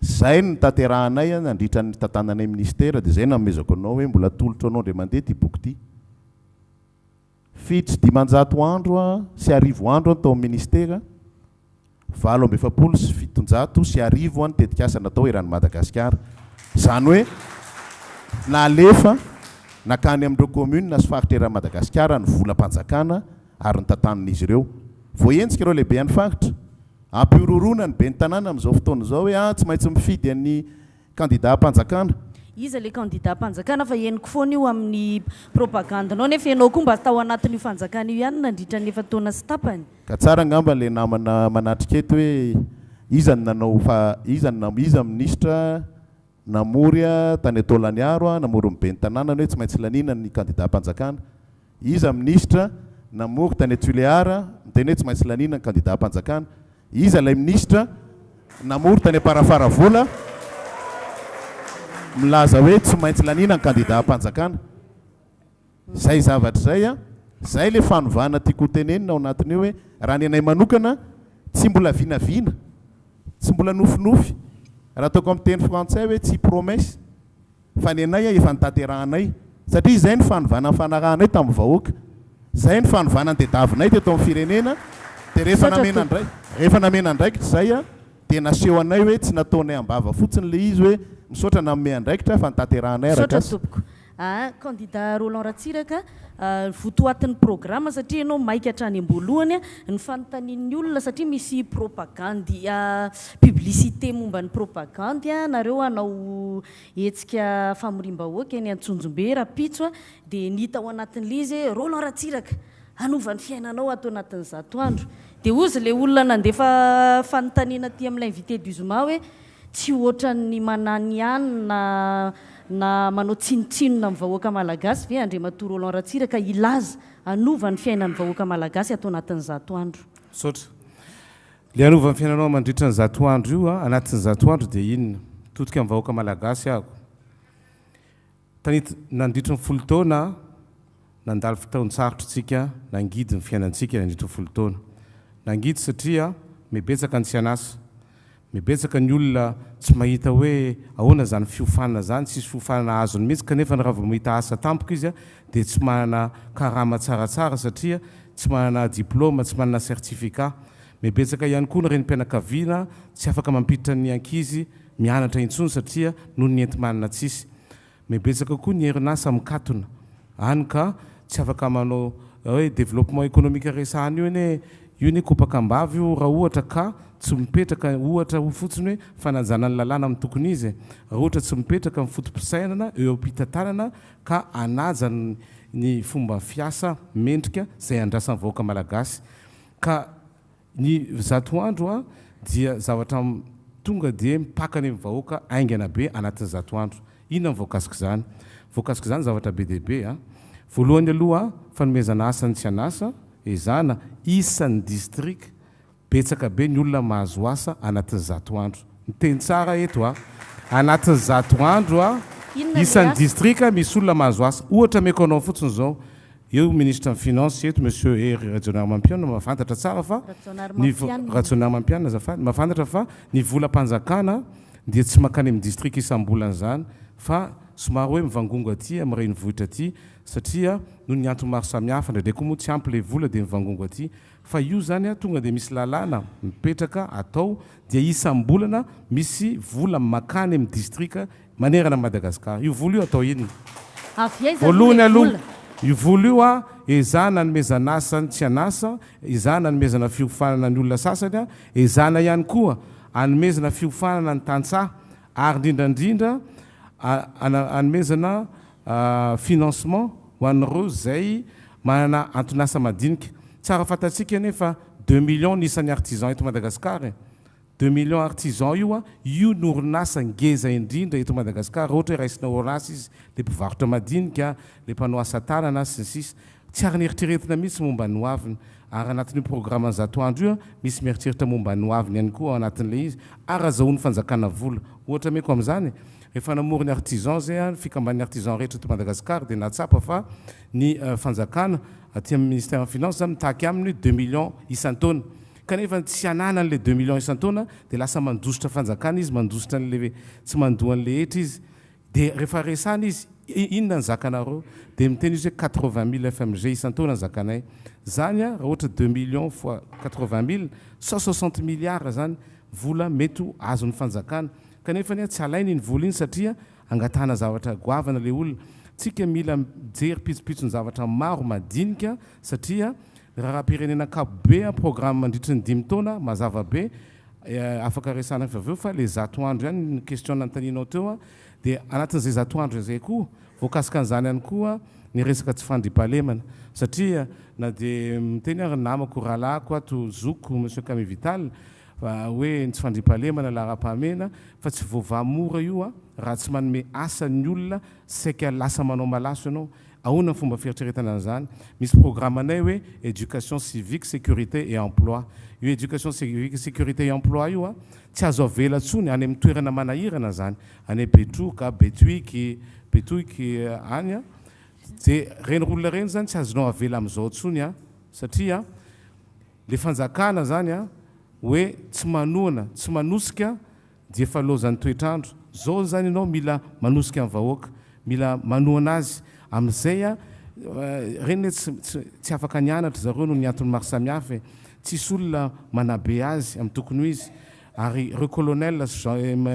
Izay no notanterahanay nandritra ny nitantananay minisitera dia izay no nanomezako anao hoe mbola atolotro anao indray mandeha ity boky ity. 507 andro sy arivo andro aho tao amin'ny minisitera, 1748 ny tetikasa natao eran'i Madagasikara. Izany hoe nalefa nankany amin'ireo commune sy faritra eran'i Madagasikara ny volam-panjakana ary notantanin'izy ireo. Voahenjika ireo lehibean'ny faritra. Ampihorohoroana ny ben'ny tanàna amin'izao fotoana izao hoe ah tsy maintsy mifidy an'ny kandidam-panjakana. Iza ilay kandidam-panjakana fa henoko foana io amin'ny propagande-nao nefa ianao koa mba tao anatin'io fanjakana io ihany nandritra ny efa-taona sy tapany. Ka tsara angamba ilay namana manatrika eto hoe iza no nanao fa iza no iza minisitra Namory tany Taolagnaro, namory ny ben'ny tanàna ny hoe tsy maintsy laniana ny kandidam-panjakana. Iza minisitra namory tany Tulear, niteny hoe tsy maintsy laniana ny kandidam-panjakana. Iza ilay minisitra namory tany Amparafaravola, milaza hoe tsy maintsy laniana ny kandidam-panjakana. Izay zavatra izay an, izay ilay fanovana tiako ho tenenina ao anatin'io hoe raha ny anay manokana tsy mbola vinavina, tsy mbola nofinofy, raha ataoko amin'ny teny frantsay hoe tsy promesse fa ny anay efa notanterahanay satria izay ny fanovana nifanarahanay tamin'ny vahoaka, izay ny fanovana notediavinay teto amin'ny firenena dia rehefa Misaotra namena tompoko. andrai- rehefa namena andraikitra izay an dia naseho anay hoe tsy nataonay am-bava fotsiny ilay izy hoe misaotra nanome andraikitra fa notanterahanay Misaotra arak'asa. tompoko. Aa Candidat Roland Ratsiraka, votoatin'ny programa satria ianao maika hatrany am-boalohany, ny fanontanian'ny olona satria misy propagandy, publicité momba ny propagandy, nareo hanao hetsika famoriam-bahoaka eny Antsonjombe rahampitso dia ny hita ao anatin'ilay izy hoe Roland Ratsiraka hanova ny fiainanao ato anatin'ny zato andro. Dia hozy ilay olona nandefa fanontaniana aty amin'ilay invité du zoma hoe Tsy ohatran'ny mananihany na na manao tsinontsinona amin'ny vahoaka malagasy ve Andriamatoa Roland Ratsiraka hilaza hanova ny fiainan'ny vahoaka malagasy ato anatin'ny zato andro? Misaotra. Le hanova ny fiainanao mandritra ny 100 andro io, anatin'ny 100 andro dia inona? Mitodika amin'ny vahoaka malagasy aho. Tanit nandritry ny 10 taona, nandalo fotoan-tsarotra tsika, nangidy ny fiainantsika nandritry ny 10 taona. Nangidy satria mibetsaka ny tsy an'asa. Mibetsaka ny olona tsy mahita hoe ahoana izany fiofanana izany, tsisy fiofanana azony mihitsy kanefa raha vao mahita asa tampoka izy dia tsy manana karama tsaratsara satria tsy manana diploma, tsy manana certificat. Mibetsaka ihany koa ny renim-pianakaviana tsy afaka mampiditra ny ankizy mianatra intsony satria noho ny enti-manana tsisy. Mibetsaka koa ny herinasa mikatona, hany ka tsy afaka manao hoe développement économique resahana io anie, io anie kopaka am-bava io raha ohatra ka tsy mipetraka ohatra ho fotsiny hoe fanajana ny lalàna amin'ny tokony izy e, raha ohatra tsy mipetraka ny foto-pisainana eo am-pitantanana ka hanaja ny fomba fiasa mendrika izay andrasan'ny vahoaka malagasy ka Ny 100 andro dia zavatra tonga dia mipaka any amin'ny vahoaka haingana be anatin'ny 100 andro. Inona no voakasik'izany? Voakasik'izany zavatra be dia be. Voalohany aloha, fanomezana asa ny tsy an'asa, ezahana isan'ny distrika betsaka be ny olona mahazo asa anatin'ny 100 andro. Miteny tsara eto a! Anatin'ny 100 andro Inona ilay isan'ny asa? distrika misy olona mahazo asa. Ohatra ameko anao fotsiny izao, Eo Minisitry ny Finance eto Monsieur Hery Rajaonarimampianina mahafantatra tsara fa ny Rajaonarimampianina. Rajaonarimampianina azafady, mahafantatra fa ny volam-panjakana dia tsy mankany amin'ny distrika isam-bolana izany fa somary hoe mivangongo aty amin'ny renivohitra aty satria noho ny antony maro samihafa, indraindray koa moa tsy ampy ilay vola dia mivangongo aty fa io izany tonga dia misy lalàna mipetraka atao dia isam-bolana misy vola makany amin'ny distrika manerana an'i Madagasikara. Io vola io atao inona? Avy aiza aloha Voalohany ilay aloha, vola? io vola io a, ezahana anomezana asa ny tsy an'asa, ezahana anomezana fiofanana ny olona sasany a, ezahana ihany koa anomezana fiofanana ny tantsaha ary indrindra indrindra anomezana financement ho an'ireo izay manana anton'asa madinika. Tsara fantatsika anie fa deux millions ny isan'ny artisans eto Madagasikara e! Deux millions artisans io a, io no orinasa ngeza indrindra eto Madagascar raha ohatra hoe raisina orinasa izy, le mpivarotra madinika, le mpanao asa tanana sy ny sisa. Tsy ary neritreretina mihitsy momba ny hoaviny. Ary anatin'io programme 100 andro io a, misy mieritreritra momba ny hoaviny ihany koa ao anatin'ilay izy, ary azahoan'ny fanjakana vola. Ohatra ameko amin'izany, rehefa namory ny artisans zay a, ny fikamban'ny artisans rehetra eto Madagascar dia nahatsapa fa ny fanjakana aty amin'ny ministère ny finance zany mitaky aminy deux millions isan-taona. Kanefa tsy ananany ilay deux millions isan-taona dia lasa mandositra fanjakana izy, mandositra an'ilay tsy mandoa an'ilay hetra izy. Dia rehefa resahana izy, inona ny zakanareo? Dia miteny izy hoe 80 mille FMG isan-taona ny zakanay. Izany raha ohatra deux millions fois 80 mille, 160 milliards izany vola mety ho azon'ny fanjakana. Kanefa anie tsy alainy iny vola iny satria angatahana zavatra goavana ilay olona. Tsika mila mijery pitsopitson-javatra maro madinika satria Raharaham-pirenena ankapobe an, programme mandritry ny dimy taona, mazava be, afaka resahana rehefa avy eo fa le 100 andro ihany ny question nanontanianao teo an, dia anatin'izay 100 andro izay koa, voakasika an'izany ihany koa ny resaka tsy fandriampahalemana satria na dia miteny ary ny namako rahalahiko ato zokiko Monsieur Camille Vital fa hoe ny tsy fandriampahalemana laharam-pahamehana fa tsy voavaha mora io an, raha tsy manome asa ny olona saika lasa manao malaso ianao. Ahoana ny fomba fieritreretana an'izany? Misy programme-nay hoe Education civique, sécurité et emploi. Io Education civique, sécurité et emploi io tsy azo avela intsony any amin'ny toerana manahirana izany, any Betroka, Betoiky, Betoiky any. Dia ireny olona ireny izany tsy azonao avela amin'izao intsony satria ilay fanjakana izany hoe tsy manohana, tsy manosika dia efa lozan'ny toetr'andro. Zao zany ianao mila manosika ny vahoaka, mila manohana azy amin'izay a, reny ne tsy tsy afaka nianatra zareo noho ny antony maro samihafa e, tsisy olona manabe azy amin'ny tokony ho izy, ary ireo colonel sy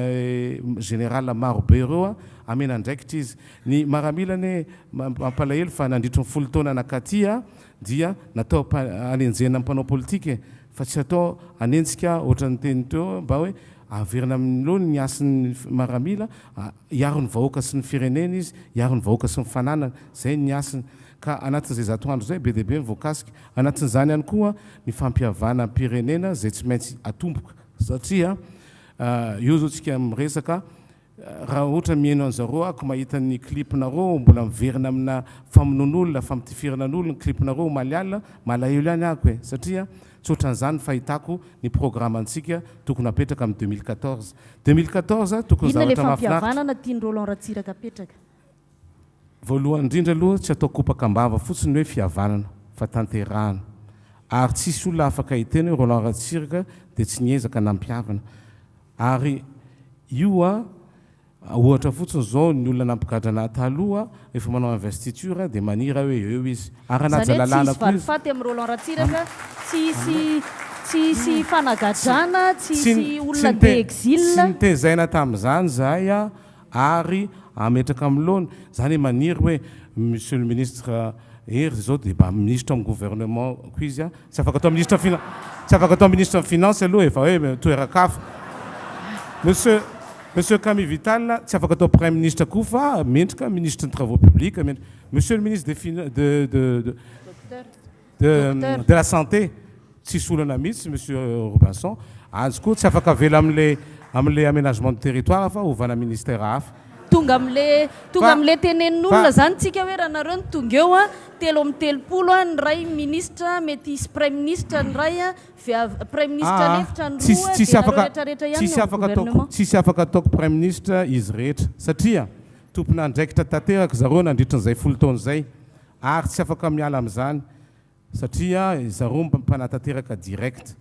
général maro be ireo a, amena andraikitra izy. Ny maramila anie mampalahelo fa nandritry ny 10 taona nakaty a, dia natao hanenjehana ny mpanao politika e, fa tsy atao hanenjika ohatran'ny teny teo mba hoe averina amin'ny laoniny ny hasin'ny maramila, hiaro ny vahoaka sy ny firenena izy, hiaro ny vahoaka sy ny fananany, izay ny hasiny. Ka anatin'izay 100 andro izay be dia be ny voakasika. Anatin'izany ihany koa ny fampihavanam-pirenena izay tsy maintsy atomboka satria eo izao tsika miresaka Raha ohatra mihaino anzareo ako mahita ny clip nareo mbola miverina amina famonoan'olona, fampitifirana an'olona ny clip nareo omaly alina, malahelo ihany ako e! Satria Tsy ohatran'izany ny fahitako ny programantsika tokony hapetraka amin'ny 2014. 2014 tokony Inona ilay zavatra mahafinaritra. fampihavanana tian'i Roland Ratsiraka apetraka? Voalohany indrindra aloha tsy atao kopaka am-bava fotsiny ny hoe fihavanana fa tanterahana. Ary tsisy olona afaka hiteny hoe Roland Ratsiraka dia tsy niezaka nampihavana. Ary io an, ohatra fotsiny izao ny olona nampigadra anah taloha rehefa manao investiture dia maniry aho hoe eo izy. Ary Izany hanaja hoe tsy lalàna hisy koa izy. valifaty amin'i Roland Ratsiraka, tsy hisy tsy hisy fanagadrana, tsy Tsy hisy tsy olona andeha exil. tsy nitezaina tamin'izany izahay an, ary hametraka amin'ny laona, zany hoe maniry hoe Monsieur le ministre Hery zao dia mba minisitra amin'ny gouvernement ko izy an, tsy afaka atao ministre finan, tsy afaka atao ministre ny finance aloha e, fa hoe toeran-kafa. Monsieur Monsieur Camille Vital tsy afaka atao praiminisitra koa fa mendrika minisitry ny travaux publics, mendrika Monsieur le ministre des finan, de de de De de la santé, tsisy olana mihitsy monsieur Robinson, azy koa tsy afaka avela amle amle aménagement du territoire fa ovana ministère hafa. Tonga amle tonga Fa amle tenenin'olona fa zany tsika hoe raha nareo no tonga eo a, 33 a, ny ray ministra, mety hisy praiminisitra ny ray a, via praiminisitra aa lefitra ny tsisy roa, tsisy dia nareo afaka rehetra rehetra ihany tsisy no ao afaka ataoko gouvernement. tsisy afaka ataoko praiminisitra izy rehetra satria tompon'andraikitra tanteraka zareo nandritrin'izay folo taona izay Ary tsy afaka miala amin'izany satria zareo mpanatanteraka direct.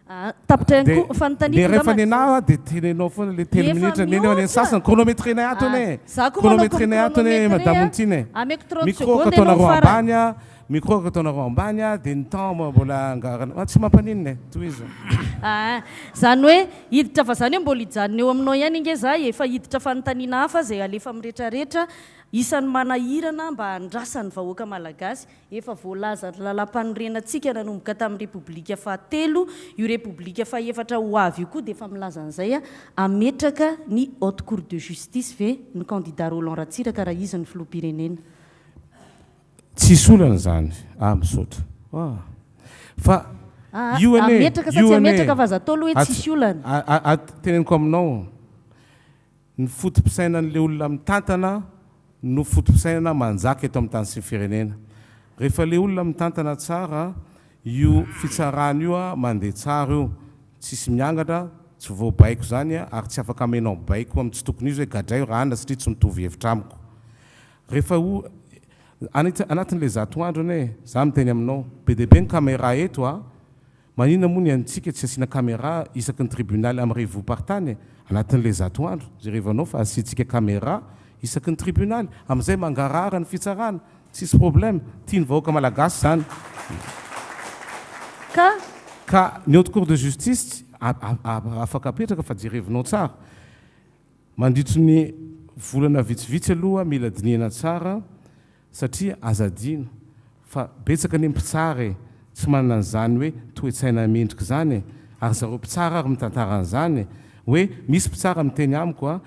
Ah, tapitra ihany De koa fanontaniako le rehefa angamba. nenaha de tenenao foana le telo Efa minitra, nenao ny mihoatra. sasany chronométrer-nay ato Ah, anie. za koa manao Chronométrer-nay ato anie chronométrer madame a. Ontiana e. Ameko 30 Micro secondes ataonareo ianao farany. ambany a, micro ataonareo ambany a, de ny temps mbola angarana. Ah, tsy mampaninona e, tohizo. Ah, zany hoe hiditra fa zany hoe mbola hijanona eo aminao ihany ange za e, efa hiditra fanontaniana hafa zay alefa amin'ny retraretra. Isan'ny manahirana mba handrasan'ny vahoaka malagasy, efa voalazan'ny lalàmpanorenantsika nanomboka tamin'ny Repoblika fahatelo, io Repoblika fahefatra ho avy io koa dia efa milaza an'izay, hametraka ny Haute Cour de Justice ve ny kandida Roland Ratsiraka raha izy no filoham-pirenena? Tsisy olana izany, ah misaotra ah. Fa Ah, io anie, hametraka sa io tsy anie, hametraka fa aza atao aloha hoe tsisy olana. Teneniko aminao, Ny foto-pisainan'ilay olona mitantana no foto-pisainana manjaka eto amin'ny tany sy ny firenena. Rehefa ilay olona mitantana tsara, io fitsarana io mandeha tsara io, tsisy miangatra, tsy voabaiko izany ary tsy afaka amenao baiko amin'ny tsy tokony izy hoe gadraio Rana satria tsy mitovy hevitra amiko. Rehefa o, anatin'ilay zato andro anie, za miteny aminao, be dia be ny camera eto a, Maninona moa ny antsika tsy asiana camera isaky ny tribunal am revo-paritany e? Anatin'ilay zato andro, jerevanao fa asiantsika camera isaky ny tribunal, amizay mangarahara ny fitsarana, tsisy problème, tian'ny vahoaka malagasy zany. Ka. Ka ny haute cour de justice afaka apetraka fa jerevinao tsara. Mandritry ny volana vitsivitsy aloha mila dinihana tsara satria aza adino fa betsaka anie mpitsara e, tsy manana an'izany hoe toe-tsaina mendrika izany e, ary zareo mpitsara ary mitantara an'izany e, hoe misy mpitsara miteny amiko a,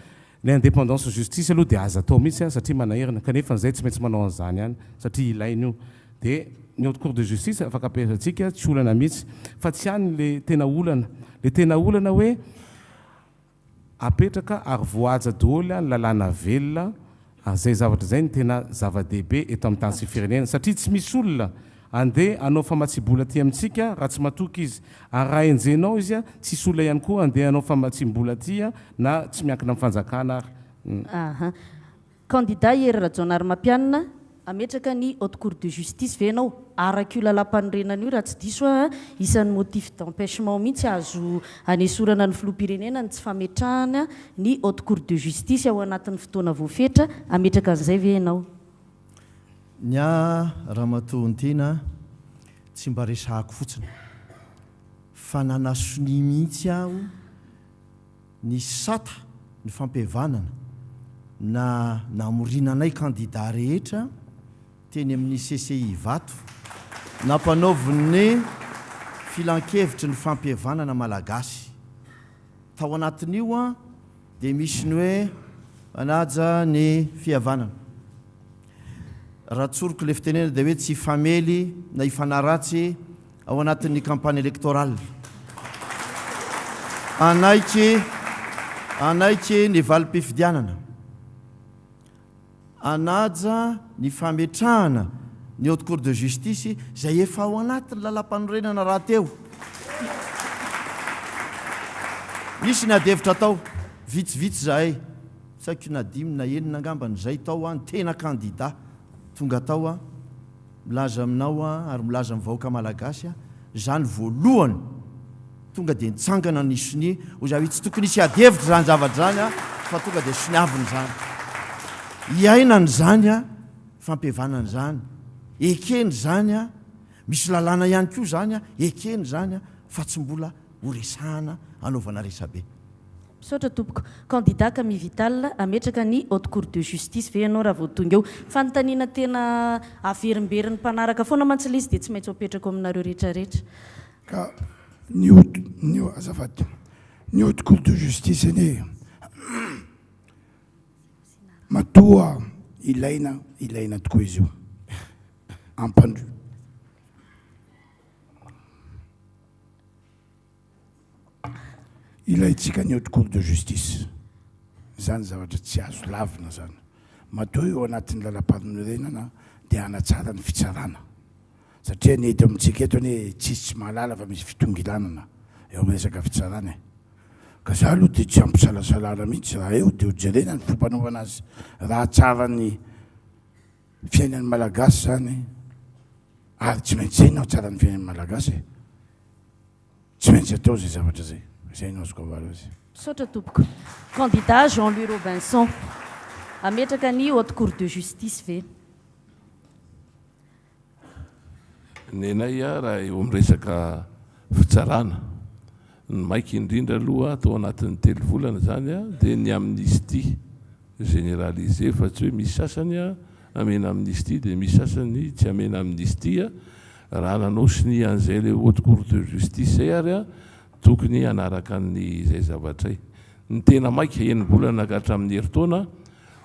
ny indépendance justice aloha dia aza atao mihitsy a satria manahirana kanefa izay tsy maintsy manao an'izany ihany satria ilaina io, dia ny haute cour de justice afaka ampiasantsika tsy olana mihitsy fa tsy any le tena olana, le tena olana hoe Apetraka ary voahaja doholy ny lalàna velona ary zay zavatra zay no tena zava-dehibe eto amin'ny tany sy firenena satria tsy misy olona andeha hanao famatsiam-bola aty amintsika raha tsy matoky izy ary raha enjehinao izy tsisy olona ihany koa andeha hanao famatsiam-bola aty na tsy miankina amin'ny fanjakana ary. Aha. Kandida Hery Rajaonarimampianina, Hametraka ny Haute Cour de Justice ve ianao? Araka io lalàmpanorenana io raha tsy diso aho, isan'ny motif d'empêchement mihitsy azo anesorana ny filoham-pirenena ny tsy fametrahana ny Haute Cour de Justice ao anatin'ny fotoana voafetra, hametraka an'izay ve ianao? Ny ahy Ramatoa Ontiana tsy mba resahako fotsiny fa nanasonia mihitsy aho ny sata ny fampihavanana na namorinanay kandida rehetra teny amin'ny CCI Ivato, nampanaovin'ny filankevitry ny fampihavanana malagasy. Tao anatin'io dia misy ny hoe manaja ny fihavanana. Raha tsoriko ilay fitenenana dia hoe tsy hifamely na hifanaratsy ao anatin'ny campagne électorale. Hanaiky hanaiky ny valim-pifidianana. Hanaja ny fametrahana Ny Haute Cour de Justice izay efa ao anatin'ny lalàmpanorenana rahateo. Nisy ny adihevitra tao, vitsivitsy izahay, tsy haiko na dimy na enina angambany izay tao an, tena kandida tonga tao an, milaza aminao an ary milaza amin'ny vahoaka malagasy an, izany voalohany tonga dia nitsangana ny sonia, hoy izaho hoe tsy tokony hisy adihevitra izany zavatra izany an, fa tonga dia soniavina izany. Iainana izany an. Fampihavanana izany, ekena izany an, misy lalàna ihany koa izany an, ekena izany an, fa tsy mbola ho resahana anaovana resabe. Misaotra tompoko. Candidat Camille Vital, hametraka ny Haute Cour de Justice ve ianao raha vao tonga eo? Fanontaniana tena averimberin'ny mpanaraka foana mantsy ilay izy dia tsy maintsy ho apetrako aminareo rehetra rehetra. Ka ny haute, ny azafady, ny Haute Cour de Justice anie Matoa ilaina, ilaina tokoa izy io. Ampandro. Ilaintsika ny haute cour de justice. Izany zavatra tsy azo lavina izany. Matoa eo anatin'ny lalam-panorenana dia hanatsara ny fitsarana. Satria ny eto amintsika eto anie tsisy tsy mahalala fa misy fitongilanana eo amin'ny resaka fitsarana e. Ka za aloha dia tsy ampisalasalana mihitsy raha eo dia ho jerena ny fompanaovana azy raha tsara ny fiainan'ny Malagasy zany ary tsy maintsy zay no hahatsara ny fiainan'ny Malagasy e. Tsy maintsy atao zay zavatra zay. Zay no azoko ambara azy. Misaotra tompoko. Candidat Jean Louis Robinson. Hametraka ny Haute Cour de Justice ve? Nenay raha eo amin'ny resaka fitsarana, ny maika indrindra aloha tao anatin'ny telo volana izany dia ny amnistie généralisée fa tsy hoe misy sasany amena amnistie dia misy sasany tsy amena amnistie. Raha nanao sonia an'izay ilay haute cour de justice izay ary tokony hanaraka an'izay zavatra izay. Ny tena maika, enim-bolana ka hatramin'ny herintaona,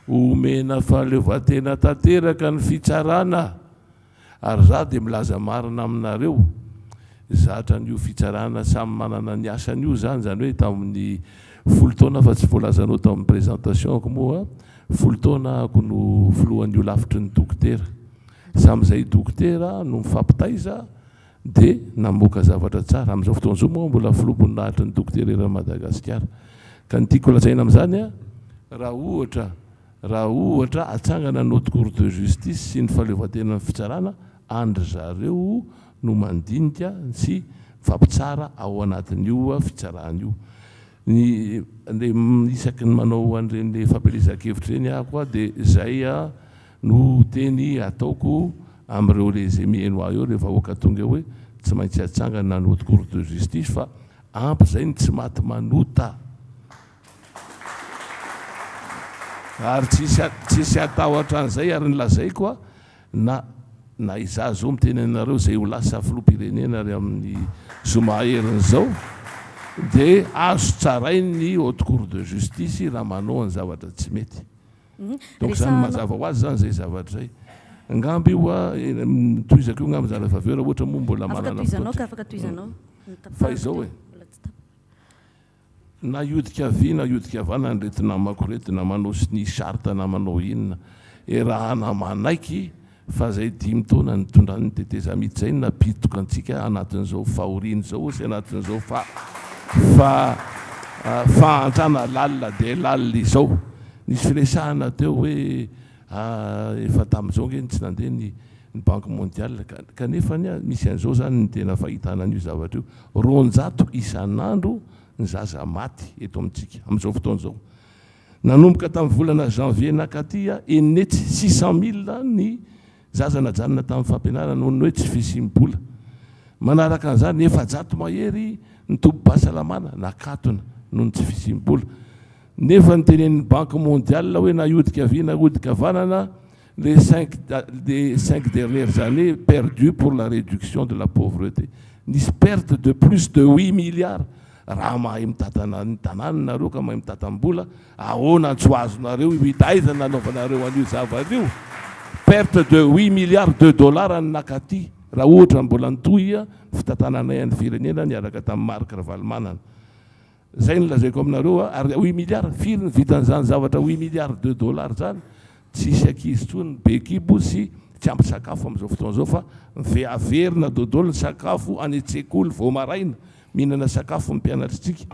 omena fahaleovantena tanteraka ny fitsarana. Ary za dia milaza marina aminareo, zatra an'io fitsarana samy manana ny asany io zany, zany hoe tamin'ny folo taona fa tsy voalazanao tamin'ny présentation-ko moa, folo taona ahako no filohan'ny holafitry ny dokotera. Samy zay dokotera no mifampitaiza dia namoaka zavatra tsara. Amin'izao fotoana izao moa mbola filoham-boninahitry ny dokotera eran'i Madagasikara. Ka ny tiako lazaina amin'izany, raha ohatra Raha ohatra atsangana ny Haute Cour de Justice sy ny fahaleovantenan'ny fitsarana, an-dry zareo no mandinika sy mifampitsara ao anatin'io fitsarana io. Ny le isaky ny manao an'ireny fampielezan-kevitra ireny aho koa dia izay no teny ataoko amin'ireo le izay mihaino ahy eo, ireo vahoaka tonga eo hoe tsy maintsy atsangana ny Haute Cour de Justice fa ampy izay ny tsy maty manota. Ary tsisy tsisy hatahotra an'izay ary ny lazaiko a na na izaho zao miteny anareo izay ho lasa filoham-pirenena ary amin'ny zoma herin'izao dia azo tsarain'ny haute cour de justice raha manao ny zavatra tsy mety. Donc zany mazava ho azy zany zay zavatra zay. Angamba io a tohizako io angamba zany rehefa avy eo raha ohatra moa mbola manana fotoana. Fa izao e. Na hiodika havia na hiodika havanana ireto namako ireto na manao sonia charte na manao inona erahana manaiky fa zay dimy taona nitondran'ny tetezamita zay no nampiditra antsika anatin'izao fahoriana izao sy anatin'izao fa fa fahantrana lalina dia lalina izao. Nisy firesahana teo hoe efa tamin'izao ange no tsy nandeha ny ny banque mondiale kanefa anie misy an'izao zany ny tena fahitana an'io zavatra io. 200 isan'andro ny zaza maty eto amintsika amin'izao fotoana izao. Nanomboka tamin'ny volana janvier nakaty enina hetsy 600 mille ny zaza najanona tamin'ny fampianarana noho ny hoe tsy fisiam-bola. Manaraka an'izany 400 mahery ny tobim-pahasalamana nakatona noho ny tsy fisiam-bola. Nefa notenenin'ny Banque mondiale hoe na hiodika havia na hiodika havanana les cinq les cinq dernières années perdues pour la réduction de la pauvreté. Nisy perte de plus de huit milliards. Raha mahay mitantana ny tanàna nareo ka mahay mitantam-bola, ahoana tsy ho azonareo io hita aiza nanaovanareo an'io zavatra io? Perte de huit milliards de dollars ny nakaty raha ohatra mbola nitohy ny fitantananay an'ny firenena niaraka tamin'i Marc Ravalomanana. Zay no lazaiko aminareo a, ary huit milliards, firy ny vitan'izany zavatra huit milliards de dollars zany? Tsisy ankizy intsony be kibo sy. Tsy ampy sakafo amin'izao fotoana izao fa ve averina dodolo ny sakafo any an-tsekoly vao maraina, mihinana sakafo ny mpianatritsika,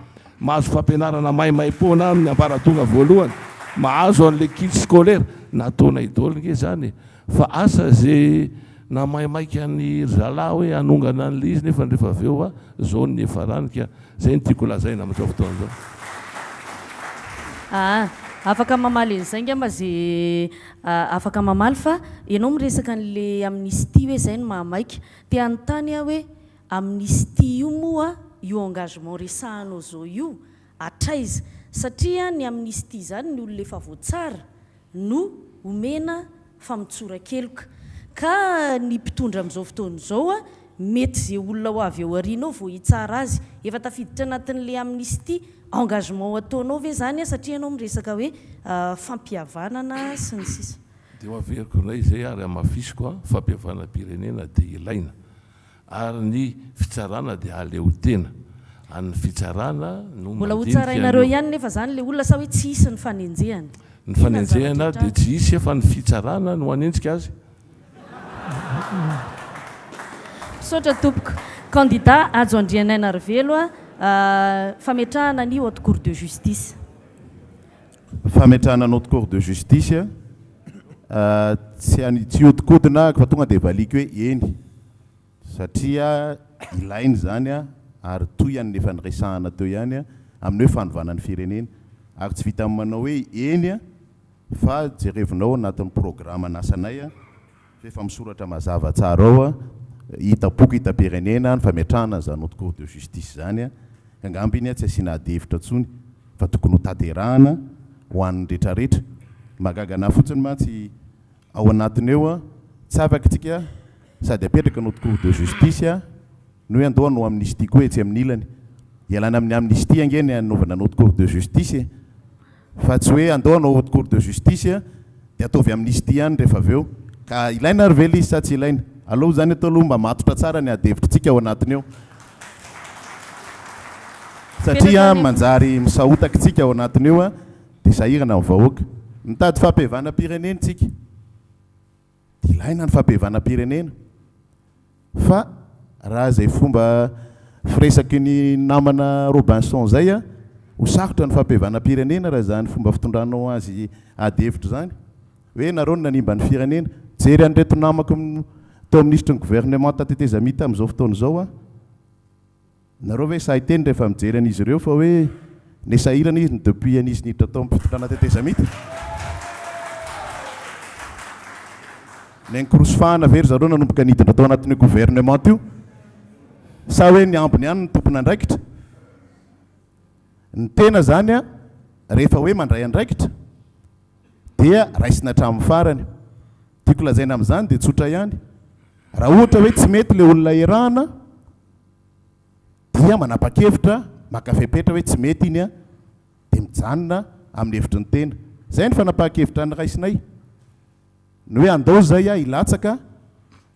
mahazo fampianarana maimaimpoana amin'ny ambaratonga voalohany, mahazo an'ilay kit scolaire, nataonay daholo nge izany e! Fa asa ze namaimaika ny ry zalahy hoe hanongana an'ilay izy nefa rehefa avy eo zao ny niafarany ka zay no tiako lazaina amin'izao fotoana izao. Aa afaka mamaly an'izay ngamba ze afaka mamaly fa ianao miresaka an'le amnistie hoe zay no mahamaika. Te hanontany aho hoe amnistie io moa io engagement resahanao zao io hatraiza? Satria ny amnistie zany ny olona efa voatsara no omena famotsoran-keloka. Ka ny mpitondra amin'izao fotoana izao mety ze olona ho avy ao aoriana ao vao hitsara azy. Efa tafiditra anatin'le amnistie, engagement ataonao ve zany satria ianao miresaka hoe fampihavanana sy ny sisa. Dia ho averiko indray izay ary hamafisiko, fampihavanam-pirenena dia ilaina. Ary ny fitsarana dia aleo tena. Any fitsarana no Mbola ho mandinika tsarainareo an'io. ihany nefa zany le olona sa hoe tsy hisy ny fanenjehana? Ny Inona ny zavatra fanenjehana dia hitranga? tsy hisy fa ny fitsarana no hanenjika azy. Misaotra tompoko. Candidat Hajo Andrianainarivelo a, fametrahana ny Haute Cour de Justice. Fametrahana ny Haute Cour de Justice a, tsy any, tsy hiodikodina fa tonga dia valiako hoe eny. Satria ilaina izany ary toy an'ny efa niresahana teo ihany amin'ny hoe fanovana ny firenena. Ary tsy vitan'ny manao hoe eny fa jerevinao ao anatin'ny programan'asanay fa efa misoratra mazava tsara ao, hitam-poko hitam-pirenena ny fametrahana an'izany haute cour de justice izany. Ka angamba iny tsy asiana ady hevitra intsony fa tokony ho tanterahana ho an'ny retraretra. Mahagaga anah fotsiny mantsy Ao anatiny eo, tsy afaka tsika sady apetraka ny haute cour de justice no hoe andao hanao amnistie koa etsy amin'ny ilany. Ialana amin'ny amnistie ange ny hanaovana ny haute cour de justice e! Fa tsy hoe andao hanao haute cour de justice dia ataovy amnistie ihany rehefa avy eo. Ka ilaina ary ve ilay izy sa tsy ilaina? Aleo izany atao aloha mba matotra tsara ny ady hevitritsika ao anatiny eo. Satria manjary misahotaka tsika ao anatiny eo. Dia sahirana ny vahoaka. Mitady fampihavanam-pirenena isika. Dia ilaina ny fampihavanam-pirenena. Fa raha izay fomba firesaky ny namana Robinson izay, ho sarotra ny fampihavanam-pirenena raha izany fomba fitondranao azy ady hevitra izany. Hoe nareo no nanimba ny firenena. Jery an'ireto namako tao minisitry ny governemanta tetezamita amin'izao fotoana izao aho. Nareo ve sahy hiteny rehefa mijery an'izy ireo fa hoe nesahirana izy ny depuis an'izy niditra tao amin'ny fitondrana tetezamita? Nenkorosofahana ve ry zareo nanomboka niditra tao anatin'io gouvernement io? Sa hoe ny ambiny ihany no tompon'andraikitra? Ny tena zany a, rehefa hoe mandray andraikitra dia raisina hatramin'ny farany. Tiako lazaina amin'izany dia tsotra ihany, raha ohatra hoe tsy mety ilay olona iarahana, dia manapa-kevitra, maka fepetra hoe tsy mety iny an, dia mijanona amin'ny hevitry ny tena. Izay ny fanapahan-kevitra noraisinay. Ny hoe andao izay aho hilatsaka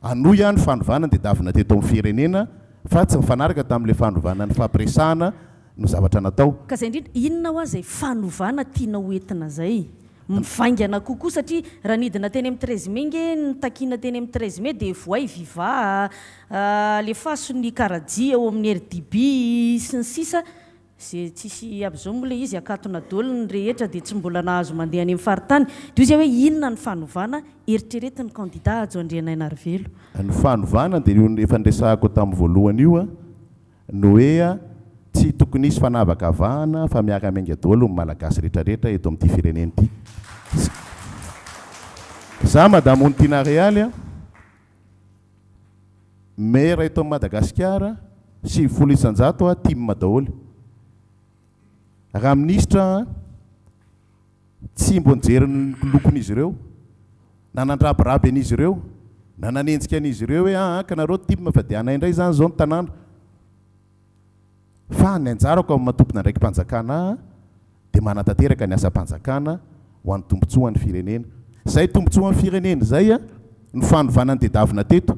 hanohy aho ny fanovana nodedavina teto amin'ny firenena fa tsy mifanaraka tamin'ilay fanovana nifampiresahana no zavatra natao. Ka izay indrindra, inona hoa izay fanovana tianao ho entina izay? Mivaingana kokoa satria raha nidina teny amin'ny 13 mai nge ny takiana teny amin'ny 13 mai dia voay viva alefaso ny karajia ao amin'ny rdb sy ny sisa Ze tsisy amin'izao moa ilay izy akatona daholo ny rehetra dia tsy mbola nahazo mandeha any amin'ny faritany dia hoy zay hoe inona ny fanovana eritreretin'ny kandida Hajo Andrianainarivelo. Ny fanovana dia io efa niresahako tamin'ny voalohany io an. Ny hoe tsy tokony hisy fanavakavahana fa miara miainga daholo ny Malagasy rehetra rehetra eto amin'ity firenena ity. Za Madame Onitiana Realy a, maire eto Madagasikara 90% a tim daholo. Raha minisitra a, tsy mbo nijery ny lokon'izy ireo, na nandrabiraby an'izy ireo, na nanenjika an'izy ireo hoe aa ka nareo tim fa dia anay indray izany izao ny tanàna. Fa ny anjarako amin'ny maha tompon'andraiki-panjakana ahy dia manatanteraka ny asam-panjakana ho an'ny tombontsoan'ny firenena. Izay tombontsoan'ny firenena izay no fanovana ny tedavina teto.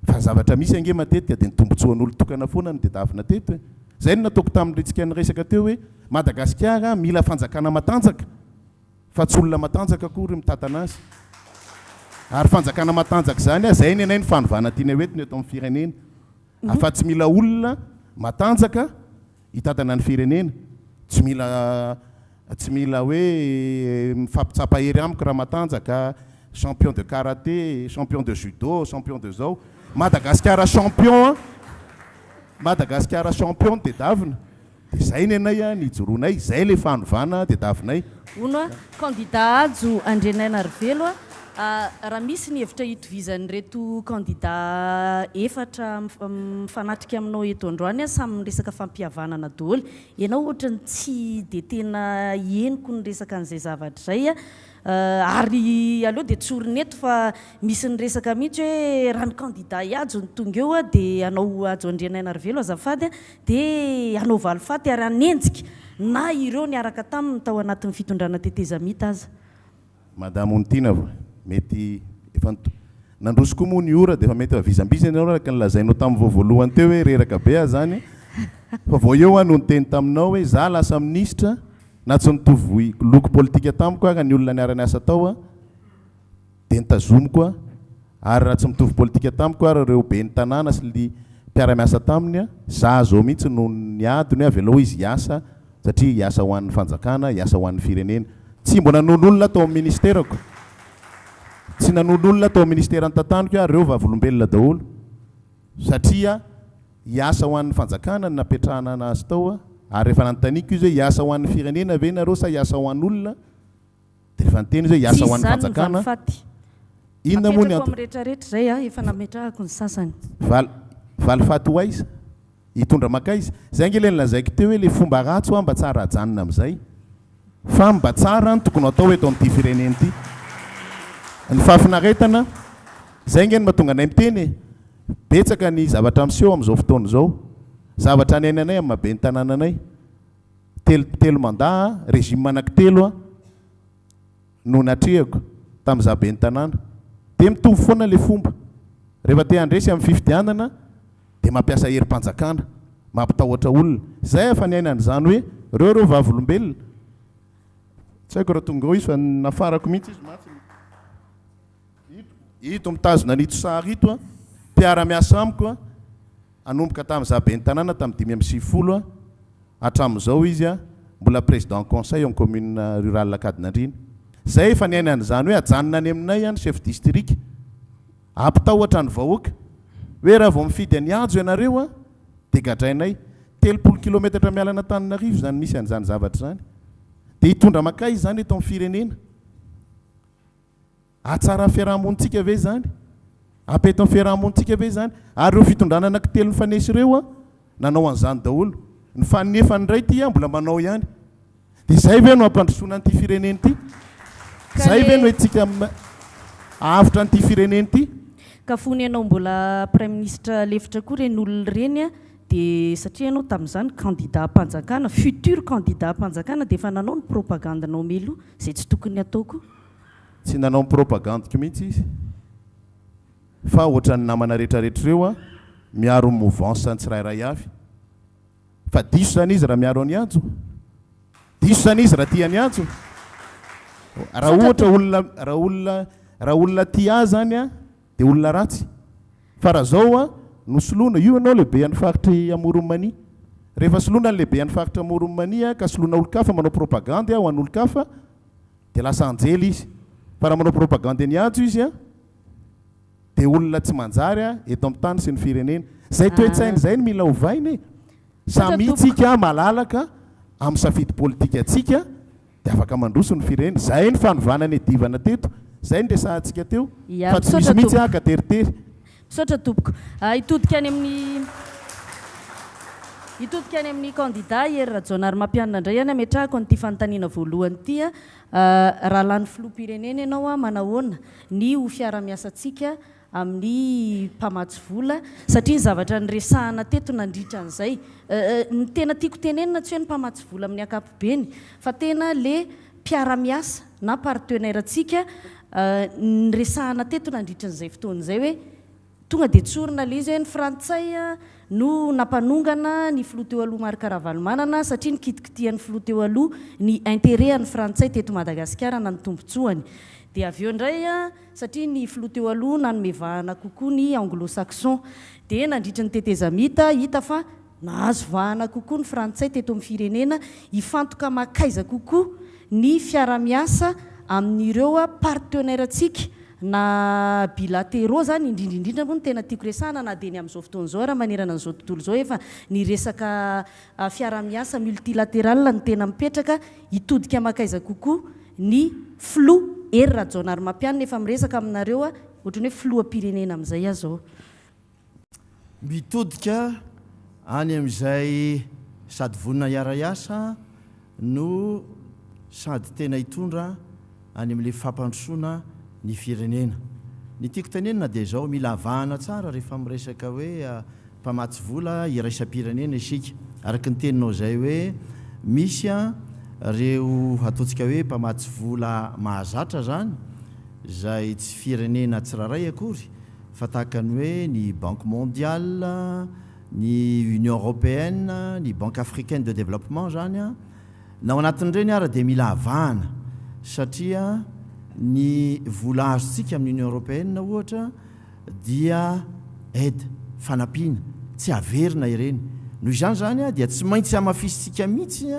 Fa ny zavatra misy ange matetika dia ny tombontsoan'olon-tokana foana no tedavina teto e. Izay no nataoko tamin'iretsika niresaka teo hoe Madagasikara mila fanjakana matanjaka fa tsy olona matanjaka akory mitantana azy. Ary fanjakana matanjaka izany, izay ny anay ny fanovana tianay hoentina eto amin'ny firenena. Fa tsy mila olona matanjaka hitantana ny firenena. Tsy mila tsy mila hoe mifampitsapa hery amiko raha matanjaka, champion de karaté, champion de judo, champion de zao. Madagasikara champion an! Madagasikara champion no tedavina. Dia izay ny anay ny ijoroanay, izay ilay fanovana tediavinay. Hono a, kandida Hajo Andrianainarivelo a, raha misy ny hevitra itovizan'ireto kandida efatra mifanatrika aminao eto androany a, samy miresaka fampihavanana daholo. Ianao ohatran'ny tsy dia tena henoko niresaka an'izay zavatra izay a. Ary aleo dia tsorina eto fa misy niresaka mihitsy hoe raha ny kandida Hajo no tonga eo dia hanao Hajo Andrianainarivelo azafady a, Dia hanao valifaty ary hanenjika na ireo niaraka taminy tao anatin'ny fitondrana tetezamita aza. Madame Onitiana, mety efa nandroso koa moa ny ora dia efa mety efa vizambizana ianao araka ny lazainao tamin'ny vao voalohany teo hoe reraka be aho zany fa vao eo aho no niteny taminao hoe za lasa minisitra na tsy nitovy loko politika tamiko ara ny olona niara-niasa tao a dia nitazomiko aho ary raha tsy mitovy politika tamiko ary ireo ben'ny tanàna sy ny mpiara-miasa taminy, za zao mihitsy no niady ny hoe avelao izy hiasa satria hiasa ho an'ny fanjakana, hiasa ho an'ny firenena. Tsy mbo nanolo olona tao amin'ny ministerako, tsy nanolo olona tao amin'ny ministera nitantaniko aho, ireo vavolombelona daholo satria hiasa ho an'ny fanjakana no napetrahana anazy tao ary rehefa nanontaniako izy hoe hiasa ho an'ny firenena ve nareo sa hiasa ho an'olona, Dia rehefa niteny izy hoe hiasa ho Tsisy an'ny izany ny fanjakana, valifaty. inona moa ny Apetrako anto. amin'ny retraretra izay a, efa nametrahako ny sasany. Val, valifaty ho aiza? Hitondra mankaiza? Izay ange ilay nolazaiko teo hoe ilay fomba ratsy hoa mba tsara ajanona amin'izay. Fa mba tsara no tokony hatao eto amin'ity firenena ity. Ny fahafinaretana, izay ange no mahatonga anay miteny e. Betsaka ny zavatra miseho amin'izao fotoana izao. Zavatra niainanay amin'ny maha ben'ny tanàna anay. Telo telo mandat a, régime anaky telo a no natrehako tamin'ny za ben'ny tanàna. Dia mitovy foana ilay fomba. Rehefa te handresy amin'ny fifidianana dia mampiasa herim-panjakana, mampitahotra olona. Izay efa niaina an'izany hoe reo reo vavolombelona. Tsy haiko raha tonga eo izy fa nafarako mihitsy izy mantsy. Ito, ito mitazona an'ito sary ito a, mpiara-miasa amiko a, hanomboka tamin'ny za ben'ny tanàna tamin'ny 95 a, hatramin'izao izy a, mbola président conseil en commune rurale Ankadinandriana. Zay efa niaina an'izany hoe ajanona any aminay a ny chef district, ampitahotra ny vahoaka, hoe raha vao mifidy an'i Hajo ianareo a, dia gadrainay. 30 kilometatra miala an'Antananarivo izany misy an'izany zavatra izany. Dia hitondra mankaiza izany eto amin'ny firenena? Hahatsara ny fiaraha-monintsika ve izany? Hampeto ny fiaraha-monintsika ve izany? Ary ireo fitondrana anankitelo nifanesy ireo an, nanao an'izany daholo. Ny faninefany indray ity an, mbola manao ihany. Dia izay ve no hampandrosoana an'ity firenena ity? Ka Izay ve le no entintsika hahavotra an'ity firenena ity? Ka fony ianao mbola praiminisitra lefitra koa ireny olona ireny an, dia satria ianao tamin'izany kandidam-panjakana, futur kandidam-panjakana dia efa nanao ny propagande-nao mialoha, izay tsy tokony hatao koa. Tsy nanao ny propagandiko mihitsy izy fa ohatran'ny namana retraretra ireo a, miaro ny mouvance ny tsirairay avy. Fa diso zany izy raha miaro an'i Hajo? Diso zany izy raha tia an'i Hajo? Raha Misaotra ohatra tompoko. olona raha olona raha olona tia ahy zany a dia olona ratsy. Fa raha zao a, nosoloina, io ianao lehibean'ny faritr'i Amoron'i Mania. Rehefa soloina ny lehibean'ny faritra Amoron'i Mania ka soloina olon-kafa manao propagandy ho an'olon-kafa, Dia lasa anjely izy. Fa raha manao propagande an'i Hajo izy an, dia olona tsy manjary an, eto amin'ny tany sy ny firenena. Izay toe-tsaina izay no mila ovaina e. Misaotra Samia tompoko. tsika malalaka amin'ny safidy politikantsika dia afaka mandroso ny firenena. Izay ny fanovana niadivana teto, izay no resahantsika teo, Ya, fa tsy misaotra misy mihitsy tompoko. haka teritery. Misaotra tompoko. Hitodika any amin'ny Hitodika any amin'ny kandida Hery Rajaonarimampianina indray any ametrahako an'ity fanontaniana voalohany ity. Raha lany filoham-pirenena ianao, manahoana ny ho fiara-miasantsika amin'ny mpamatsy vola satria ny zavatra niresahana teto nandritra an'izay, ny tena tiako tenenina tsy hoe ny mpamatsy vola amin'ny ankapobeny fa tena le mpiara-miasa na partenaire-ntsika niresahana teto nandritra an'izay fotoana izay hoe. Tonga dia tsorina ilay izy hoe ny frantsay no nampanongana ny filoha teo aloha Marc Ravalomanana satria nikitikitihan'ny filoha teo aloha ny intérêt an'ny frantsay teto Madagasikara na ny tombotsoany. Dia avy eo indray satria ny filoha teo aloha nanome vahana kokoa ny anglo-saxon. Dia nandritry ny tetezamita hita fa nahazo vahana kokoa ny frantsay teto amin'ny firenena hifantoka makaiza kokoa ny fiara-miasa amin'ireo partenaires-ntsika na bilatéraux izany, indrindra indrindra moa no tena tiako resahana na dia ny amin'izao fotoana izao ary manerana an'izao tontolo izao efa ny resaka fiara-miasa multilatéral no tena mipetraka, hitodika mankaiza kokoa ny filoha Hery Rajaonarimampianina efa miresaka aminareo aho, ohatran'ny hoe filoham-pirenena amin'izay aho izao. Mitodika any amin'izay sady vonona hiara-hiasa no sady tena hitondra any amin'ilay fampandrosoana ny firenena. Ny tiako tenenina dia izao, mila avahana tsara rehefa miresaka hoe mpamatsy vola iraisam-pirenena isika. Araka ny teninao izay hoe misy ireo ataontsika hoe mpamatsy vola mahazatra izany, izay tsy firenena tsirairay akory fa tahaka ny hoe ny Banque mondiale, ny Union européenne, ny Banque africaine de développement izany an, na ao anatin'ireny ara dia mila avahana satria ny vola azontsika amin'ny Union européenne ohatra dia aide, fanampiana, tsy averina ireny. Noho izany izany dia tsy maintsy hamafisintsika mihitsy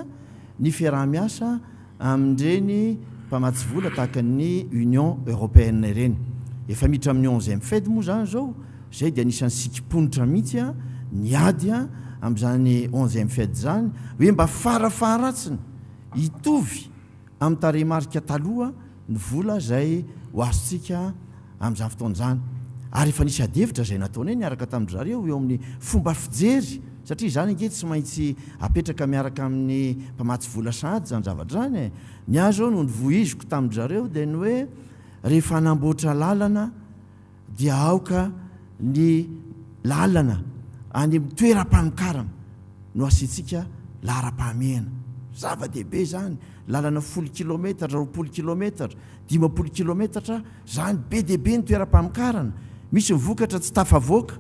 ny fiaraha-miasa amin'ireny mpamatsy vola tahaka ny Union Européenne ireny. Efa miditra amin'ny onzième Fed moa izany izao, izay dia anisan'ny sikim-ponitra mihitsy ny ady amin'izany onzième Fed izany, hoe mba fara-faharatsiny hitovy amin'ny tarehimarika taloha ny vola izay ho azontsika amin'izany fotoana izany. Ary efa nisy adihevitra izay nataonay niaraka tamin-dry zareo eo amin'ny fomba fijery, satria izany ange tsy maintsy apetraka miaraka amin'ny mpamatsy vola sahady izany zavatra izany e! Ny ahy izao no novoiziko tamin-dry zareo dia ny hoe rehefa hanamboatra lalana dia aoka ny lalana any amin'ny toeram-panokarana no asiantsika laharam-pahamehana. Zava-dehibe izany, lalana folo kilometatra, 20 kilometatra, 50 kilometatra, izany be dia be ny toeram-pamokarana. Misy ny vokatra tsy tafavoaka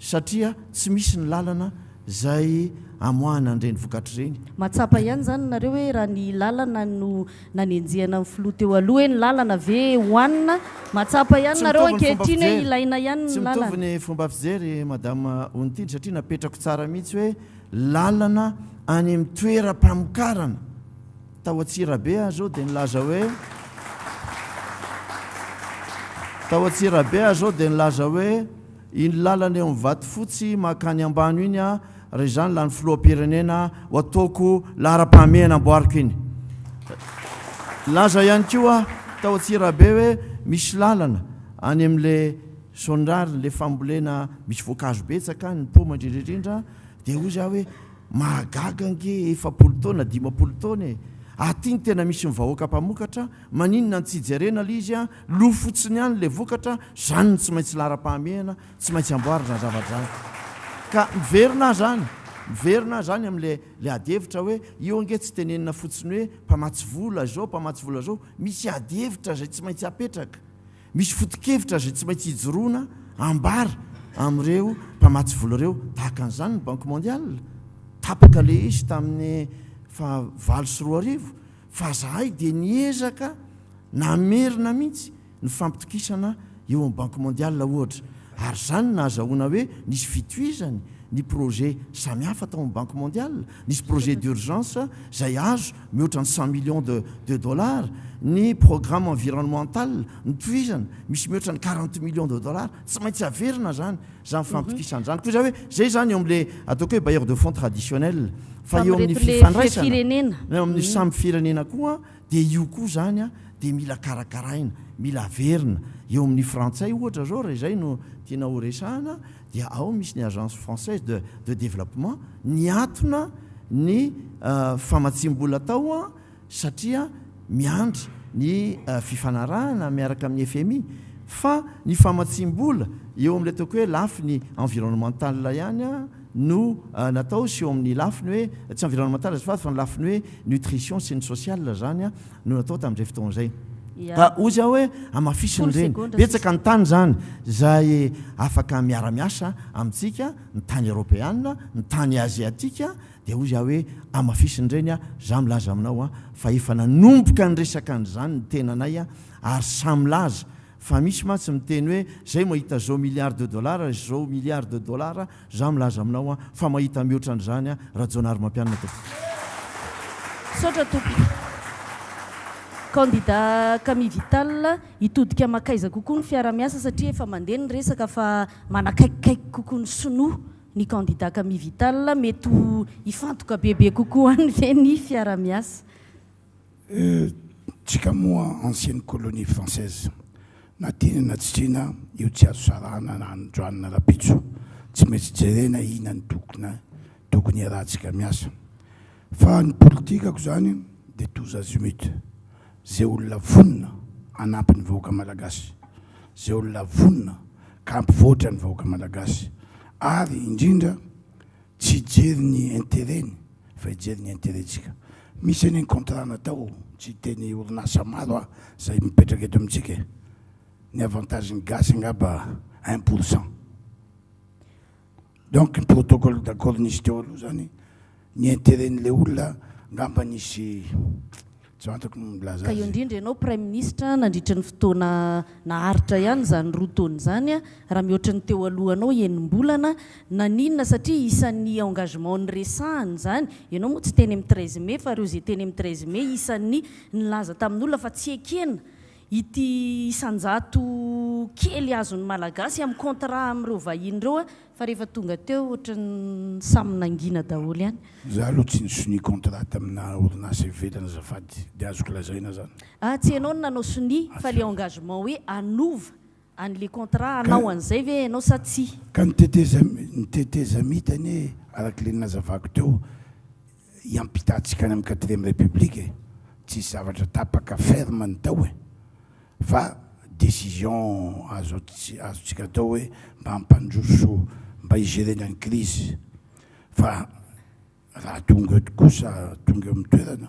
satria tsy misy ny lalana izay amoahana an'ireny vokatra ireny. Mahatsapa ihany izany nareo hoe raha ny lalana no nanenjehana ny filoha teo aloha hoe ny lalana ve hohanina? Mahatsapa ihany Tsy nareo mitovy ny fomba ankehitriny hoe fijery. ilaina ihany Tsy ny mitovy lalana? ny fomba fijery Madame Onitidy satria napetrako tsara mihitsy hoe lalana any amin'ny toeram-pamokarana. Tao Antsirabe aho zao dia nilaza hoe Tao Antsirabe aho zao dia nilaza hoe iny lalana eo amin'ny Vatofotsy mankany Ambano iny aho raha izany lany filoham-pirenena ho ataoko laharam-pahamehana amboariko iny. Nilaza ihany koa aho tao Antsirabe hoe misy lalana any amin'ilay Soandrariny, ilay fambolena misy voankazo betsaka any, ny paoma indrindra indrindra, dia hoy izaho hoe Mahagaga ange 40 taona 50 taona e! Aty ny tena misy ny vahoaka mpamokatra, maninona no tsy jerena le izy a, lo fotsiny ihany le vokatra, zany no tsy maintsy laharam-pahamehana, tsy maintsy amboarina zany zavatra zany. Ka miverina aho zany, miverina aho zany amle le ady hevitra hoe io ange tsy tenenina fotsiny hoe mpamatsy vola zao, mpamatsy vola zao, misy ady hevitra zay tsy maintsy apetraka. Misy foto-kevitra izay tsy maintsy ijoroana ambara amin'ireo mpamatsy vola ireo. Tahaka an'izany ny Banque Mondiale. Tapaka ilay izy tamin'ny faha 2008 fa zahay dia niezaka namerina mihitsy ny fampitokisana eo amin'ny Banque Mondiale ohatra. Ary izany no nahazahoana hoe nisy fitohizany ny projet samihafa tao amin'ny Banque Mondiale, nisy projet d'urgence izay azo mihoatra ny cent millions de de dollars, ny programme environnemental notohizana misy mihoatra ny quarante millions de dollars, tsy maintsy averina izany izany fampitokisana izany. Koa izay hoe izay izany eo amin'ilay ataoko hoe bailleur de fonds traditionnel, fa eo amin'ny fifandraisana, eo amin'ny samy firenena koa Dia io koa izany dia mila karakaraina, mila averina. Eo amin'ny frantsay ohatra izao raha izay no tiana ho resahana dia ao misy ny agence française de de développement niatona ny famatsiam-bola tao satria miandry ny fifanarahana miaraka amin'ny FMI fa ny famatsiam-bola eo amin'ilay ataoko hoe lafiny environnemental ihany no natao sy eo amin'ny lafiny hoe, tsy environnemental azafady fa ny lafiny hoe nutrition sy ny social izany no natao tamin'izay fotoana izay. Ka hozy aho hoe hamafisiny ireny. Betsaka ny tany izany izay afaka miara-miasa amintsika, ny tany eropeana, ny tany aziatika, dia hozy aho hoe hamafisiny ireny, za milaza aminao fa efa nanomboka niresaka an'izany ny tenanay ary samy milaza fa misy mantsy miteny hoe zay mahita zao milliard de dollars, zao milliard de dollars, Za milaza aminao an, fa mahita mihoatra an'izany an, Rajaonarimampianina tompoko. Misaotra tompoko. Candidat Camille Vital, hitodika makaiza kokoa ny fiarahamiasa satria efa mandeha ny resaka fa manakaikikaiky kokoa ny sinoa ny candidat Camille Vital, mety ho hifantoka bebe kokoa any ve ny fiarahamiasa? Tsika moa ancienne colonie française, na tiana na tsy tiana io tsy azo sarahana na androany na rapitso, tsy maintsy jerena ina ny tokona tokony iarahantsika miasa. Fa ny politikako zany de tous azimuts, ze olona vonona hanampy ny vahoaka malagasy, ze olona vonona ka hampivoatra ny vahoaka malagasy ary indrindra Tsy hijery ny intérêt-ny fa hijery ny intérêt-tsika. Misy anie ny contrat natao, tsy hiteny orinasa maro aho izay mipetraka eto amintsika e. Ny avantage-n'ny gasy angamba 1%. Donc ny protocole d'accord nisy teo aloha zany, ny intérêt-n'ilay olona angamba nisy Tsy fantako ny milaza Ka eo azy. indrindra ianao Praiminisitra nandritra ny fotoana naharitra ihany izany roa taona izany, raha mihoatra ny teo alohanao enim-bolana, naninona satria isan'ny engagement niresahana izany, ianao moa tsy teny amin'ny 13 mai fa ireo izay teny amin'ny 13 mai isan'ny nilaza tamin'olona fa tsy ekena ity isan-jato kely azon'ny Malagasy amin'ny contrat amin'ireo vahiny ireo Fa rehefa tonga teo ohatran'ny samy nangina daholo ihany. Za aloha tsy nisonia contrat tamina orinasa ivelany azafady de azoko lazaina zany. Ah tsy ianao no nanao sonia fa le engagement hoe hanova an'le contrat hanao an'izay ve ianao sa tsia? Ka ny teteza ny tetezamita anie araka le nazavako teo hiampitantsika any amin'ny quatrième république e, tsisy zavatra tapaka ferme ny tao e. Fa décision azo azontsika atao hoe mba hampandroso mba hi-gerena ny crise fa raha tonga eto kosa tonga eo amin'ny toerana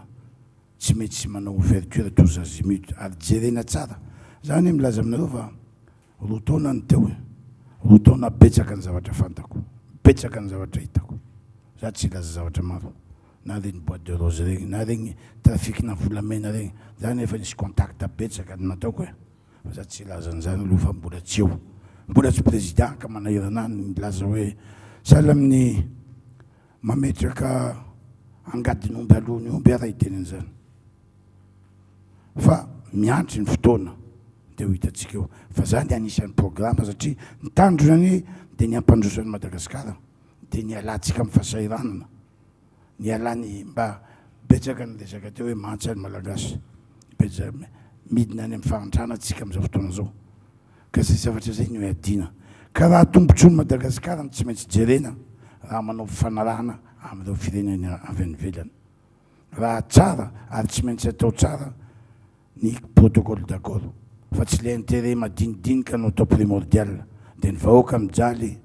tsy maintsy manao ouverture tous azimuts ary jerena tsara. Za anie milaza aminareo fa Roa taona ny teo e. Roa taona betsaka ny zavatra fantako. Betsaka ny zavatra hitako. Za tsy hilaza zavatra maro. Na regny boite de rose regny, na regny trafic-na volamena regny. Za nefa nisy contact betsaka ny nataoko e. Fa za tsy hilaza an'izany aloha fa mbola tsy eo. Mbola tsy président ka manahirana ahy ny milaza hoe sahala amin'ny mametraka angadin'omby alohan'ny omby aho raha hiteny an'izany. Fa miandry ny fotoana dia ho hitantsika eo. Fa zany dia anisan'ny programa satria ny tanjona anie dia ny hampandroso an'i Madagasikara, dia ny hialantsika amin'ny fahasahiranana, ny hialany mba betsaka ny resaka teo hoe mahantra ny Malagasy, betsaka midina any amin'ny fahantrana tsika amin'izao fotoana izao. Ka izay zavatra izay no iadiana. Ka raha tombontsoan'i Madagasikara no tsy maintsy jerena raha manao fifanarahana amin'ireo firenena avy any ivelany. Raha tsara ary tsy maintsy atao tsara ny protocole d'accord fa tsy le intérêt madinidinika no atao primordial dia ny vahoaka mijaly,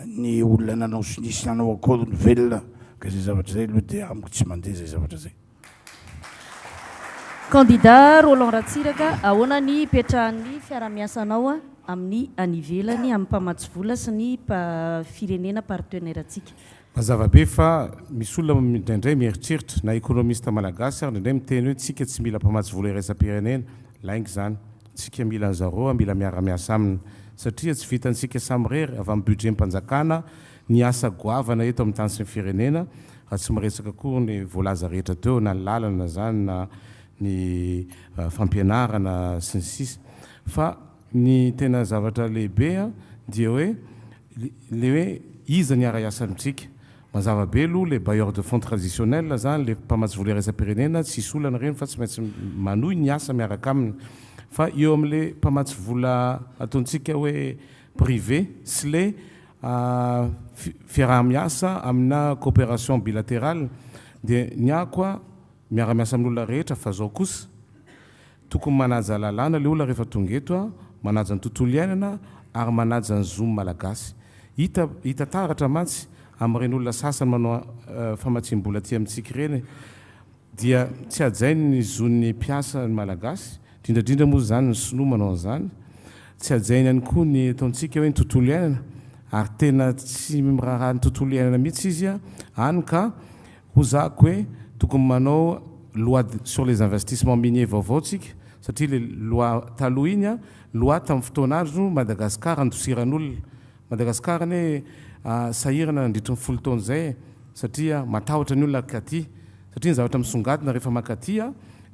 ny olona nanao sy nisy nanao accord no velona ka izay zavatra izay aloha dia amiko tsy mandeha izay zavatra izay. Candidat Roland Ratsiraka, ahoana ny hipetrahan'ny fiarahamiasanao amin'ny any ivelany, amin'ny mpamatsy vola sy ny firenena partenaire antsika? Mazava be fa misy olona indraindray mieritreritra, na ekonomista malagasy ary indraindray miteny hoe tsika tsy mila mpamatsy vola iraisam-pirenena. Lainga izany. Tsika mila an'zareo, mila miara-miasa aminy. Satria tsy vitantsika samirery avy amin'ny budget-m-panjakana ny asa goavana eto amin'ny tany sy ny firenena, raha tsy miresaka akory ny voalaza rehetra teo, na ny lalana izany, na ny fampianarana, sy ny sisa. Fa Ny tena zavatra lehibe dia hoe le hoe iza ny hiara-hiasa amintsika. Mazava be aloha le bailleur de fonds traditionnel zany, le mpamatsy vola iraisam-pirenena, tsisy olana ireny fa tsy maintsy manohy ny asa miaraka aminy. Fa eo amin'le mpamatsy vola ataontsika hoe privé sy le fiaraha-miasa amina coopération bilatérale dia ny ahy koa miara-miasa amin'olona rehetra fa zao kosa, Tokony manaja lalàna le olona rehefa tonga eto a, manaja ny tontolo iainana ary manaja ny zo malagasy. Hita hita taratra mantsy amin'ireny olona sasany manao famatsiam-bola aty amintsika ireny dia tsy hajainy ny zon'ny mpiasa ny malagasy. Indrindra indrindra moa izany ny sinoa manao an'izany. Tsy hajainy ihany koa ny ataontsika hoe ny tontolo iainana ary tena tsy miraharaha ny tontolo iainana mihitsy izy any ka hoy zahako hoe tokony manao loi sur les investissements miniers vaovao tsika satria le loi taloha iny loi tamin'ny fotoan'andro Madagascar andosiran'olona. Madagascar anie sahirana nandritry ny folo taona izay e, satria matahotra ny olona hakaty, satria ny zavatra misongadina rehefa mankaty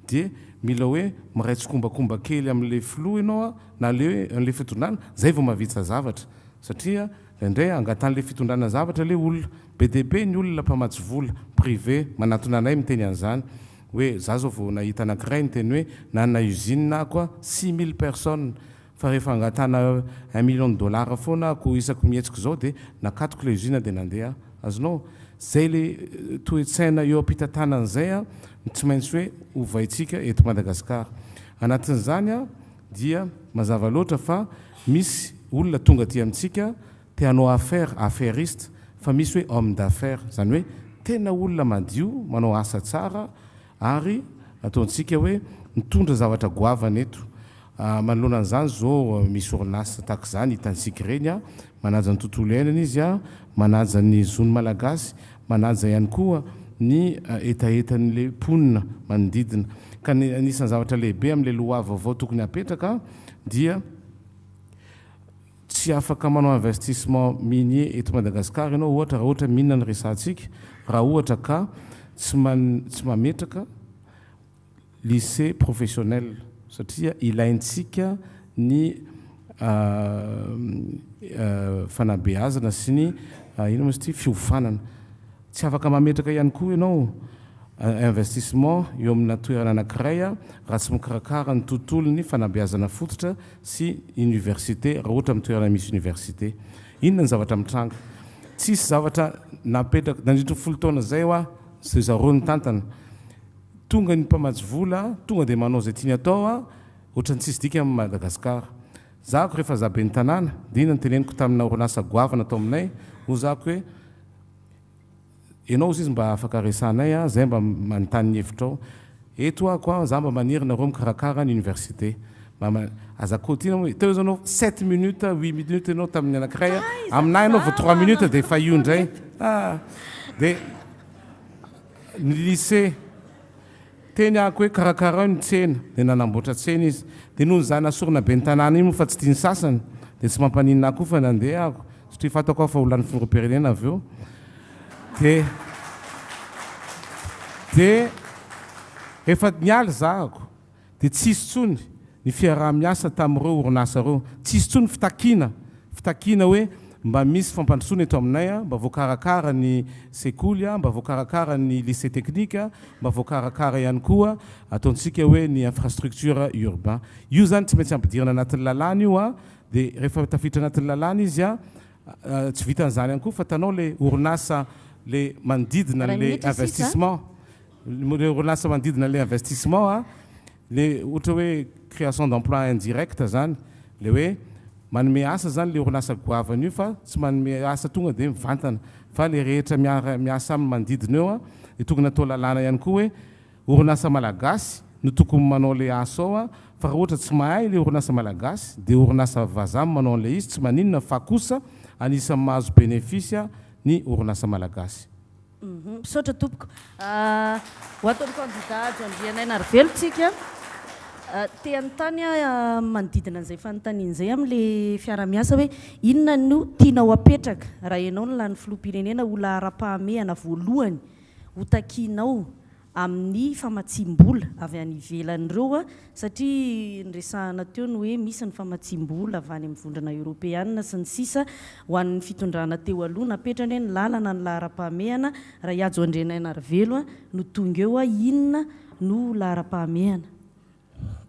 dia mila hoe miray tsikombakomba kely amin'ilay filoha ianao na le an'ilay fitondrana, zay vao mahavita zavatra, satria indraindray angatahan'ilay fitondrana zavatra ilay olona, be dia be ny olona mpamatsy vola, privé, manatona anay miteny an'izany, hoe za zao vao nahita anankiray niteny hoe nanana usine aho 6000 personnes, Fa rehefa angatahana un million de dollars foana ako isaky mihetsika izao dia nakatoko ilay usine dia nandeha aho. Azonao? Zay ilay toe-tsaina eo am-pitantanana izay no tsy maintsy hoe ovaintsika eto Madagasikara. Anatin'izany dia mazava loatra fa misy olona tonga aty amintsika te hanao affaire, affairiste, fa misy hoe homme d'affaires, izany hoe tena olona madio, manao asa tsara ary ataontsika hoe mitondra zavatra goavana eto. Manoloana an'izany izao misy orinasa tahaka izany hitantsika ireny, manaja ny tontolo iainana izy, manaja ny zon'ny Malagasy, manaja ihany koa ny hetahetan'ilay mponina manodidina. Ka ny anisan'ny zavatra lehibe amin'ilay loi vaovao tokony hapetraka dia tsy afaka manao investissement minier eto Madagasikara ianao ohatra raha ohatra mine no resahantsika, raha ohatra ka tsy tsy mametraka lycée professionnel satria ilaintsika ny fanabeazana sy ny inona moa izy ity fiofanana. Tsy afaka mametraka ihany koa ianao investissement eo amina toerana anankiray raha tsy mikarakara ny tontolon'ny fanabeazana fototra sy université raha ohatra amin'ny toerana misy université. Inona ny zavatra mitranga? Tsisy zavatra napetraka nandritry ny folo taona izay hoa izay zareo nitantana. Tonga ny mpamatsy vola, tonga dia manao izay tiany atao, ohatran'ny tsisy dikany Madagascar. Zahako rehefa za ben'ny tanàna, dia inona no teneniko tamina orinasa goavana tao aminay, hoy zahako hoe, ianao hozy izy mba afaka resahanay an, zay mba manontany ny hevitrao. Eto hoako an, za mba maniry nareo mikarakara ny université. Mba aza kôtiana moa, teo zao ianao sept minutes, huit minutes ianao tamin'ny anankiray an, aminahy ianao vao trois minutes dia efa io indray. Ah! Dia. Ny lycée. Teny ahako hoe karakarao ny tsena, dia nanamboatra tsena izy. Dia noho izany nasorina ben'ny tanàna iny moa fa tsy tian'ny sasany, dia tsy mampaninona ahy koa fa nandeha ahako, satria fantako aho fa ho lany filoham-pirenena avy eo. Dia dia rehefa niala izahako, dia tsy hisy intsony ny fiaraha-miasa tamin'ireo orinasa ireo, tsy hisy intsony fitakiana, fitakiana hoe mba misy fampandrosoana eto aminay, mba voakarakara ny sekoly, mba voakarakara ny lycée technique, mba voakarakara ihany koa ataontsika hoe ny infrastructure urbain. Io izany tsy maintsy ampidirina anatin'ny lalàna io, dia rehefa tafiditra anatin'ny lalàna izy, tsy vitan'izany ihany koa fa hitanao ilay orinasa ilay manodidina Iray an'ilay minitra sisa. investissement, Ireo orinasa manodidina ilay investissement a, le ohatra hoe création d'emploi indirect zany, le hoe manome asa zany le orinasa goavana io fa tsy manome asa tonga dia mivantana fa le rehetra miara miasa aminy manodidina eo a, dia tokony atao lalàna ihany koa hoe orinasa malagasy no tokony manao le asa ao a, fa raha ohatra tsy mahay le orinasa malagasy dia orinasa vazaha no manao an'ilay izy tsy maninona fa kosa anisan'ny mahazo bénéfice ny orinasa malagasy. Misaotra tompoko. Ho ato amin'ny kandida Hajo Andrianainarivelo tsika. Te hanontany aho manodidina an'izay fanontaniana izay amin'ilay fiaraha-miasa hoe inona no tianao hapetraka raha ianao no lany filoham-pirenena ho laharam-pahamehana voalohany ho takianao amin'ny famatsiam-bola avy any ivelany ireo satria niresahana teo ny hoe misy ny famatsiam-bola avy any amin'ny vondrona eoropeanina sy ny sisa ho an'ny fitondrana teo aloha napetrany hoe ny lalana ny laharam-pahamehana raha i Hajo Andrianainarivelo no tonga eo inona no laharam-pahamehana?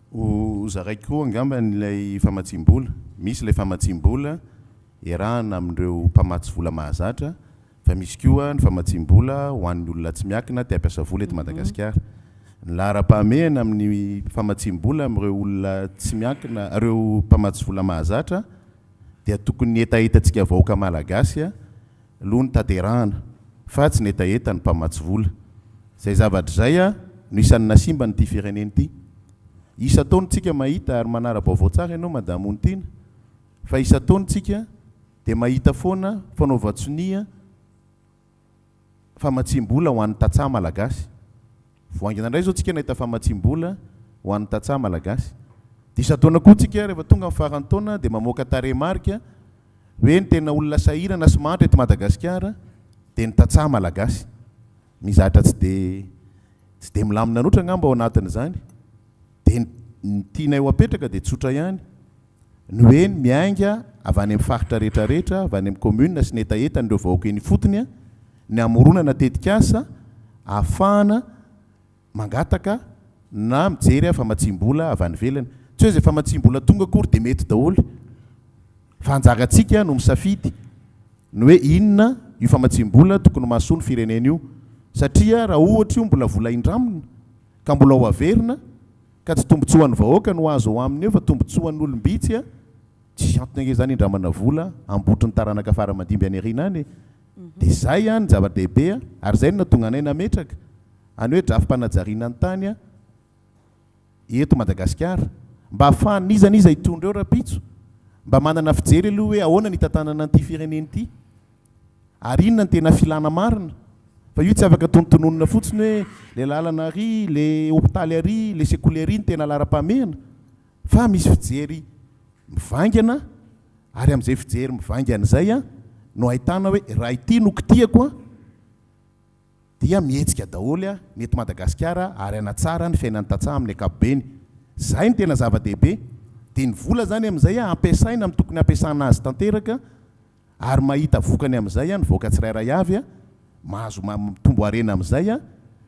Ho zaraiko koa angamba ilay famatsiam-bola. Misy ilay famatsiam-bola iarahana amin'ireo mpamatsy vola mahazatra Fa misy koa ny famatsiam-bola ho an'ny olona tsy miankina te hampiasa vola eto Madagasikara. Ny laharam-pahamehana amin'ny famatsiam-bola amin'ireo olona tsy miankina, ireo mpamatsy vola mahazatra dia tokony ny hetahetantsika vahoaka Malagasy aloha no tanterahana fa tsy ny hetahetan'ny mpamatsy vola. Izay zavatra izay no isan'ny nasimba an'ity firenena ity. Isan-taona tsika mahita ary manara-baovao tsara ianao Madame Onitiana fa isan-taona tsika dia mahita foana fanaovan-tsonia famatsiam-bola ho an'ny tantsaha malagasy. Vao haingana indray izao tsika nahita famatsiam-bola ho an'ny tantsaha malagasy. Dia isan-taona koa tsika rehefa tonga ny faran'ny taona dia mamoaka tarehimarika hoe ny tena olona sahirana sy mahantra eto Madagasikara dia ny tantsaha malagasy. Mizatra tsy dia tsy dia milamina loatra angamba ao anatin'izany. Dia ny tianay ho apetraka dia tsotra ihany, ny hoe ny miainga avy any amin'ny faritra rehetra rehetra, avy any amin'ny commune sy ny hetahetan'ireo vahoaka eny ifotony ny hamoronana tetikasa ahafahana mangataka na mijery famatsiam-bola avy any ivelany. Tsy hoe izay famatsiam-bola tonga akory dia mety daholo fa anjarantsika no misafidy ny hoe inona io famatsiam-bola tokony mahasoa ny firenena io satria raha ohatra io mbola vola indramina ka mbola ho averina ka tsy tombotsoan'ny vahoaka no azo ao aminy eo fa tombotsoan'olom-bitsy a, tsisy antony ange izany hindramana vola hambotry ny taranaka fara aman-dimby any aoriana any e! Dia izay an ny zava-dehibe a, ary izay no nahatonga anay nametraka any hoe drafi-panajariana ny tany a eto Madagasikara mba ahafahan'iza n'iza hitondra eo rahampitso mba manana fijery aloha hoe ahoana ny hitantanana an'ity firenena ity. Ary inona no tena filana marina? Fa io tsy afaka tonontononina fotsiny hoe le lalana ary, le hopitaly ary, le sekoly ary no tena laharam-pahamehana fa misy fijery mivaingana ary amin'izay fijery mivaingana izay no ahitana hoe raha ity no kitihako an, dia mihetsika daholo ny eto Madagasikara ary hanatsara ny fiainan'ny tantsaha amin'ny ankapobeny. Izay no tena zava-dehibe. Dia ny vola izany amin'izay ampiasaina amin'ny tokony hampiasana azy tanteraka ary mahita vokany amin'izay ny vahoaka tsirairay avy, mahazo mitombo harena amin'izay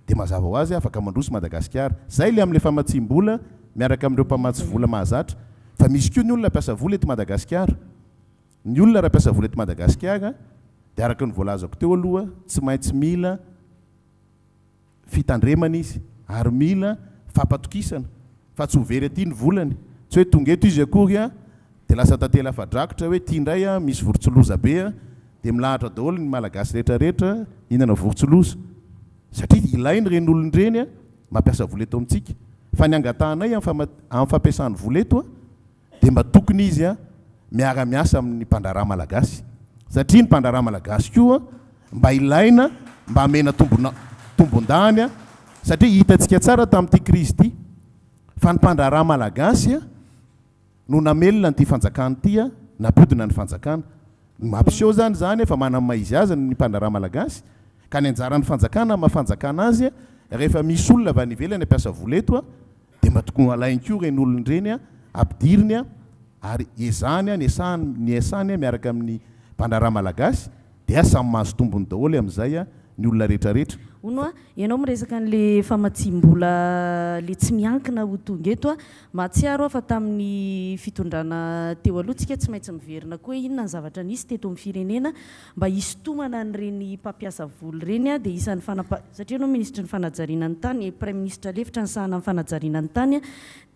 dia mazava ho azy afaka mandroso Madagasikara. Izay ilay amin'ilay famatsiam-bola miaraka amin'ireo mpamatsy vola mahazatra. Fa misy koa ny olona mpiasa vola eto Madagasikara. Ny olona raha mpiasa vola eto Madagasikara dia araka ny voalazako teo aloha tsy maintsy mila fitandremana izy ary mila fampatokisana fa tsy ho very aty ny volany, tsy hoe tonga eto izy akory a dia lasa tantely afa-drakotra hoe ity indray a misy vorontsiloza be a dia milahatra daholo ny malagasy rehetra rehetra hihinana vorontsiloza satria ilaina ireny olona ireny a mampiasa vola eto amintsika fa ny angatahanay amin'ny fampiasany vola eto a dia mba tokony izy miara miasa amin'ny mpandraharaha malagasy satria ny mpandraharaha malagasy koa mba ilaina mba hamena tombona tombondahany satria hitantsika tsara tamin'ity crise ity fa ny mpandraharaha malagasy no namelona an'ity fanjakana ity nampiodina ny fanjakana. Mampiseho izany izany fa manana ny maha izy azy ny mpandraharaha malagasy ka ny anjaran'ny fanjakana maha fanjakana azy rehefa misy olona avy any ivelany hampiasa vola eto Dia mba tokony ho alainy koa ireny olona ireny, ampidiriny ary ezahany ny esahany ny esany miaraka amin'ny mpandraharaha malagasy dia samy mahazo tombony daholo amin'izay ny olona rehetra rehetra. Hono hoa, ianao miresaka an'le famatsiam-bola le tsy miankina ho tonga eto a, mahatsiaro aho fa tamin'ny fitondrana teo aloha tsika tsy maintsy miverina koa hoe inona ny zavatra nisy teto amin'ny firenena mba hisintomana an'ireny mpampiasa vola ireny dia isan'ny fanapa satria ianao minisitry ny fanajariana ny tany, praiminisitra lefitra nisahana ny fanajariana ny tany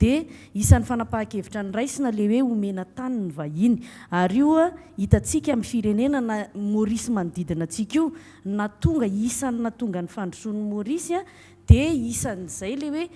dia isan'ny fanapahan-kevitra noraisina ilay hoe omena tany ny vahiny ary io hitantsika amin'ny firenena na Maurice manodidina antsika io nahatonga isan'ny nahatonga ny fandrosoan'i Maurice dia isan'izay ilay hoe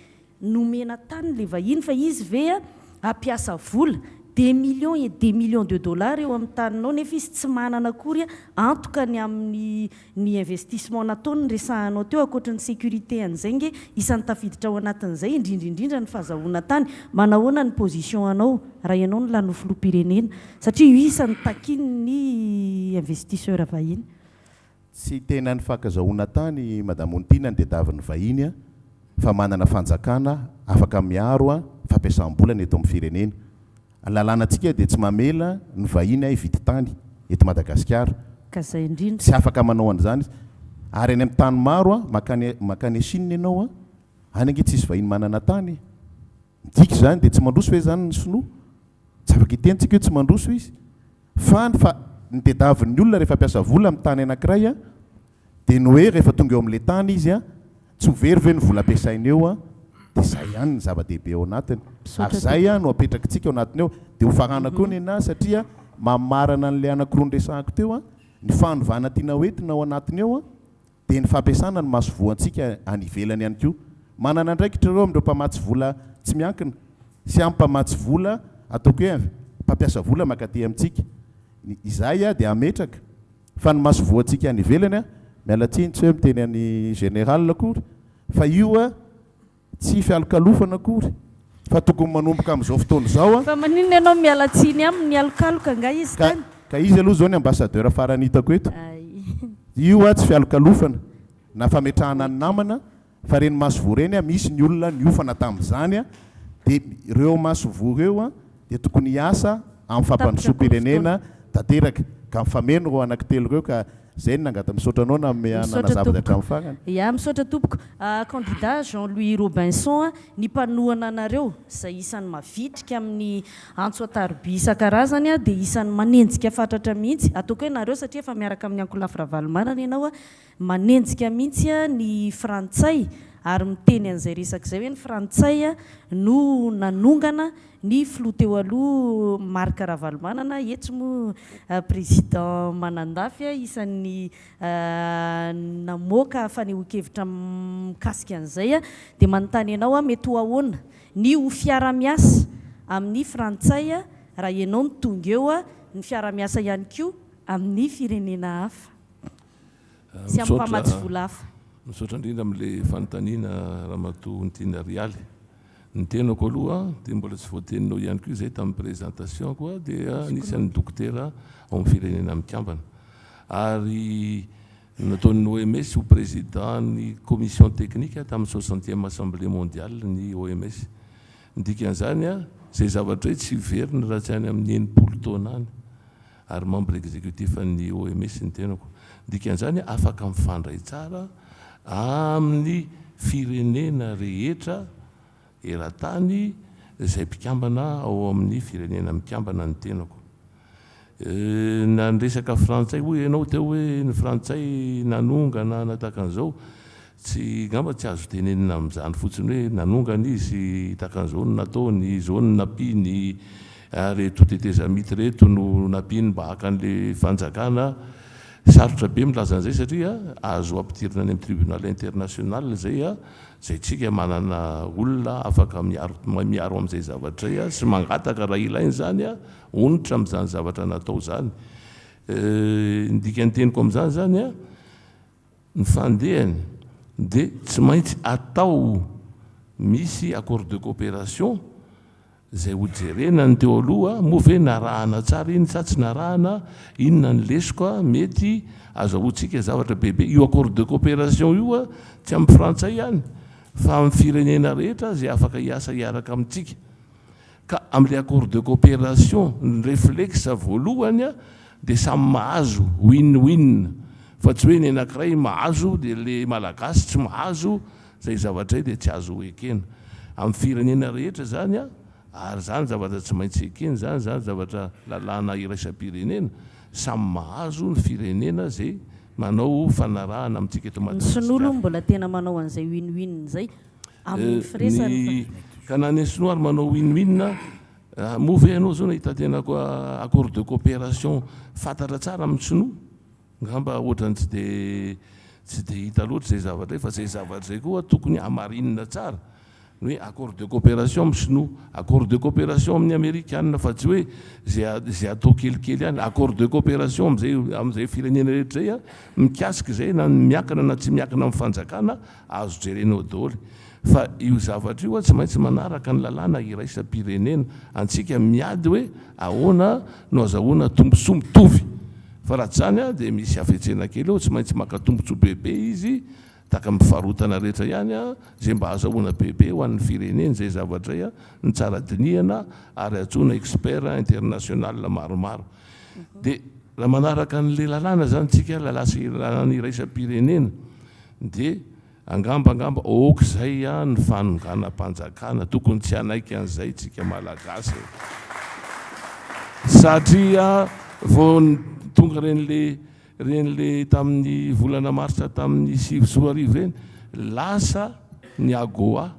Nomena tany le vahiny fa izy ve a hampiasa vola des millions et des millions de dollars eo amin'ny taninao nefa izy tsy manana akory antoka ny amin'ny ny investissement nataony niresahanao teo ankoatry ny sécurité an'izay nge isan'ny tafiditra ao anatin'izay indrindra indrindra ny fazahoana tany manahoana ny position anao raha ianao no lany ho filoham-pirenena satria io isan'ny takian'ny investisseur vahiny. Tsy tena ny fankazahoana tany Madame Onitiana ny tediavin'ny vahiny a, fa manana fanjakana afaka miaro a fampiasam-bola ny eto amin'ny firenena. Ny lalànantsika dia tsy mamela ny vahiny a hividy tany eto Madagasikara. Ka zay indrindra. Tsy afaka manao an'izany izy. Ary any amin'ny tany maro a, mankany mankany Chine ianao a, any ange tsisy vahiny manana tany e. Midika izany dia tsy mandroso ve izany ny sinoa? Tsy afaka hiteny tsika hoe tsy mandroso izy. Fa ny fa ny tediavin'ny olona rehefa hampiasa vola amin'ny tany anankiray an, dia ny hoe rehefa tonga eo amin'ilay tany izy an, tsy ho very ve ny vola ampiasainy eo an, dia izay ihany ny zava-dehibe ao anatiny. Ary izay an no apetrakitsika ao anatiny ao. Dia ho faranako eo nenà satria mamarana an'ilay anankiroa niresahako teo an, ny fanovana tiana ho entina ao anatiny ao an, dia ny fampiasana ny masoivohontsika any ivelany ihany koa. Manana andraikitra ireo amin'ireo mpamatsy vola tsy miankina. sy amin'ny mpamatsy vola, ataoko hoe mpampiasa vola mankaty amintsika. Izahay dia hametraka fa ny masoivohontsika any ivelany, miala tsiny tsy hoe miteny an'i Général akory, fa io tsy fialokalofana akory fa tokony manomboka amin'izao fotoana izao. Fa maninona ianao miala tsiny aminy, nialokaloka angaha izy tany? Ka izy aloha izao ny ambassadeur farany hitako eto. Io tsy fialokalofana na fametrahana ny namana fa ireny masoivoho ireny misy ny olona niofana tamin'izany dia ireo masoivoho ireo dia tokony hiasa amin'ny Tapitra koa ny fampandrosoam-pirenena fotoana. tanteraka ka mifameno ireo anankitelo ireo ka izay no nangata misaotra anao nanome ahy Misaotra nanazava tompoko. hatramin'ny farany. Ya, misaotra tompoko. Candidat Jean Louis Robinson, ny mpanohana anareo izay isan'ny mavitrika amin'ny antso an-taroby isan-karazany dia isan'ny manenjika fatratra mihitsy, ataoko hoe nareo satria efa miaraka amin'ny ankolafy Ravalomanana ianao, manenjika mihitsy ny frantsay ary miteny an'izay resaka izay hoe ny frantsay no nanongana ny filoha teo aloha Marc Ravalomanana, etsy moa président Manandafy isan'ny namoaka fanehoan-kevitra mikasika an'izay dia manontany anao aho mety ho ahoana ny ho fiara-miasa amin'ny frantsay raha ianao no tonga eo, ny fiara-miasa ihany koa amin'ny firenena hafa sy amin'ny mpamatsy vola hafa. Misaotra indrindra amin'ilay fanontaniana Ramatoa Ontiana Rialy. Ny tenako aloha dia mbola tsy voateninao ihany koa izay tamin'ny présentation-ko dia anisan'ny dokotera ao amin'ny Firenena Mikambana ary nataon'ny OMS ho président-n'ny commission technique tamin'ny soixantième assemblée mondiale ny OMS. Ny dikan'izany izay zavatra izay tsy hiverina raha tsy any amin'ny 60 taona any. ary membre executif an'ny OMS ny tenako. Ny dikan'izany afaka mifandray tsara amin'ny firenena rehetra eran-tany izay mpikambana ao amin'ny firenena mikambana ny tenako. Na ny resaka frantsay hoy ianao teo hoe ny frantsay nanongana na tahaka an'izao, Tsy, ngamba tsy azo tenenina amin'izany fotsiny hoe nanongana izy, tahaka an'izao no nataony, izao no nampiany, ary ireto tetezamita ireto no nampiany mba haka an'ilay fanjakana. Sarotra be milaza an'izay satria azo ampidirina any amin'ny tribunal international izay, izay tsika manana olona afaka miaro miaro amin'izay zavatra izay sy mangataka raha ilaina izany onitra amin'izany zavatra natao izany. Ny dikan'ny teniko amin'izany izany Ny fandehany dia tsy maintsy atao misy accord de coopération izay ho jerena ny teo aloha, moa ve narahana tsara iny sa tsy narahana, inona ny lesoka mety azahoantsika zavatra bebe. Io accord de coopération io tsy amin'ny frantsay ihany fa amin'ny firenena rehetra izay afaka hiasa hiaraka amintsika. Ka amin'ilay accord de coopération, ny réflexe voalohany dia samy mahazo, win win, fa tsy hoe ny anankiray mahazo dia ilay Malagasy tsy mahazo, izay zavatra izay dia tsy azo ekena. Amin'ny firenena rehetra izany ary izany zavatra tsy maintsy ekena izany, izany zavatra lalàna iraisam-pirenena, samy mahazo ny firenena izay manao fanarahana amintsika eto Ny sinoa Madagasikara. aloha mbola tena manao an'izay win win izay amin'ny firesany Ny fa. ka na ny sinoa ary manao win win, moa ve ianao zao nahita tena accord de coopération fantatra tsara amin'ny sinoa? Angamba ohatrany tsy de tsy de hita loatra izay zavatra izay fa izay zavatra izay koa tokony hamarinina tsara ny hoe accord de coopération amin'ny sinoa, accord de coopération amin'ny amerikana fa tsy hoe izay izay atao kelikely ihany, accord de coopération amin'izay amin'izay firenena rehetra izay mikasika izay na ny miankina na tsy miankina amin'ny fanjakana Azo jerena eo daholo fa io zavatra io tsy maintsy manaraka ny lalàna iraisam-pirenena. Antsika miady hoe ahoana no azahoana tombontsoa mitovy fa raha tsy izany dia misy hafetsena kely eo, tsy maintsy maka tombontsoa bebe izy tahaka ny mpivarotana rehetra ihany izay mba azahoana bebe ho an'ny firenena izay zavatra izay no tsara dinihana ary antsoina expert international maromaro dia raha manaraka an'ilay lalàna izany tsika lalàna iraisam-pirenena Dia angamba angamba ok zay an ny fanonganam-panjakana, tokony tsy hanaiky an'izay tsika Malagasy e! Satria vao tonga reny le reny le tamin'ny volana marsa tamin'ny 2009 reny, lasa ny AGOA,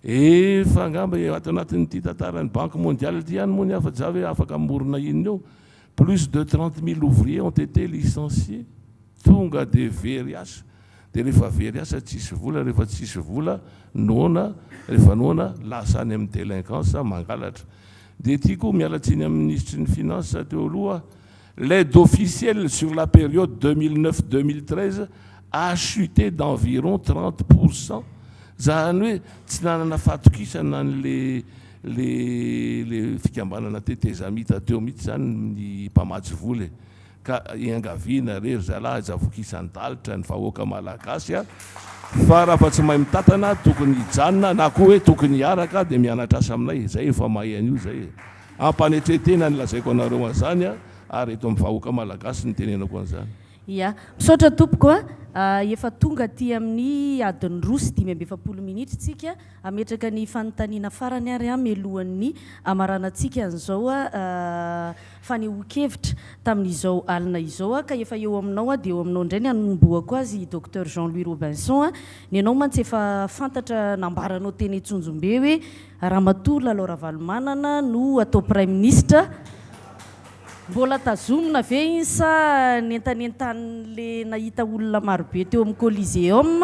efa angamba ato anatin'ity tantaran'ny banque mondiale ity ihany moa ny hafa, za ve afaka mamorona inona eo, plus de 30 mille ouvriers ont été licenciés. Tonga dia very asa. Dia rehefa very asa tsisy vola, rehefa tsisy vola noana, rehefa noana lasa any amin'ny délinquance mangalatra. Dia ity koa miala tsiny amin'ny minisitry ny finance teo aloha, l'aide officielle sur la période 2009 2013 a chuté d'environ 30 pour cent, zany hoe tsy nanana fahatokisana an'le le le fikambanana tetezamita teo mihitsy zany ny mpamatsy vola e. Ka iangaviana re ry zalahy aza vokisan-dalitra ny vahoaka malagasy a! Fa raha fa tsy mahay mitantana tokony hijanona na koa hoe tokony hiaraka dia mianatra asa aminay, zay efa mahay an'io zay e! Ampanetren-tena ny lazaiko anareo an'izany a! Ary eto amin'ny vahoaka malagasy no itenenako an'izany. Ya. Misaotra tompoko a! Efa tonga aty amin'ny adiny 42 minitra tsika. Hametraka ny fanontaniana farany ary aho mialohan'ny hamaranantsika an'izao fanehoan-kevitra tamin'izao alina izao ka efa eo aminao aho dia eo aminao indray ny hanombohako azy Docteur Jean Louis Robinson a! Ny anao mantsy efa fantatra nambaranao teny Antsonjombe hoe Ramatoa Lalao Ravalomanana no atao Praiminisitra, mbola tazomina ve iny sa nentanentanin'le nahita olona marobe teo amin'ny Coliseum?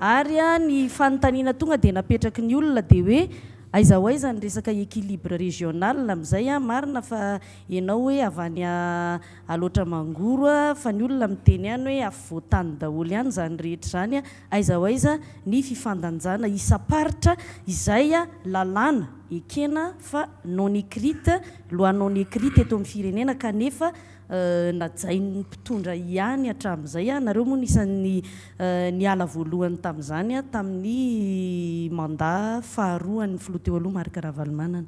Ary ny fanontaniana tonga dia napetraky ny olona dia hoe aiza ho aiza ny resaka équilibre régional amin'izay an, marina fa ianao hoe avy any Alaotra Mangoro fa ny olona miteny ihany hoe afovoan-tany daholo ihany izany rehetra izany an, aiza ho aiza ny fifandanjana isam-paritra izay lalàna ekena fa non écrite, loi non écrite eto amin'ny firenena kanefa najain'ny mpitondra ihany hatramin'izay. Nareo moa no isan'ny niala voalohany tamin'izany tamin'ny mandat faharoan'ny filoha teo aloha Marc Ravalomanana.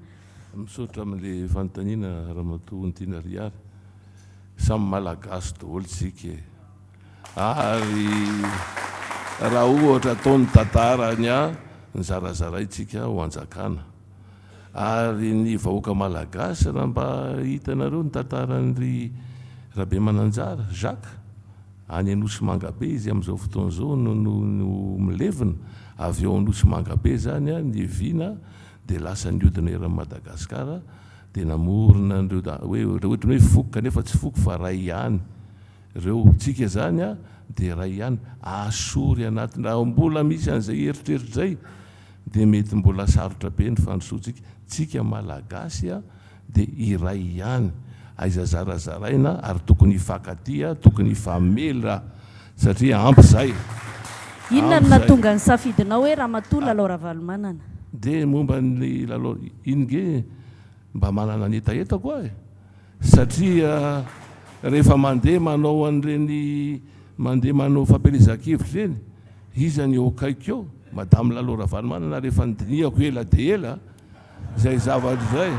Misaotra amin'ilay fanontaniana Ramatoa Ontiana Riary. Samy Malagasy daholo isika e. Ary raha ohatra atao ny tantarany nizarazaraintsika ho anjakana. Ary ny vahoaka malagasy raha mba hitanareo ny tantaran'i Rabemananjara Jacques, any Anosimangabe izy amin'izao fotoana izao no no milevina, avy ao Anosimangabe izany ny vina dia lasa nihodina eran'i Madagasikara dia namorona an'ireo hoe ohatran'ny hoe foko kanefa tsy foko fa ray ihany ireo, tsika izany dia ray ihany, asory anaty, raha mbola misy an'izay eritreritra izay dia mety mbola sarotra be ny fandrosoantsika, tsika malagasy dia iray ihany, aiza zarazaraina ary tokony hifankatia, tokony hifamela satria ampy zay, Inona ampy no zay. nahatonga ny safidinao hoe Ramatoa Lalao Ravalomanana? Dia momba ny Lalao, iny nge mba manana ny hetahetako aho e! Satria rehefa mandeha manao an'ireny mandeha manao fampielezan-kevitra ireny, iza ny eo akaiky eo? Madame Lalao Ravalomanana rehefa nodinihako ela dia ela izay zavatra izay.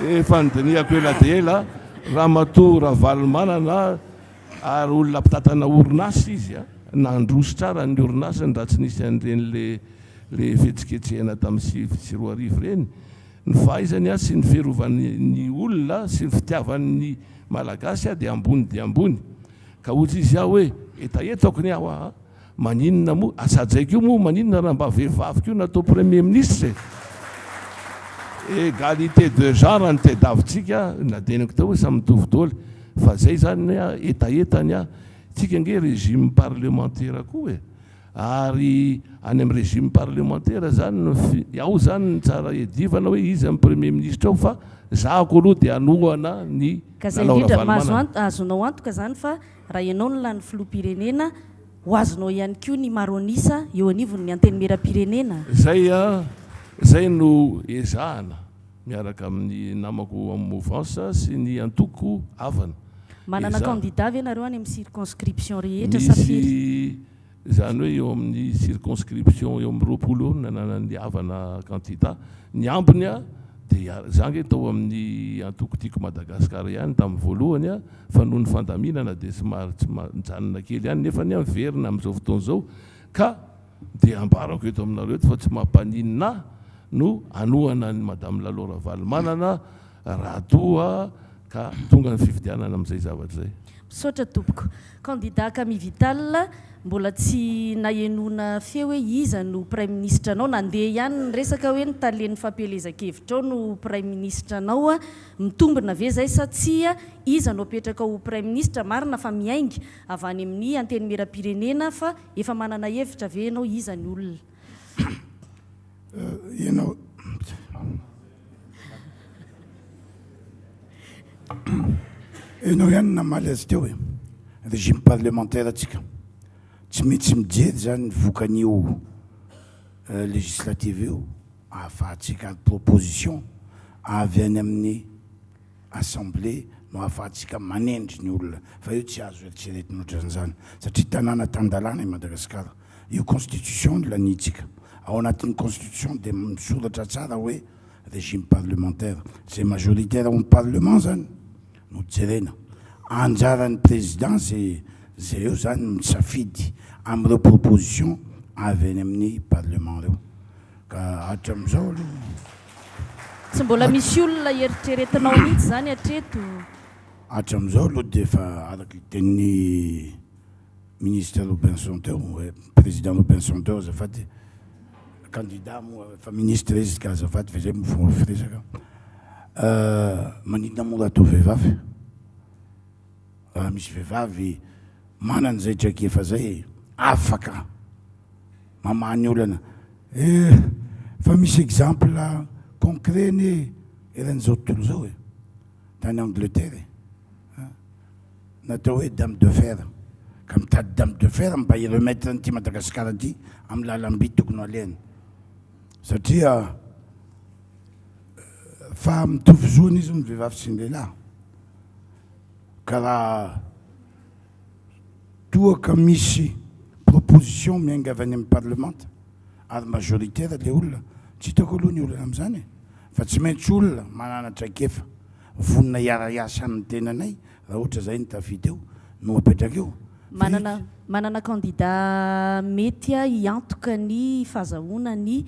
Efa nodinihako ela dia ela, Ramatoa Ravalomanana ary olona mpitantana orinasa izy, nandroso tsara ny orinasany raha tsy nisy an'ireny le le fihetsiketsehana tamin'ny 2009 ireny. Ny fahaizany sy ny fiarovany ny olona sy ny fitiavany ny Malagasy dia ambony dia ambony. Ka hoy izy aho hoe hetahetako ny aho aa, maninona moa, asajaiko io moa maninona raha mba vehivavy koa natao premier ministre e! Égalité de genre no tediavintsika, nadenako teo hoe samy mitovy daholo, fa zay zany hetahetany aho, tsika ange régime parlementaire koa e! Ary any amin'ny régime parlementaire zany no fi, ao zany ny tsara iadivana hoe iza ny premier ministre ao fa zahako aloha dia hanohana ny Ka zay Lalao indrindra, mahazo Ravalomanana. anto, azonao antoka zany fa raha ianao no lany filoham-pirenena, ho azonao ihany koa ny maro an'isa eo anivon'ny Antenimierampirenena? Zay a, zay no ezahana miaraka amin'ny namako amin'ny mouvance sy ny antoko havana. Manana Ezahana. candidat ve nareo any amin'ny circonscription rehetra sa firy? Misy Izany hoe eo amin'ny circonscription eo amin'ny 20 eo no nananan'ny havana candidat. Ny ambiny dia za ange tao amin'ny antoko Tiako Madagascar ihany tamin'ny voalohany fa noho ny fandaminana dia somary tsy mijanona kely ihany nefa ny miverina amin'izao fotoana izao ka dia ambarako eto aminareo eto fa tsy mampaninona ahy no hanohana an'i Madame Lalao Ravalomanana raha toa ka tonga ny fifidianana amin'izay zavatra izay. Misaotra tompoko. Candidat Camille Vital, mbola tsy nahenoana feo hoe iza no praiminisitra anao, nandeha ihany ny resaka hoe ny talen'ny fampielezan-kevitrao no praiminisitra anao, mitombina ve izay sa tsia, iza no apetrakao ho praiminisitra, marina fa miainga avy any amin'ny antenimierampirenena fa efa manana hevitra ve ianao iza ny olona? Ianao Ianao ihany no namaly azy teo e. Régime parlementaire tsika. Tsy maintsy mijery zany ny vokan'io législative io ahafahantsika ary proposition avy any amin'ny assemblée no ahafahantsika manendry ny olona fa io tsy azo eritreretina ohatran'izany satria tanàna tan-dalàna i Madagasikara. Io constitution no laniantsika. Ao anatin'ny constitution dia misoratra tsara hoe régime parlementaire. Izay majoritaire ao amin'ny parlement zany no jerena. Anjaran'ny président zay zay eo zany misafidy amin'ireo proposition avy any amin'ny parlement ireo. Ka hatramizao aloha. Tsy mbola misy olona eritreretinao mihitsy izany hatreto? Hatramizao aloha dia efa araka ny tenin'i Ministre Robinson teo, Président Robinson teo azafady, candidat moa efa ministre izy ka azafady fa izay moa fomba firesaka. Maninona moa raha atao vehivavy? Raha misy vehivavy manana izay traikefa izay afaka mamaha ny olana. Eh, fa misy exemple concret anie eran'izao tontolo izao e, tany Angleterre e. Natao hoe dame de fer ka mitady dame de fer mba hi remettre an'ity Madagascar ity amin'ny lalam-by tokony ho alehany satria fa mitovy zo anie zao ny vehivavy sy ny lehilahy ka raha toa ka misy proposition miainga avy any amin'ny parlemanta ary majoritaire le olona tsy hitako aloha ny olana amin'izany e fa tsy maintsy olona manana traikefa Vonona hiara-hiasa amin'ny tenanay raha ohatra izay no tafita eo no apetraka eo. Manana manana kandida mety hiantoka ny fahazahoana ny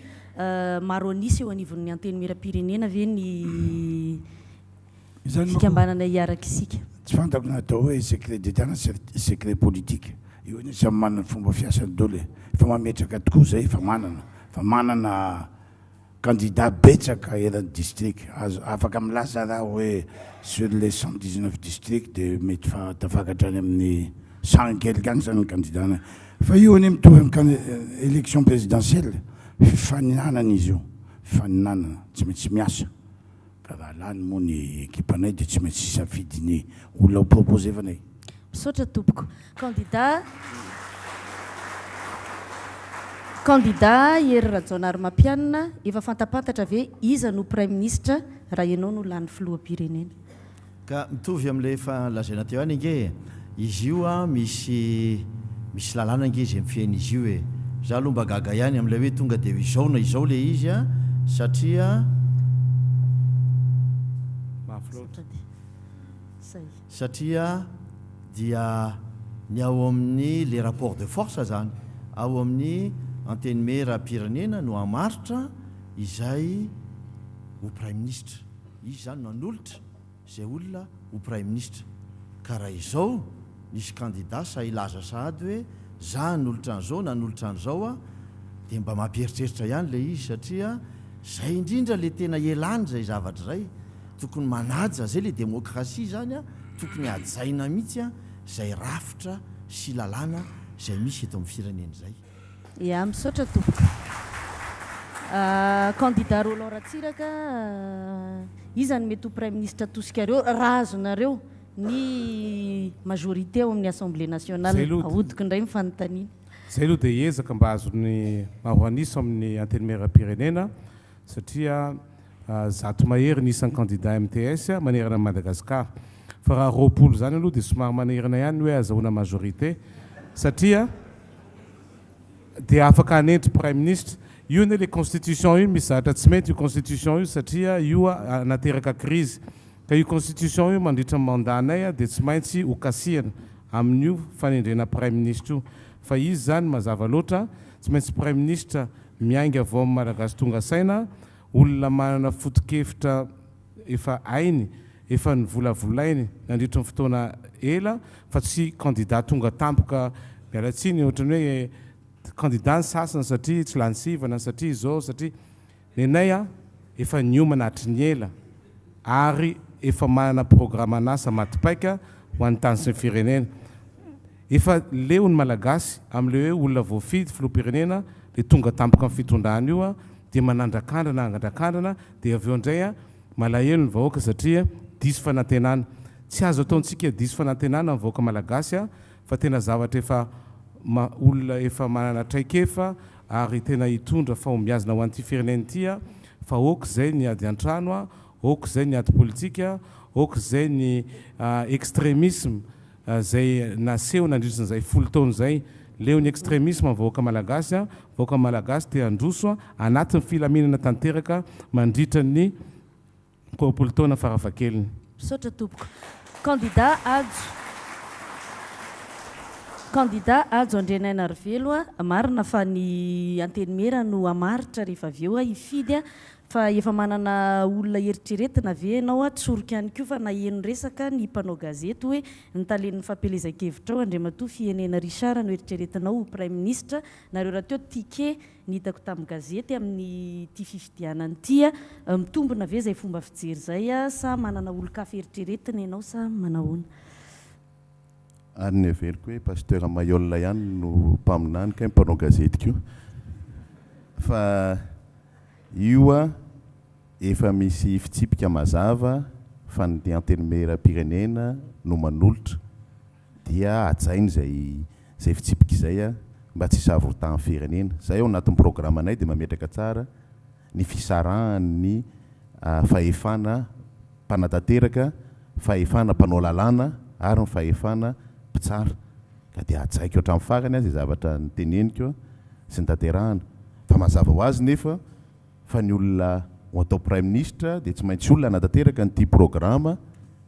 maro an'isa eo anivon'ny Antenimierampirenena ve ny fikambanana Hiaraka Isika? Tsy fantako na atao hoe secret d'Etat na secret politique. Io anie samy manana ny fomba fiasany daholo e. Efa mametraka tokoa izay efa manana. Efa manana Candidat betsaka eran'ny district. Azo afaka milaza ary aho hoe sur les 119 districts dia mety fa tafakatra any amin'ny 100 quelque any zany ny candidat-nay. Fa io anie mitovy amin'ny can- élection présidentielle, fifaninanana izy io, fifaninanana, tsy maintsy miasa. Ka raha lany moa ny ekipanay dia tsy maintsy hisafidy ny olona ho proposer-vanay. Misaotra tompoko. Kandida Kandida Hery Rajaonarimampianina, efa fantapantatra ve iza no praiminisitra raha ianao no lany filoham-pirenena? Ka mitovy amin'ilay efa lazaina teo ihany ange e! Izy io an misy misy lalàna ange izay mifehy an'izy io e! Za aloha mba gaga ihany amin'ilay hoe tonga dia izao na izao ilay izy an satria Mafy loatra. Satria dia ny ao amin'ny le rapport de force zany ao amin'ny Antenimierampirenena no hamaritra izay ho Praiminisitra. Izy izany no hanolotra izay olona ho Praiminisitra. Ka raha izao nisy kandida sahy hilaza sahady hoe za hanolotra an'izao na hanolotra an'izao aho dia mba mampieritreritra ihany ilay izy satria izay indrindra ilay tena ialany izay zavatra izay. Tokony manaja zay le demokrasia zany a, tokony hajaina mihitsy a zay rafitra sy lalàna zay misy eto amin'ny firenena zay. Ya, misaotra tompoko. Candidat Roland Ratsiraka, iza no mety ho praiminisitra atosikareo raha azonareo ny majorité ao amin'ny Assemblée nationale? Zay aloha Ahodiko indray ny fanontaniana. Zay aloha dia hiezaka mba azon'ny maro an'isa ao amin'ny Antenimierampirenena satria 100 mahery ny isan'ny kandida mts manerana an'i Madagasikara. Fa raha 20 izany aloha dia somary manahirana ihany ny hoe azahoana majorité satria dia afaka hanendry praiminisitra. Io anie ilay constitution io misy zavatra tsy mety io constitution io satria io nateraka crise. Ka io constitution io mandritra ny mandat-nay dia tsy maintsy ho kasihana amin'io fanendrena praiminisitra io. Fa izy izany mazava loatra tsy maintsy praiminisitra miainga avy ao amin'ny Malagasy tonga saina, olona manana foto-kevitra efa hainy. efa novolavolainy nandritry ny fotoana ela fa tsy candidat tonga tampoka miala tsiny ohatran'ny hoe candidat ny sasany satria tsy lany sivana satria izao satria Nenay a, efa niomana hatry ny ela ary efa manana programan'asa maty paika ho an'ny tany sy ny firenena. Efa leo ny Malagasy amin'ilay hoe olona voafidy filoham-pirenena dia tonga tampoka amin'ny fitondrana io a, dia manandrakandrana angandrakandrana dia avy eo indray a, malahelo ny vahoaka satria diso fanantenana. Tsy azo ataontsika diso fanantenana ny vahoaka Malagasy a, fa tena zavatra efa olona efa manana traikefa ary tena hitondra fahombiazana ho an'ity firenena ity a, fa ok izay ny ady an-trano a, ok izay ny ady politika, ok izay ny extremisme izay naseho nandritra izay folo taona izay. Leo ny extremisme ny vahoaka malagasy a, vahoaka malagasy te handroso anatin'ny filaminana tanteraka mandritra ny 20 taona farafahakeliny. Misaotra tompoko. Candidat Hajo. Candidat Hajo Andrianainarivelo a, marina fa ny Antenimiera no hamaritra rehefa avy eo hifidy fa efa manana olona eritreretina ve ianao a, tsoriko ihany koa fa naheno resaka ny mpanao gazety hoe ny talen'ny fampielezan-kevitrao Andriamatoa Fihenena Richard no eritreretinao ho Praiminisitra, nareo rahateo ticket Ny hitako tamin'ny gazety amin'ity fifidianana ity, mitombina ve izay fomba fijery izay sa manana olon-kafa eritreretina ianao sa manahoana? Ary ny heveriko hoe Pasteur Mayol ihany no mpaminany kay mpanao gazety koa. Fa io efa misy fitsipika mazava fa ny Antenimierampirenena no manolotra. dia hajaina izay izay fitsipika izay mba tsy hisavoritahany firenena. Izay ao anatin'ny programanay dia mametraka tsara ny fisarahan'ny fahefana mpanatanteraka, fahefana mpanao lalàna ary ny fahefana mpitsara. Ka dia hajaiko hatramin'ny farany izay zavatra noteneniko sy notanterahana. Fa mazava ho azy nefa fa ny olona ho atao praiminisitra dia tsy maintsy olona hanatanteraka an'ity programa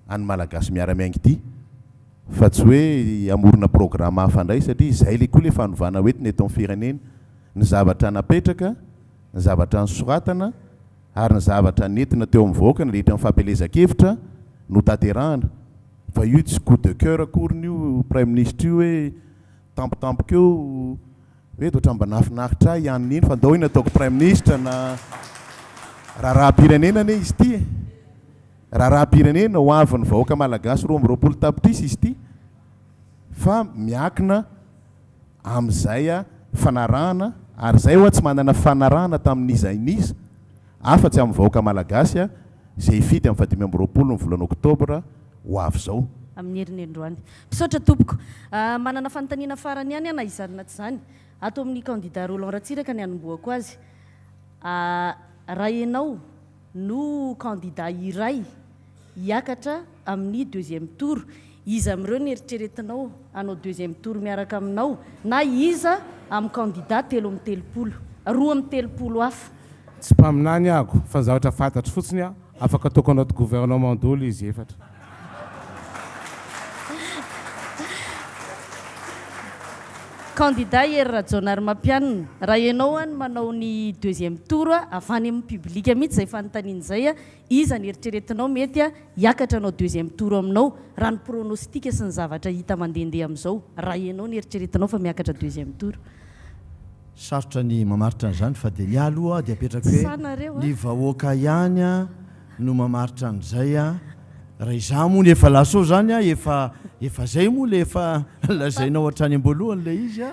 an'ny Malagasy miara-miainga ity fa tsy hoe hamorona programa hafa indray satria izay ilay koa ilay fanovana hoentina eto amin'ny firenena. Ny zavatra napetraka, ny zavatra nosoratana ary ny zavatra nentina teo amin'ny vahoaka nandritra ny fampielezan-kevitra no tanterahana fa io tsy coup de coeur akoriny io praiminisitra io hoe tampotampoka eo Hoe ohatran'ny mba nahafinaritra ahy ihany iny fa ndao iny ataoko praiminisitra na raharaham-pirenena anie izy ity e! Raharaham-pirenena ho avin'ny vahoaka malagasy 22 tapitrisa izy ity fa miakina amin'izay fanarahana ary izay ho'a tsy manana fanarahana tamin'iza n'iza afa-tsy amin'ny vahoaka malagasy izay hifidy amin'ny faha 25 ny volana oktobra ho avy izao. Amin'ny heriny androany. Misaotra tompoko. Manana fanontaniana farany ihany aho na izany na tsy izany. Ato amin'ny kandida Roland Ratsiraka ny hanombohako azy. Raha ianao no kandida iray hiakatra amin'ny deuxième tour, iza amin'ireo no eritreretinao hanao deuxième tour miaraka aminao na iza amin'ny kandida 33, 32 hafa? Tsy mpaminany aho fa ny zavatra fantatro fotsiny afaka ataoko anaty gouvernement daholo izy efatra. Candidat Hery Rajaonarimampianina, raha ianao no manao ny deuxième tour, avy any amin'ny public mihitsy izay fanontaniana izay, iza no eritreretinao mety hiakatra hanao deuxième tour aminao, raha ny pronostic sy ny zavatra hita mandehandeha amin'izao, raha ianao no eritreretinao fa miakatra deuxième tour? Sarotra ny mamaritra an'izany fa dia ny ahy aloha dia apetrako hoe ny vahoaka ihany no mamaritra an'izay a! Raha izaho moa no efa lasa ao izany a, efa efa izay moa ilay efa lazainao hatrany am-boalohany ilay izy a,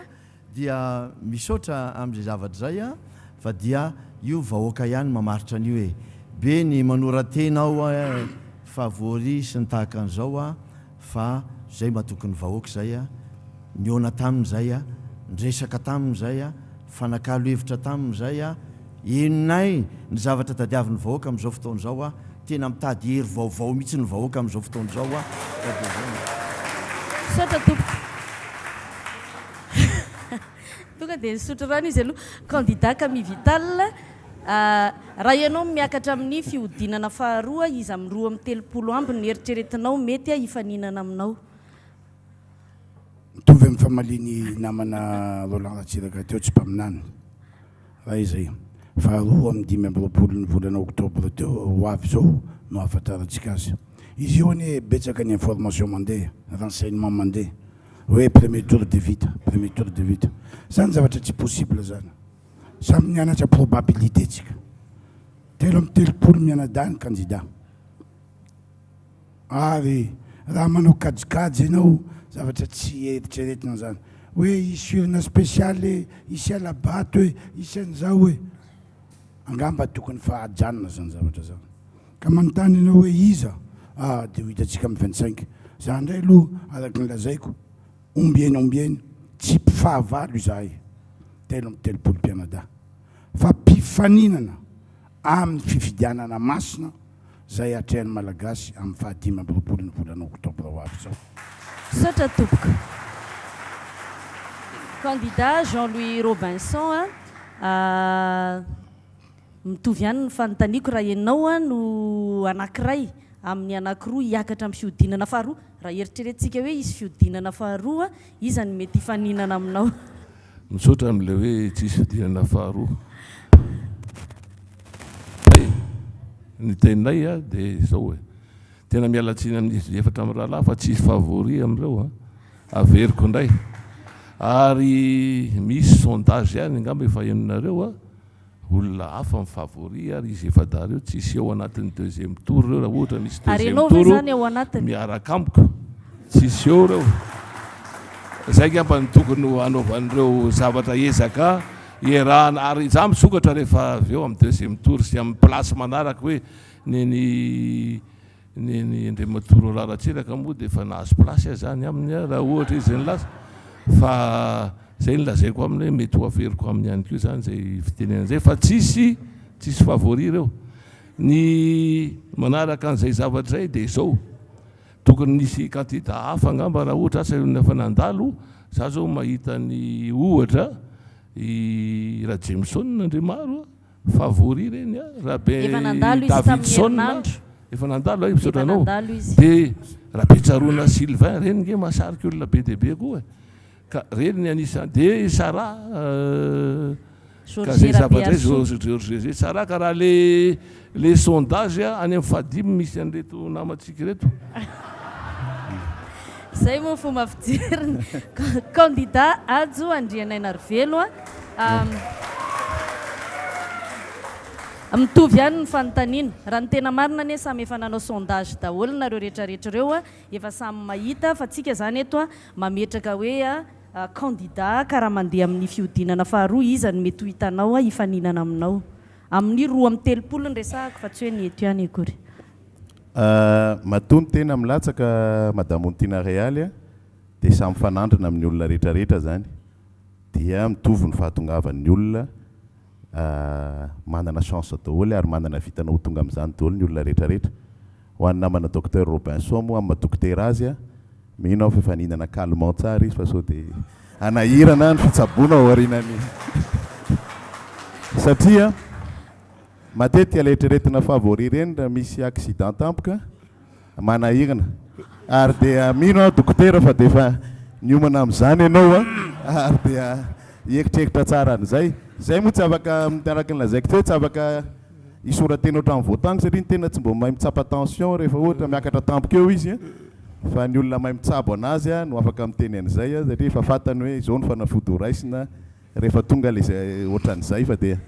dia misaotra amin'izay zavatra izay a, fa dia io vahoaka ihany mamaritra an'io e! Be ny manora-tena ao e, favori sy ny tahaka an'izao a, fa izay matoky ny vahoaka izay a, nihaona taminy izay a, niresaka taminy izay a, nifanakalo hevitra taminy izay a, Henonay ny zavatra tadiavin'ny vahoaka amin'izao fotoana izao a! Tena mitady hery vaovao mihitsy ny vahoaka amin'izao fotoana izao a! Ka dia izay no. Misaotra tompoko. Tonga dia nisotro rano izy aloha. Candidat Camille Vital, raha ianao miakatra amin'ny fihodinana faharoa, iza amin'ny 32 ambiny no eritreretinao mety hifaninana aminao? Mitovy amin'ny famalian'ny namana Roland Ratsiraka teo, tsy mpaminany. Raha izay, faha 2 amin'ny 25 ny volana oktobra teo ho avy izao no ahafantarantsika azy. Izy io anie betsaka ny information mandeha, renseignement mandeha hoe premier tour dia vita, premier tour dia vita. Zany zavatra tsy possible zany. Samy nianatra probabilité tsika. 33 mianadahy ny candidat. Ary raha manao kajikajy ianao, zavatra tsy eritreretina zany. Hoe hisy urne spéciale e, hisy hala-bato e, hisy an'izao e. Angamba tokony fa ajanona zany zavatra zany. Ka manontany ianao hoe iza? Ah, dia ho hitantsika amin'ny 25. Za indray aloha, araka ny lazaiko, ombieny ombieny, tsy mpifahavalo izahay, 33 mpianadahy, fa mpifaninana amin'ny fifidianana masina izay hatrehan'ny Malagasy amin'ny faha 25 ny volana oktobra ho avy izao. Misaotra tompoko. Candidat Jean Louis Robinson a. Mitovy ihany ny fanontaniako raha ianao no anankiray amin'ny anankiroa hiakatra amin'ny fihodinana faharoa, raha eritreretintsika hoe hisy fihodinana faharoa, iza no mety hifaninana aminao? Misaotra amin'ilay hoe tsisy fihodinana faharoa. Ny teninay dia izao e, tena miala tsiny amin'izy efatra mirahalahy fa tsisy favori amin'ireo an, averiko indray. Ary misy sondage ihany angamba efa henonareo an, Olona hafa ny favori ary izy efa-dahy ireo tsisy eo anatin'ny deuxième tour ireo raha ohatra misy Ary deuxième ianao ve tour izany ao anatiny? miaraka amiko tsisy eo ireo. Zay angamba no tokony ho hanaovan'ireo zavatra ezaka iarahana ary za misokatra rehefa avy eo amin'ny deuxième tour sy amin'ny place manaraka hoe ny ny Ny ny Andriamatoa Roland Ratsiraka moa dia efa nahazo place aza any aminy raha ohatra izy nilaza fa zay no lazaiko aminy hoe mety ho averiko aminy ihany koa izany izay fitenenana izay fa tsisy tsisy favori ireo. Ny manaraka an'izay zavatra izay dia izao, tokony nisy candidat hafa angamba raha ohatra asa ireo efa nandalo, za zao mahita ny ohatra i Rajemison Andriamaro a. Favori reny a, Rabe Efa nandalo izy tamin'ny Davidson herinandro. efa nandalo ay Efa misaotra anao. nandalo izy. De Rabetsaroana Sylvain reny nge mahasarika olona be dia be koa e. Ka reny ny anisan'ny de i Sarah ka Georges zay zavatra zay Rabearisoa. Georges zay Sarah ka raha le le sondage any amin'ny fahadimy misy an'ireto namantsika ireto. Izay moa fomba fijeriny. Candidat Hajo Andrianainarivelo a. Mitovy ihany ny fanontaniana. Raha ny tena marina anie samy efa nanao sondage daholo nareo rehetra rehetra ireo a, efa samy mahita fa tsika izany eto a mametraka hoe a candidat ka raha mandeha amin'ny fihodinana faharoa iza no mety ho hitanao hifaninana aminao. Amin'ny 32 no resahako fa tsy hoe ny eto ihany akory. Matoa ny tena milatsaka Madame Ontiana Realy dia samy mifanandrina amin'ny olona rehetra rehetra zany dia mitovy ny fahatongavan'ny olona manana chance daholo ary manana vintana ho tonga amin'izany daholo ny olona rehetra rehetra. Ho an'ny namana Docteur Robinson moa amin'ny maha dokotera azy mino aho fa efa nihinana calmant tsara izy fa sao dia hanahirana ny fitsaboana ao aorianan'ny satria Matetika ilay eritreretina favori ireny raha misy accident tampoka, manahirana. Ary dia mino aho dokotera fa dia efa niomana amin'izany ianao an, ary dia hieritreritra tsara an'izay. Izay moa tsy afaka, araka ny lazaiko teo, tsy afaka hisora-tena ohatran'ny voatango satria ny tena tsy mba mahay mitsapa tension rehefa ohatra miakatra tampoka eo izy an, fa ny olona mahay mitsabo an'azy no afaka miteny an'izay satria efa fantany hoe izao no fanafody ho raisina. Rehefa tonga le zay otran'izay fa dia.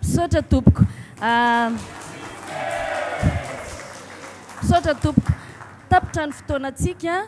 Misaotra tompoko. Misaotra tompoko. Tapitra ny fotoanantsika.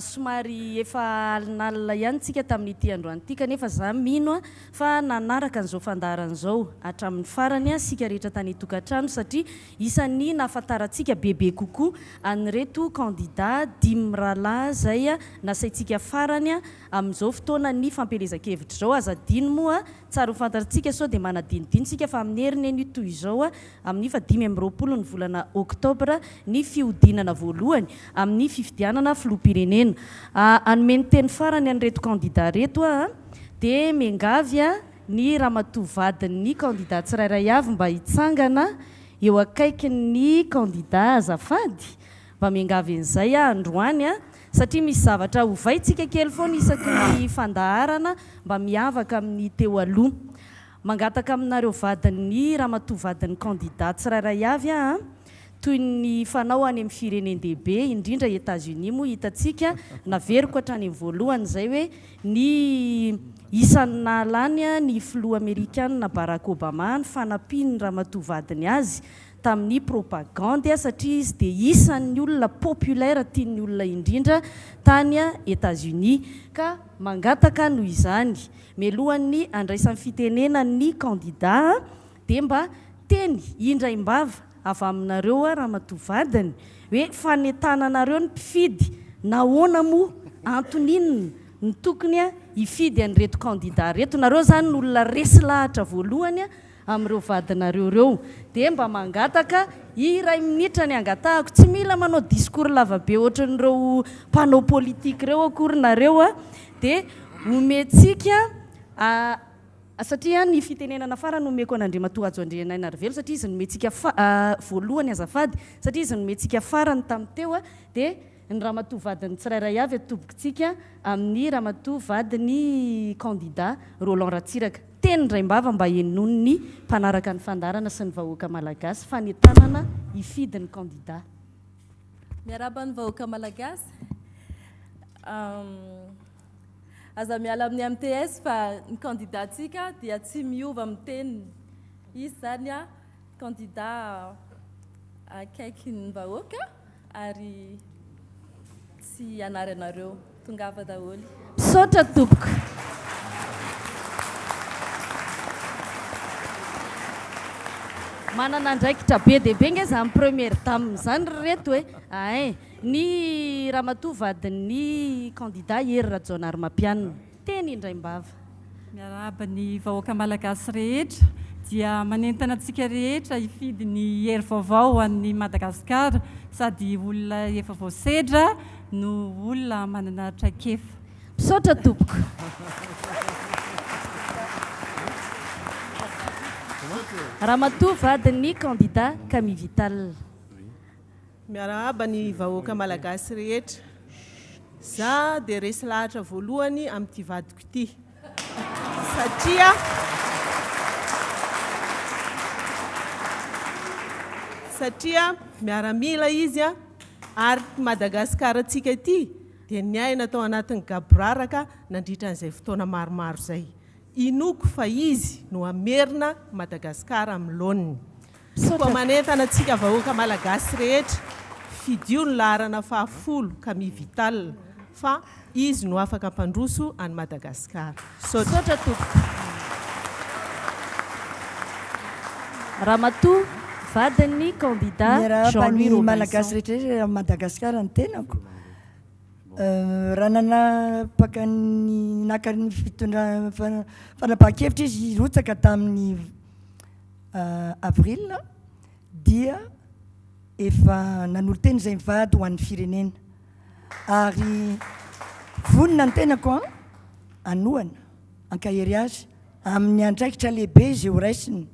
Somary efa alinalina ihany tsika tamin'ity androany ity kanefa za mino fa nanaraka an'izao fandaharana izao hatramin'ny farany isika rehetra tany an-tokantrano satria isan'ny nahafantarantsika bebe kokoa an'ireto kandida dimy mirahalahy izay nasaintsika farany Amin'izao fotoanan'ny fampielezan-kevitra izao, aza adino moa, tsara ho fantatsika sao dia manadinodino isika fa amin'ny heriny anio toy izao, amin'ny faha 25 ny volana oktobra ny fihodinana voalohany amin'ny fifidianana filoham-pirenena. Hanome ny teny farany an'ireto kandida ireto aho dia miangavy ny ramatoa vadin'ny kandida tsirairay avy mba hitsangana eo akaikin'ny kandida azafady. Mba miangavy an'izay aho androany a! Satria misy zavatra ovaintsika kely foana isaky ny fandaharana mba miavaka amin'ny teo aloha. Mangataka aminareo vadin'ny ramatoa vadin'ny candidat tsirairay avy aho a! Toy ny fanao any amin'ny firenen-dehibe, indrindra Etats-Unis moa hitantsika, naveriko hatrany amin'ny voalohany izay hoe ny isan'ny nahalany ny filoha amerikana Barack Obama ny fanampian'ny ramatoa vadiny azy tamin'ny propagandy satria izy dia isan'ny olona populaire tian'ny olona indrindra tany Etats-Unis ka mangataka noho izany mialohan'ny handraisan'ny fitenenany ny kandida dia mba teny indraim-bava avy aminareo ramatoa vadiny hoe fanentananareo ny mpifidy nahoana moa antony inona no tokony hifidy an'ireto kandida ireto nareo izany no olona resy lahatra voalohany amin'ireo vadinareo ireo dia mba mangataka iray minitra ny angatahako, tsy mila manao discours lavabe ohatran'ireo mpanao politique ireo akory nareo a, dia omentsika satria ny fitenenana farany omeko an'Andriamatoa Hajo Andrianainarivelo satria izy nomentsika voalohany azafady satria izy nomentsika farany tamin'ny teo dia ny ramatoa vadin'ny tsirairay avy atobokitsika amin'ny ramatoa vadin'ny candidat Roland Ratsiraka. Teny indraim-bava mba henoin'ny mpanaraka ny fandaharana sy ny vahoaka malagasy fanentanana hifidy ny kandida. Miarahaba ny vahoaka malagasy. Aza miala amin'ny MTS fa ny candidat-tsika dia tsy miova amin'ny teniny. Izy izany candidat akaiky ny vahoaka ary tsy hanary anareo. Tongava daholo. Misaotra tompoko. Manana andraikitra be dia be nge zany première dame zany ry reto e! Ain! Ny ramatoa vadin'ny candidat Hery Rajaonarimampianina. Teny indraim-bava. Miarahaba ny vahoaka malagasy rehetra, dia manentana antsika rehetra hifidy ny hery vaovao ho an'i Madagasikara, sady olona efa voasedra no olona manana traikefa. Misaotra tompoko. Ramatoa vadin'ny kandida Camille Vital. Miarahaba ny vahoaka malagasy rehetra. Za dia resy lahatra voalohany amin'ity vadiko ity. Satria satria miaramila izy ary Madagascar antsika ity dia niaina tao anatin'ny gaboraraka nandritra an'izay fotoana maromaro izay. Inoako fa izy no hamerina Madagascar amin'ny laoniny. Koa manentana antsika vahoaka Malagasy rehetra, fidio ny laharana faha folo Camille Vital fa izy no afaka hampandroso an'i Madagasikara. Misaotra. Misaotra tompoko. Ramatoa vadin'ny kandida Miarahaba Jean Louis ny Malagasy Robinson. rehetra eto Madagasikara ny tenako. Raha nanapaka ny naka ny fitondra fanapahan-kevitra izy hirotsaka tamin'ny avril dia efa nanolo-tena izay mivady ho an'ny firenena ary vonona ny tenako an hanohana, hankahery azy amin'ny andraikitra lehibe izay ho raisiny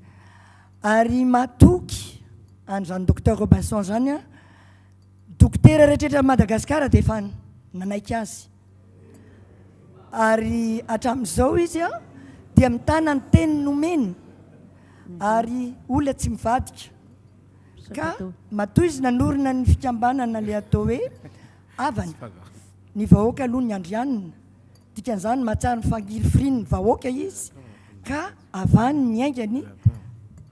ary matoky an'izany Docteur Robinson izany aho, dokotera rehetra eto Madagasikara dia efa nanaiky azy. Ary hatramin'izao izy dia mitana ny teny nomeny ary olona tsy mivadika. Ka matoa izy nanorina ny fikambanana ilay atao hoe Havana, ny vahoaka aloha ny andrianina, dikan'izany mahatsiaro ny fangirifirian'ny vahoaka izy ka avy any ny aingany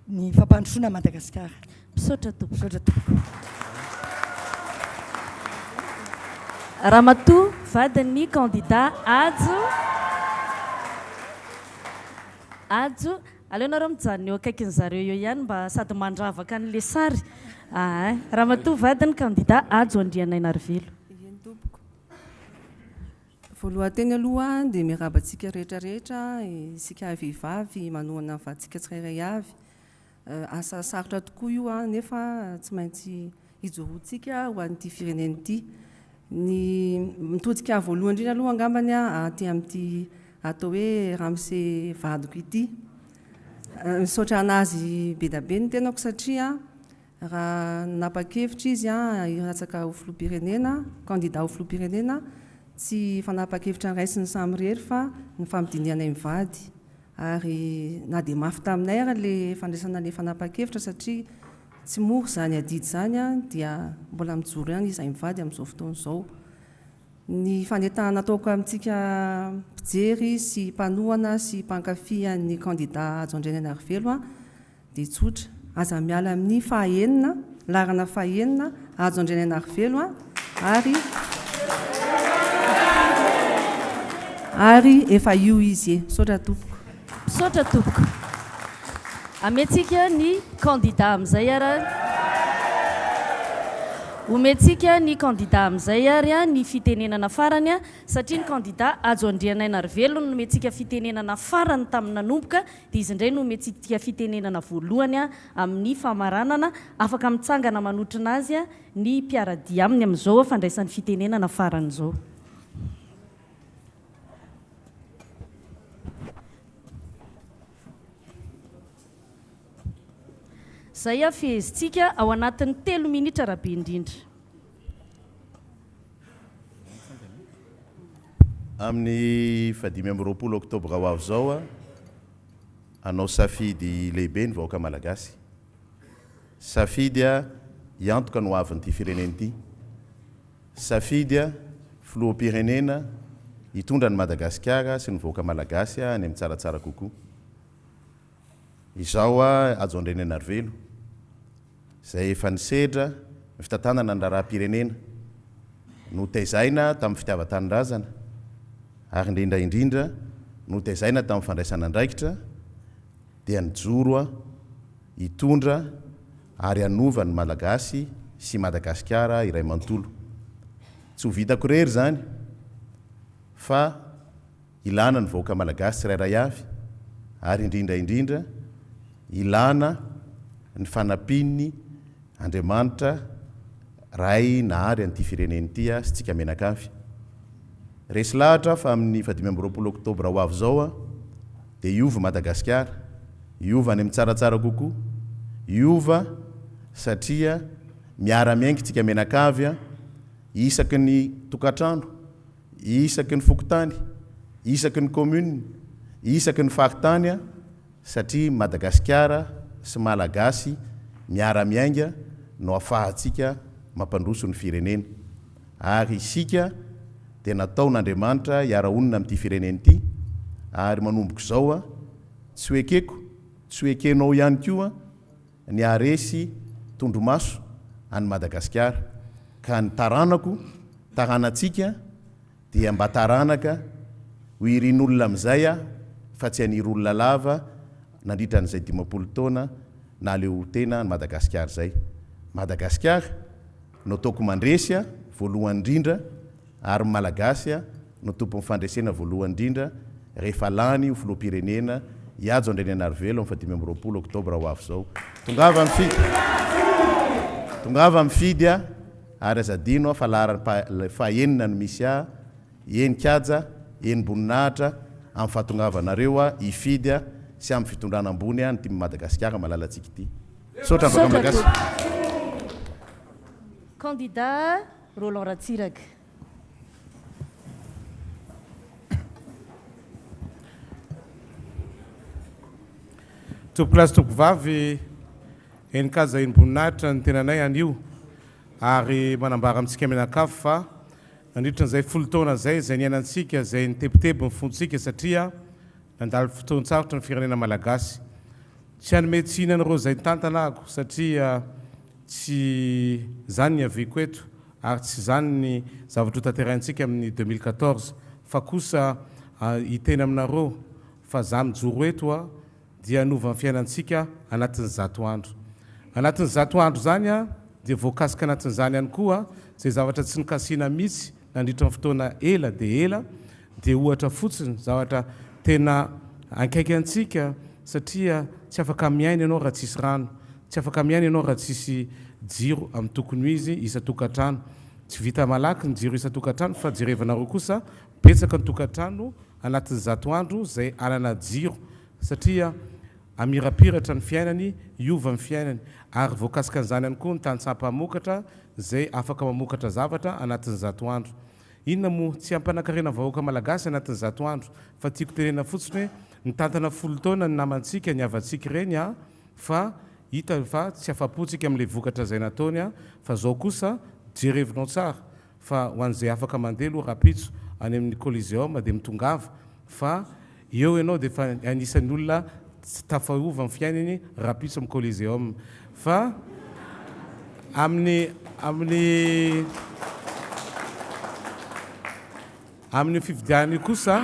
ny fampandrosoana an'i Madagasikara. Misaotra tompoko. Misaotra tompoko. Ramatoa vadin'ny kandida Hajo Hajo, aleo nareo mijanona eo akaikin'ny zareo eo ihany mba sady mandravaka an'le sary aa. Ramatoa vadin'ny kandida Hajo Andrianainarivelo. Eny tompoko. Voalohan-teny aloha dia miarahaba antsika rehetra rehetra, isika vehivavy manohana ny vadintsika tsirairay avy. Asa sarotra tokoa io nefa tsy maintsy ijoroantsika ho an'ity firenena ity. Ny mitodika voalohany indrindra aloha angambany aty amin'ity atao hoe ramose vadiko ity. Misaotra an'azy be dia be ny tenako satria raha nanapa-kevitra izy hilatsaka ho filoham-pirenena, kandida ho filoham-pirenena, tsy fanapahan-kevitra niraisiny samirery fa nifampidinihanay mivady. Ary na dia mafy taminay ary ilay fandraisana ilay fanapahan-kevitra satria Tsy mora izany adidy izany dia mbola mijoro ihany izahay mivady amin'izao fotoana izao. Ny fanentanana ataoko amintsika mpijery sy mpanohana sy mpankafy an'ny kandida Hajo Andrianainarivelo dia tsotra, aza miala amin'ny faha enina, laharana faha enina, Hajo Andrianainarivelo ary ary efa io izy e. Misaotra tompoko. Misaotra tompoko. Amentsika ny kandida amin'izay ary. Omentsika ny kandida amin'izay ary ny fitenenana farany satria ny kandida Hajo Andrianainarivelo no nomentsika fitenenana farany tamin'ny nanomboka dia izy indray no omentsika fitenenana voalohany amin'ny famaranana. Afaka mitsangana manotrona azy ny mpiara-dia aminy amin'izao fandraisany fitenenana farany izao. Izay fehezintsika ao anatin'ny telo minitra raha be indrindra. Amin'ny fahadimy amby roapolo oktobra ho avy izao, hanao safidy lehibe ny vahoaka malagasy. Safidy hiantoka ny hoavin'ity firenena ity. Safidy filoham-pirenena hitondra an'i Madagasikara sy ny vahoaka malagasy any amin'ny tsaratsara kokoa. Izaho Hajo Andrianainarivelo, izay efa nisedra ny fitantanana ny raharaham-pirenena, notezaina tamin'ny fitiavan-tanindrazana ary indrindra indrindra notezaina tamin'ny fandraisana andraikitra, dia nijoro aho hitondra ary hanova ny Malagasy sy Madagasikara iray manontolo. Tsy ho vitako irery izany fa ilana ny vahoaka Malagasy tsirairay avy ary indrindra indrindra ilana ny fanampian'ny Andriamanitra Ray nahary an'ity firenena ity sy tsika mianakavy. Resy lahatra aho fa amin'ny fahadimy amby roapolo oktobra ho avy izao dia hiova Madagasikara, hiova any amin'ny tsaratsara kokoa, hiova satria miara-miainga tsika mianakavy isaky ny tokantrano, isaky ny fokontany, isaky ny commune, isaky ny faritany satria Madagasikara sy Malagasy miara-miainga no afahantsika mampandroso ny firenena. Ary isika dia nataon'Andriamanitra hiara-honina amin'ity firenena ity, ary manomboka izao tsy ho ekeko, tsy ho ekenao ihany koa ny haharesy tondromaso an'i Madagasikara, ka ny taranako, taranantsika dia mba taranaka ho irin'olona amin'izay aho fa tsy haniry olona lava nandritra an'izay 50 taona nahaleotena an'i Madagasikara izay. Madagasikara no ataoko mandresy voalohany indrindra ary ny Malagasy no tompon'ny fandresena voalohany indrindra rehefa lany ho filoham-pirenena i Hajo Andrianainarivelo amin'ny faha 25 oktobra ho avy izao. Tongava mifidy! Tongava mifidy ary aza adino fa laharam faha-enina no misy ahy, henin-kaja, henim-boninahitra amin'ny fahatongavanareo hifidy sy amin'ny fitondrana ambony an'ity Madagasikara malalantsika ity. Misaotra ny vahoaka Malagasy. Candidat Roland Ratsiraka. Tompokolahy sy tompokovavy, henin-kaja henim-boninahitra ny tenanay anio ary manambara amintsika mianakavy fa nandritra an'izay folo taona izay, izay niainantsika, izay nitebiteby ny fontsika satria nandalo fotoan-tsarotra ny firenena malagasy. Tsy hanome tsiny an'ireo izay nitantana aho satria tsy izany ny niaviako eto ary tsy izany ny zavatra ho tanterahintsika amin'ny 2014 fa kosa hiteny aminareo fa za mijoro eto a dia hanova ny fiainantsika anatin'ny zato andro. Anatin'ny zato andro izany dia voakasika anatin'izany ihany koa izay zavatra tsy nokasihina mihitsy nandritra ny fotoana ela dia ela dia ohatra fotsiny zavatra tena ankaiky antsika satria tsy afaka miaina ianao raha tsisy rano, tsy afaka miaina ianao raha tsisy jiro amin'ny tokony ho izy isan-tokantrano. Tsy vita malaky ny jiro isan-tokantrano fa jerevanareo kosa betsaka ny tokantrano anatin'ny zato andro izay hanana jiro satria hamirapiratra ny fiainany, hiova ny fiainany ary voakasika an'izany ihany koa ny tantsaha mpamokatra izay afaka mamokatra zavatra anatin'ny zato andro. Inona moa? Tsy hampanakarena vahoaka malagasy anatin'ny zato andro fa tiako tenena fotsiny hoe nitantana folo taona ny namantsika, ny havantsika ireny an, fa. Hita fa tsy afa-po tsika amin'ilay vokatra izay nataony fa zao kosa jerevinao tsara fa ho an'izay afaka mandeha aloha rahampitso any amin'ny Coliseum dia mitongava fa eo ianao dia efa anisan'ny olona tsy tafaova ny fiainany rahampitso amin'ny Coliseum fa amin'ny amin'ny amin'io fifidianana io kosa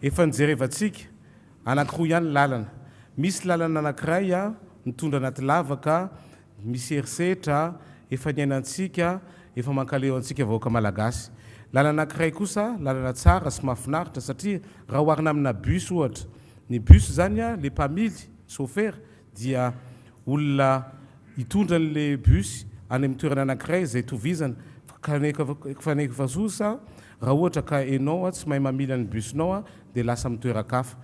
efa nijerevantsika Anankiroa ihany ny lalana. Misy lalana anankiray mitondra anaty lavaka, misy herisetra, efa niainantsika, efa mankaleo antsika vahoaka malagasy. Lalana anankiray kosa, lalana tsara sy mahafinaritra satria raha oharina amina bus ohatra, ny bus izany le mpamily, chauffeur, dia olona hitondra an'le bus any amin'ny toerana anankiray izay tovizana kanefa kosa raha ohatra ka enao tsy mahay mamily an'ny bus-nao dia lasa amin'ny toeran-kafa.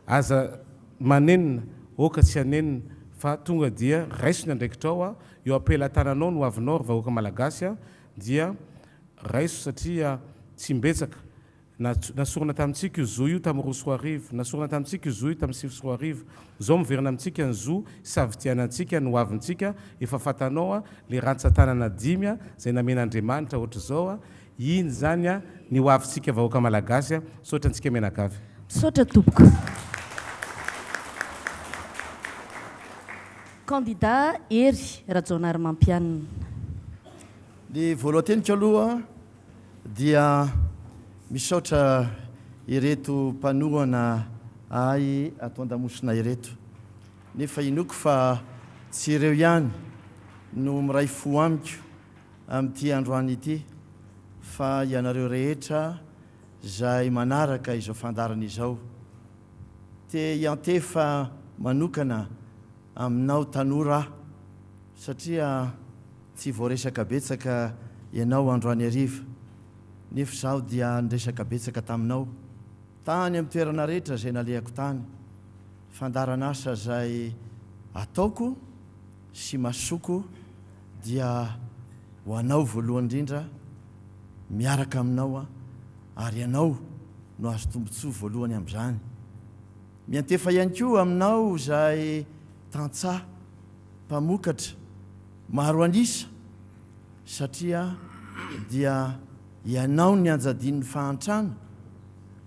Aza manenina, oka tsy hanenina fa tonga dia raiso ny andraikitrao, eo am-pelatananao ny hoavinao ry vahoaka malagasy dia raiso satria tsy imbetsaka Nasorina tamintsika io zo io tamin'ny 2002, nasorina tamintsika io zo io tamin'ny 2009. Izao miverina amintsika ny zo hisafidianantsika ny hoavintsika, efa fantanao a, le rantsan-tanana dimy a, izay namen'Andriamanitra ohatr'izao a, iny izany a, ny hoavintsika vahoaka malagasy a, misaotra antsika mianakavy. Misaotra tompoko. Kandida Hery Rajaonarimampianina. Ny voalohan-teniko aloha dia misaotra ireto mpanohana ahy ato an-damosina ireto. Nefa inoako fa tsy ireo ihany no miray fo amiko amin'ity androany ity fa ianareo rehetra izay manaraka izao fandaharana izao. Te hiantefa manokana aminao tanora aho satria Tsy voaresaka betsaka ianao androany hariva, nefa izaho dia niresaka betsaka taminao tany amin'ny toerana rehetra izay nalehako tany. Fandaharan'asa izay ataoko sy masoko dia ho anao voalohany indrindra, miaraka aminao aho, ary ianao no azo tombontsoa voalohany amin'izany. Miantefa ihany koa aminao izay tantsaha mpamokatra maro an'isa satria dia ianao ny anjadian'ny fahantrana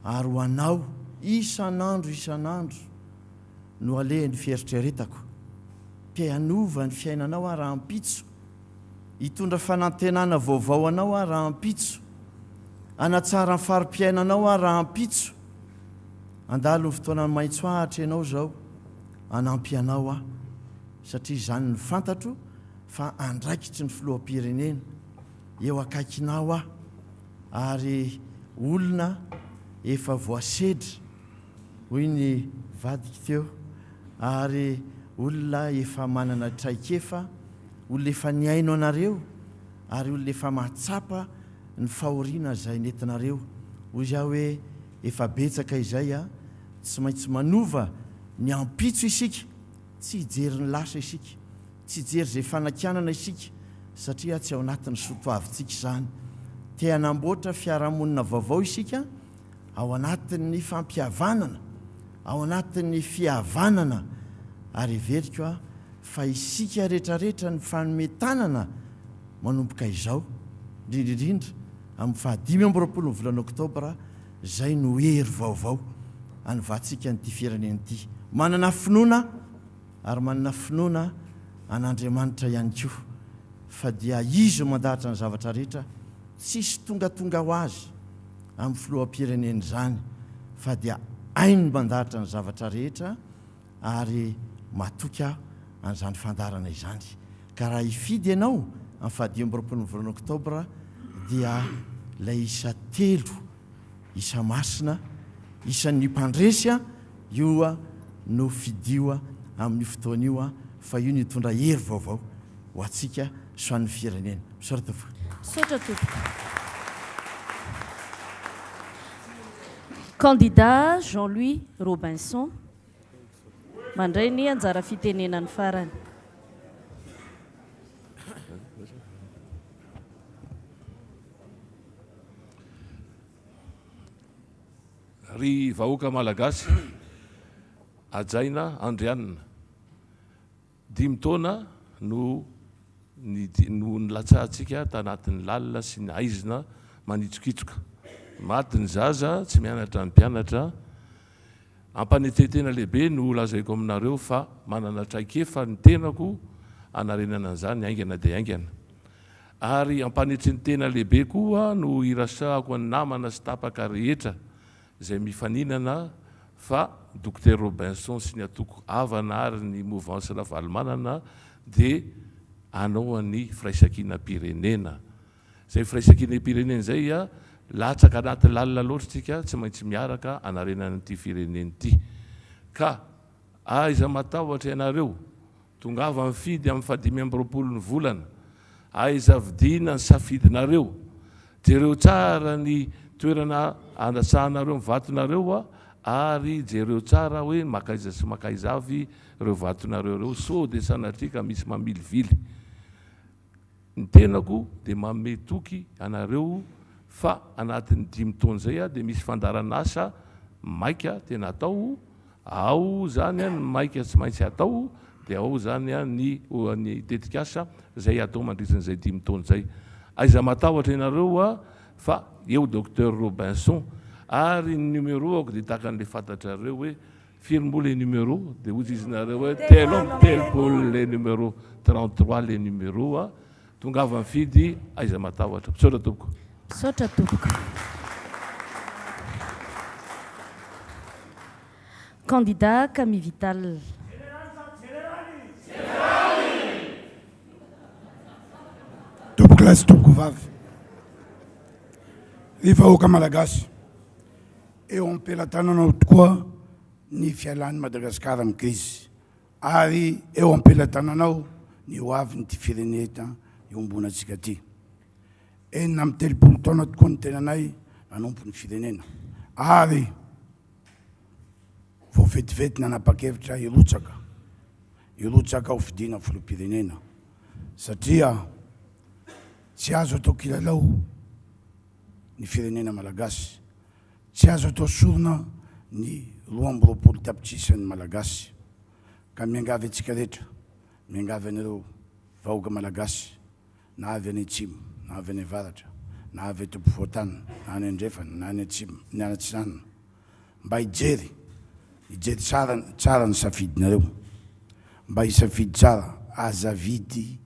ary ho anao isan'andro isan'andro no alehan'ny fieritreretako. Te hanova ny fiainanao aho rahampitso, hitondra fanantenana vaovao anao aho rahampitso, hanatsara ny fari-piainanao aho rahampitso. Handalo ny fotoanan'ny maitso ahitra ianao izao, hanampy anao aho satria izany no fantatro fa andraikitry ny filoham-pirenena, eo akaikinao aho ary olona efa voasedra hoy ny vadiko teo ary olona efa manana traikefa, olona efa nihaino anareo ary olona efa mahatsapa ny fahoriana izay nentinareo, hoy aho hoe efa betsaka izay a, tsy maintsy manova ny ampitso isika, tsy hijery ny lasa isika, tsy hijery izay fanakianana isika satria tsy ao anatin'ny soatoavintsika izany. Te hanamboatra fiarahamonina vaovao isika ao anatin'ny fampihavanana, ao anatin'ny fihavanana ary heveriko aho fa isika rehetrarehetra nifanome tanana manomboka izao, indrindra indrindra amin'ny faha 25 ny volana oktobra, Izay no hery vaovao anovantsika an'ity firenena ity. Manana finoana ary manana finoana an'Andriamanitra ihany koa fa dia Izy no mandahatra ny zavatra rehetra, tsisy tongatonga ho azy amin'ny filoham-pirenena izany fa dia hainy ny mandahatra ny zavatra rehetra ary matoky aho an'izany fandaharana izany. Ka raha hifidy ianao amin'ny faha 25 ny volana oktobra dia ilay isa telo, isa masina, isan'ny mpandresy io no fidio amin'io fotoana io fa io no hitondra hery vaovao ho antsika sy ho an'ny firenena. Misaotra tompoko. Misaotra tompoko. Candidat Jean Louis Robinson mandray ny anjara fitenenany farany. Ry vahoaka Malagasy hajaina andrianina. Dimy taona no no nilatsahantsika tanatin'ny lalina sy ny haizina manitsokitsoka. Maty ny zaza, tsy mianatra ny mpianatra. Ampanetren-tena lehibe no lazaiko aminareo fa manana traikefa ny tenako hanarenana an'izany haingana dia haingana. Ary ampanetren-tena lehibe koa no irasahako ny namana sy tapaka rehetra izay mifaninana fa Dokotera Robinson sy ny antoko Avana ary ny Mouvance Ravalomanana dia hanao ny firaisankinam-pirenena. Izay firaisankinam-pirenena izay latsaka anaty lalina loatra isika, tsy maintsy miaraka hanarenana an'ity firenena ity. Ka aiza matahotra ianareo, tongava mifidy amin'ny fahadimy ambiroapolo ny volana, aiza vidiana ny safidinareo, jereo tsara ny toerana andatsahanareo ny vatonareo ary jereo tsara hoe makaiza sy makaiza avy ireo vatonareo ireo sao dia sanatria ka misy mamilivily. Ny tenako dia manome toky anareo fa anatin'ny dimy taona izay dia misy fandaharan'asa maika tena atao, ao izany ny maika tsy maintsy atao dia ao izany ny ny tetikasa izay atao mandritra an'izay dimy taona izay. Aiza matahotra ianareo fa eo Docteur Robinson ary ny numéro-ako dia tahaka an'ilay fantatrareo hoe Firy moa le numéro? Dia hoy izy nareo hoe 33 le numéro, 33 le numéro a! Tongava mifidy, aiza matahotra. Misaotra tompoko. Misaotra tompoko. Candidat Camille Vital. Tompokolahy sy tompokovavy, ry vahoaka malagasy. Eo am-pelatananao tokoa ny fialan'i Madagasikara amin'ny krizy ary eo am-pelatananao ny ho avin'ity firenena iombonantsika ity. 36 taona tokoa ny tenanay nanompo ny firenena ary vao vetivety nanapa-kevitra hirotsaka hirotsaka ho fidiana filoham-pirenena satria tsy azo atao kilalao ny firenena malagasy. Tsy azo atao sorona ny 22 tapitrisan'ny Malagasy. Ka miangavy antsika rehetra, miangavy anareo vahoaka Malagasy, na avy any atsimo, na avy any avaratra, na avy eto ampovoan-tany, na any andrefana, na any atsimo, ny any atsinanana, mba hijery, hijery tsara, tsara ny safidinareo. Mba hisafidy tsara, aza avidy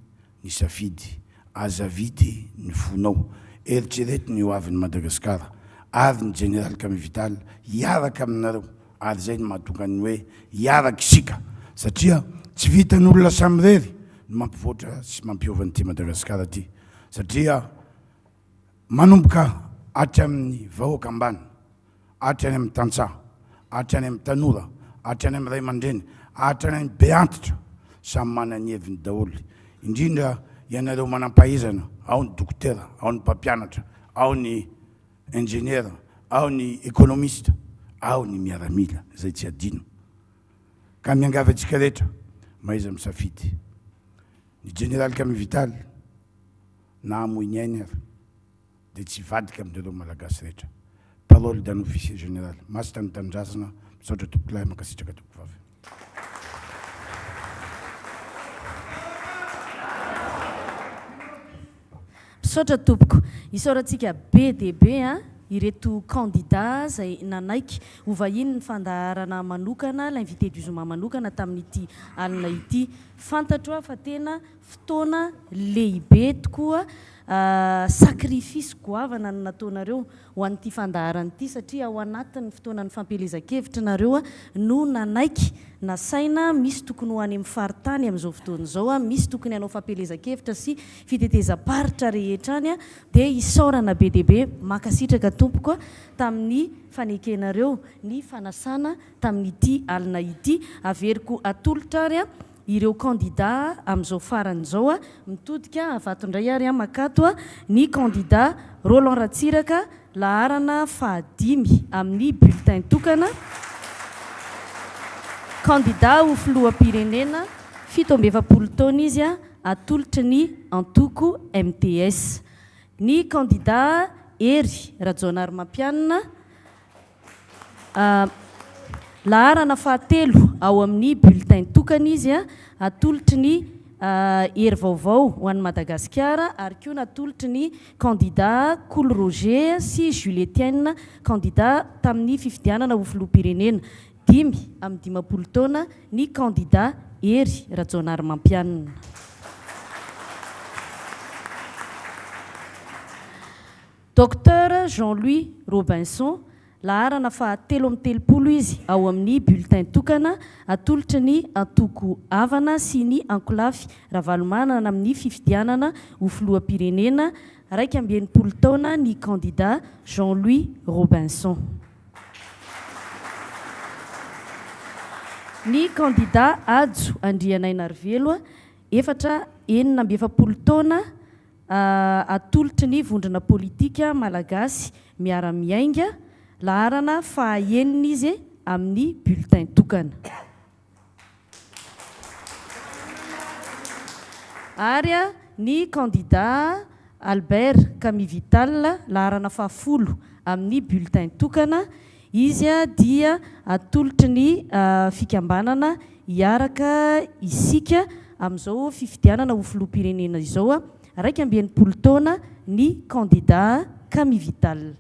ny safidy, aza avidy ny fonao, eritrereto ny ho avin'i Madagasikara, ary ny Jeneraly Camille Vital hiaraka aminareo, ary izay no mahatonga ny hoe hiaraka isika, satria tsy vitan'olona samirery ny mampivoatra sy mampiova an'ity Madagasikara ity, satria manomboka hatramin'ny vahoaka ambany, hatrany amin'ny tantsaha, hatrany amin'ny tanora, hatrany amin'ny ray aman-dreny, hatrany amin'ny be antitra, samy manana ny heviny daholo. Indrindra ianareo manampahaizana, ao ny dokotera, ao ny mpampianatra, ao ny injeniera, ao ny ekonomista, ao ny miaramila, izay tsy adino. Ka miangavy antsika rehetra, mahaiza misafidy. Ny Jeneraly Camille Vital, na hamoy ny ainy ary. dia tsy hivadika aminareo Malagasy rehetra. Parole d'un officier général. Masina ny tanindrazana. Misaotra tompokolahy mankasitraka tompokovavy. Misaotra tompoko. Isaorantsika be dia be an ireto kandida izay nanaiky ho vahinin'ny fandaharana manokana, l'invité du zoma manokana tamin'ity alina ity. Fantatro aho fa tena fotoana lehibe tokoa, sacrifice goavana no nataonareo ho an'ity fandaharana ity satria ao anatin'ny fotoanan'ny fampielezan-kevitra nareo no nanaiky nasaina, misy tokony ho any amin'ny faritany amin'izao fotoana izao, misy tokony hanao fampielezan-kevitra sy fitetezam-paritra rehetra any, dia isaorana be dia be, mankasitraka tompoko tamin'ny fanekenareo ny fanasana tamin'ity alina ity, averiko atolotra ary. Ireo kandida amin'izao farany izao, mitodika avato indray ary makato ny kandida Roland Ratsiraka laharana fahadimy amin'ny bulletin tokana, kandida ho filoham-pirenena, 47 taona izy, atolotry ny antoko mts. Ny kandida Hery Rajaonarimampianina. Laharana fahatelo ao amin'ny bulletin tokana izy, atolotry ny Hery Vaovao ho an'i Madagasikara ary koa natolotry ny kandida Kolo Roger sy Jules Etienne, kandida tamin'ny fifidianana ho filoham-pirenena. 55 taona ny kandida Hery Rajaonarimampianina. Docteur Jean Louis Robinson, laharana faha 33 izy ao amin'ny bulletin tokana atolotry ny antoko Avana sy ny ankolafy Ravalomanana amin'ny fifidianana ho filoham-pirenena, 61 taona ny kandida Jean Louis Robinson. Ny kandida Hajo Andrianainarivelo, efatra 46 taona, atolotry ny vondrona politika Malagasy Miara-Miainga, laharana faha enina izy amin'ny bulletin tokana. Ary ny kandida Albert Camille Vital, laharana fahafolo amin'ny bulletin tokana, izy dia atolotry ny fikambanana Hiaraka Isika amin'izao fifidianana ho filoham-pirenena izao, 61 taona ny kandida Camille Vital.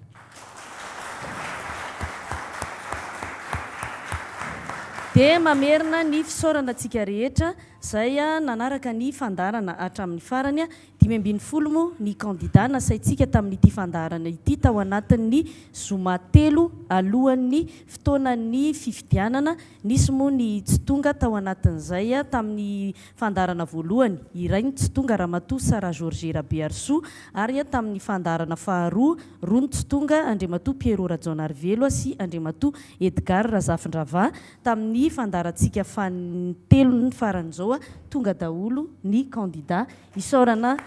Dia mamerina ny fisaorana antsika rehetra izay nanaraka ny fandaharana hatramin'ny farany. 15 moa ny kandida nasaintsika tamin'ity fandaharana ity tao anatin'ny zoma telo alohan'ny fotoanan'ny fifidianana. Nisy moa ny tsy tonga tao anatin'izay tamin'ny fandaharana voalohany, iray ny tsy tonga Ramatoa Sarah Georget Rabearisoa ary tamin'ny fandaharana faharoa, roa no tsy tonga, Andriamatoa Pierrot Rajaonarivelo sy Andriamatoa Edgard Razafindravaha, tamin'ny fandaharantsika fanintelony farany izao, tonga daholo ny kandida. Isaorana,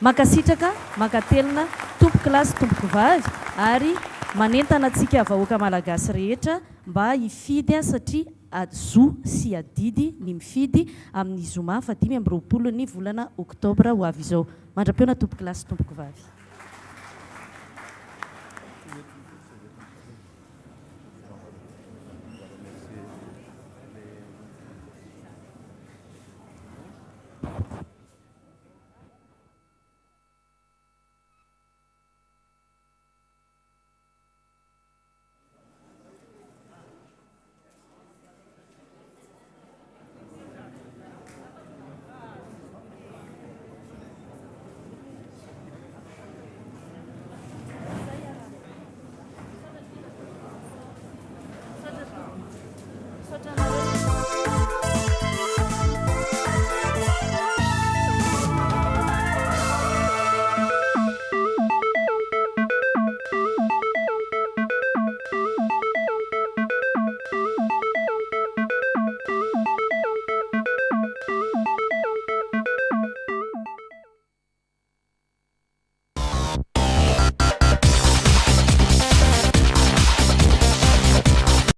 mankasitraka, mankatelina tompokolahy sy tompokovavy ary manentana antsika vahoaka malagasy rehetra mba hifidy satria zo sy adidy ny mifidy amin'ny zoma faha 25 ny volana oktobra ho avy izao. Mandra-pihaona tompokolahy sy tompokovavy.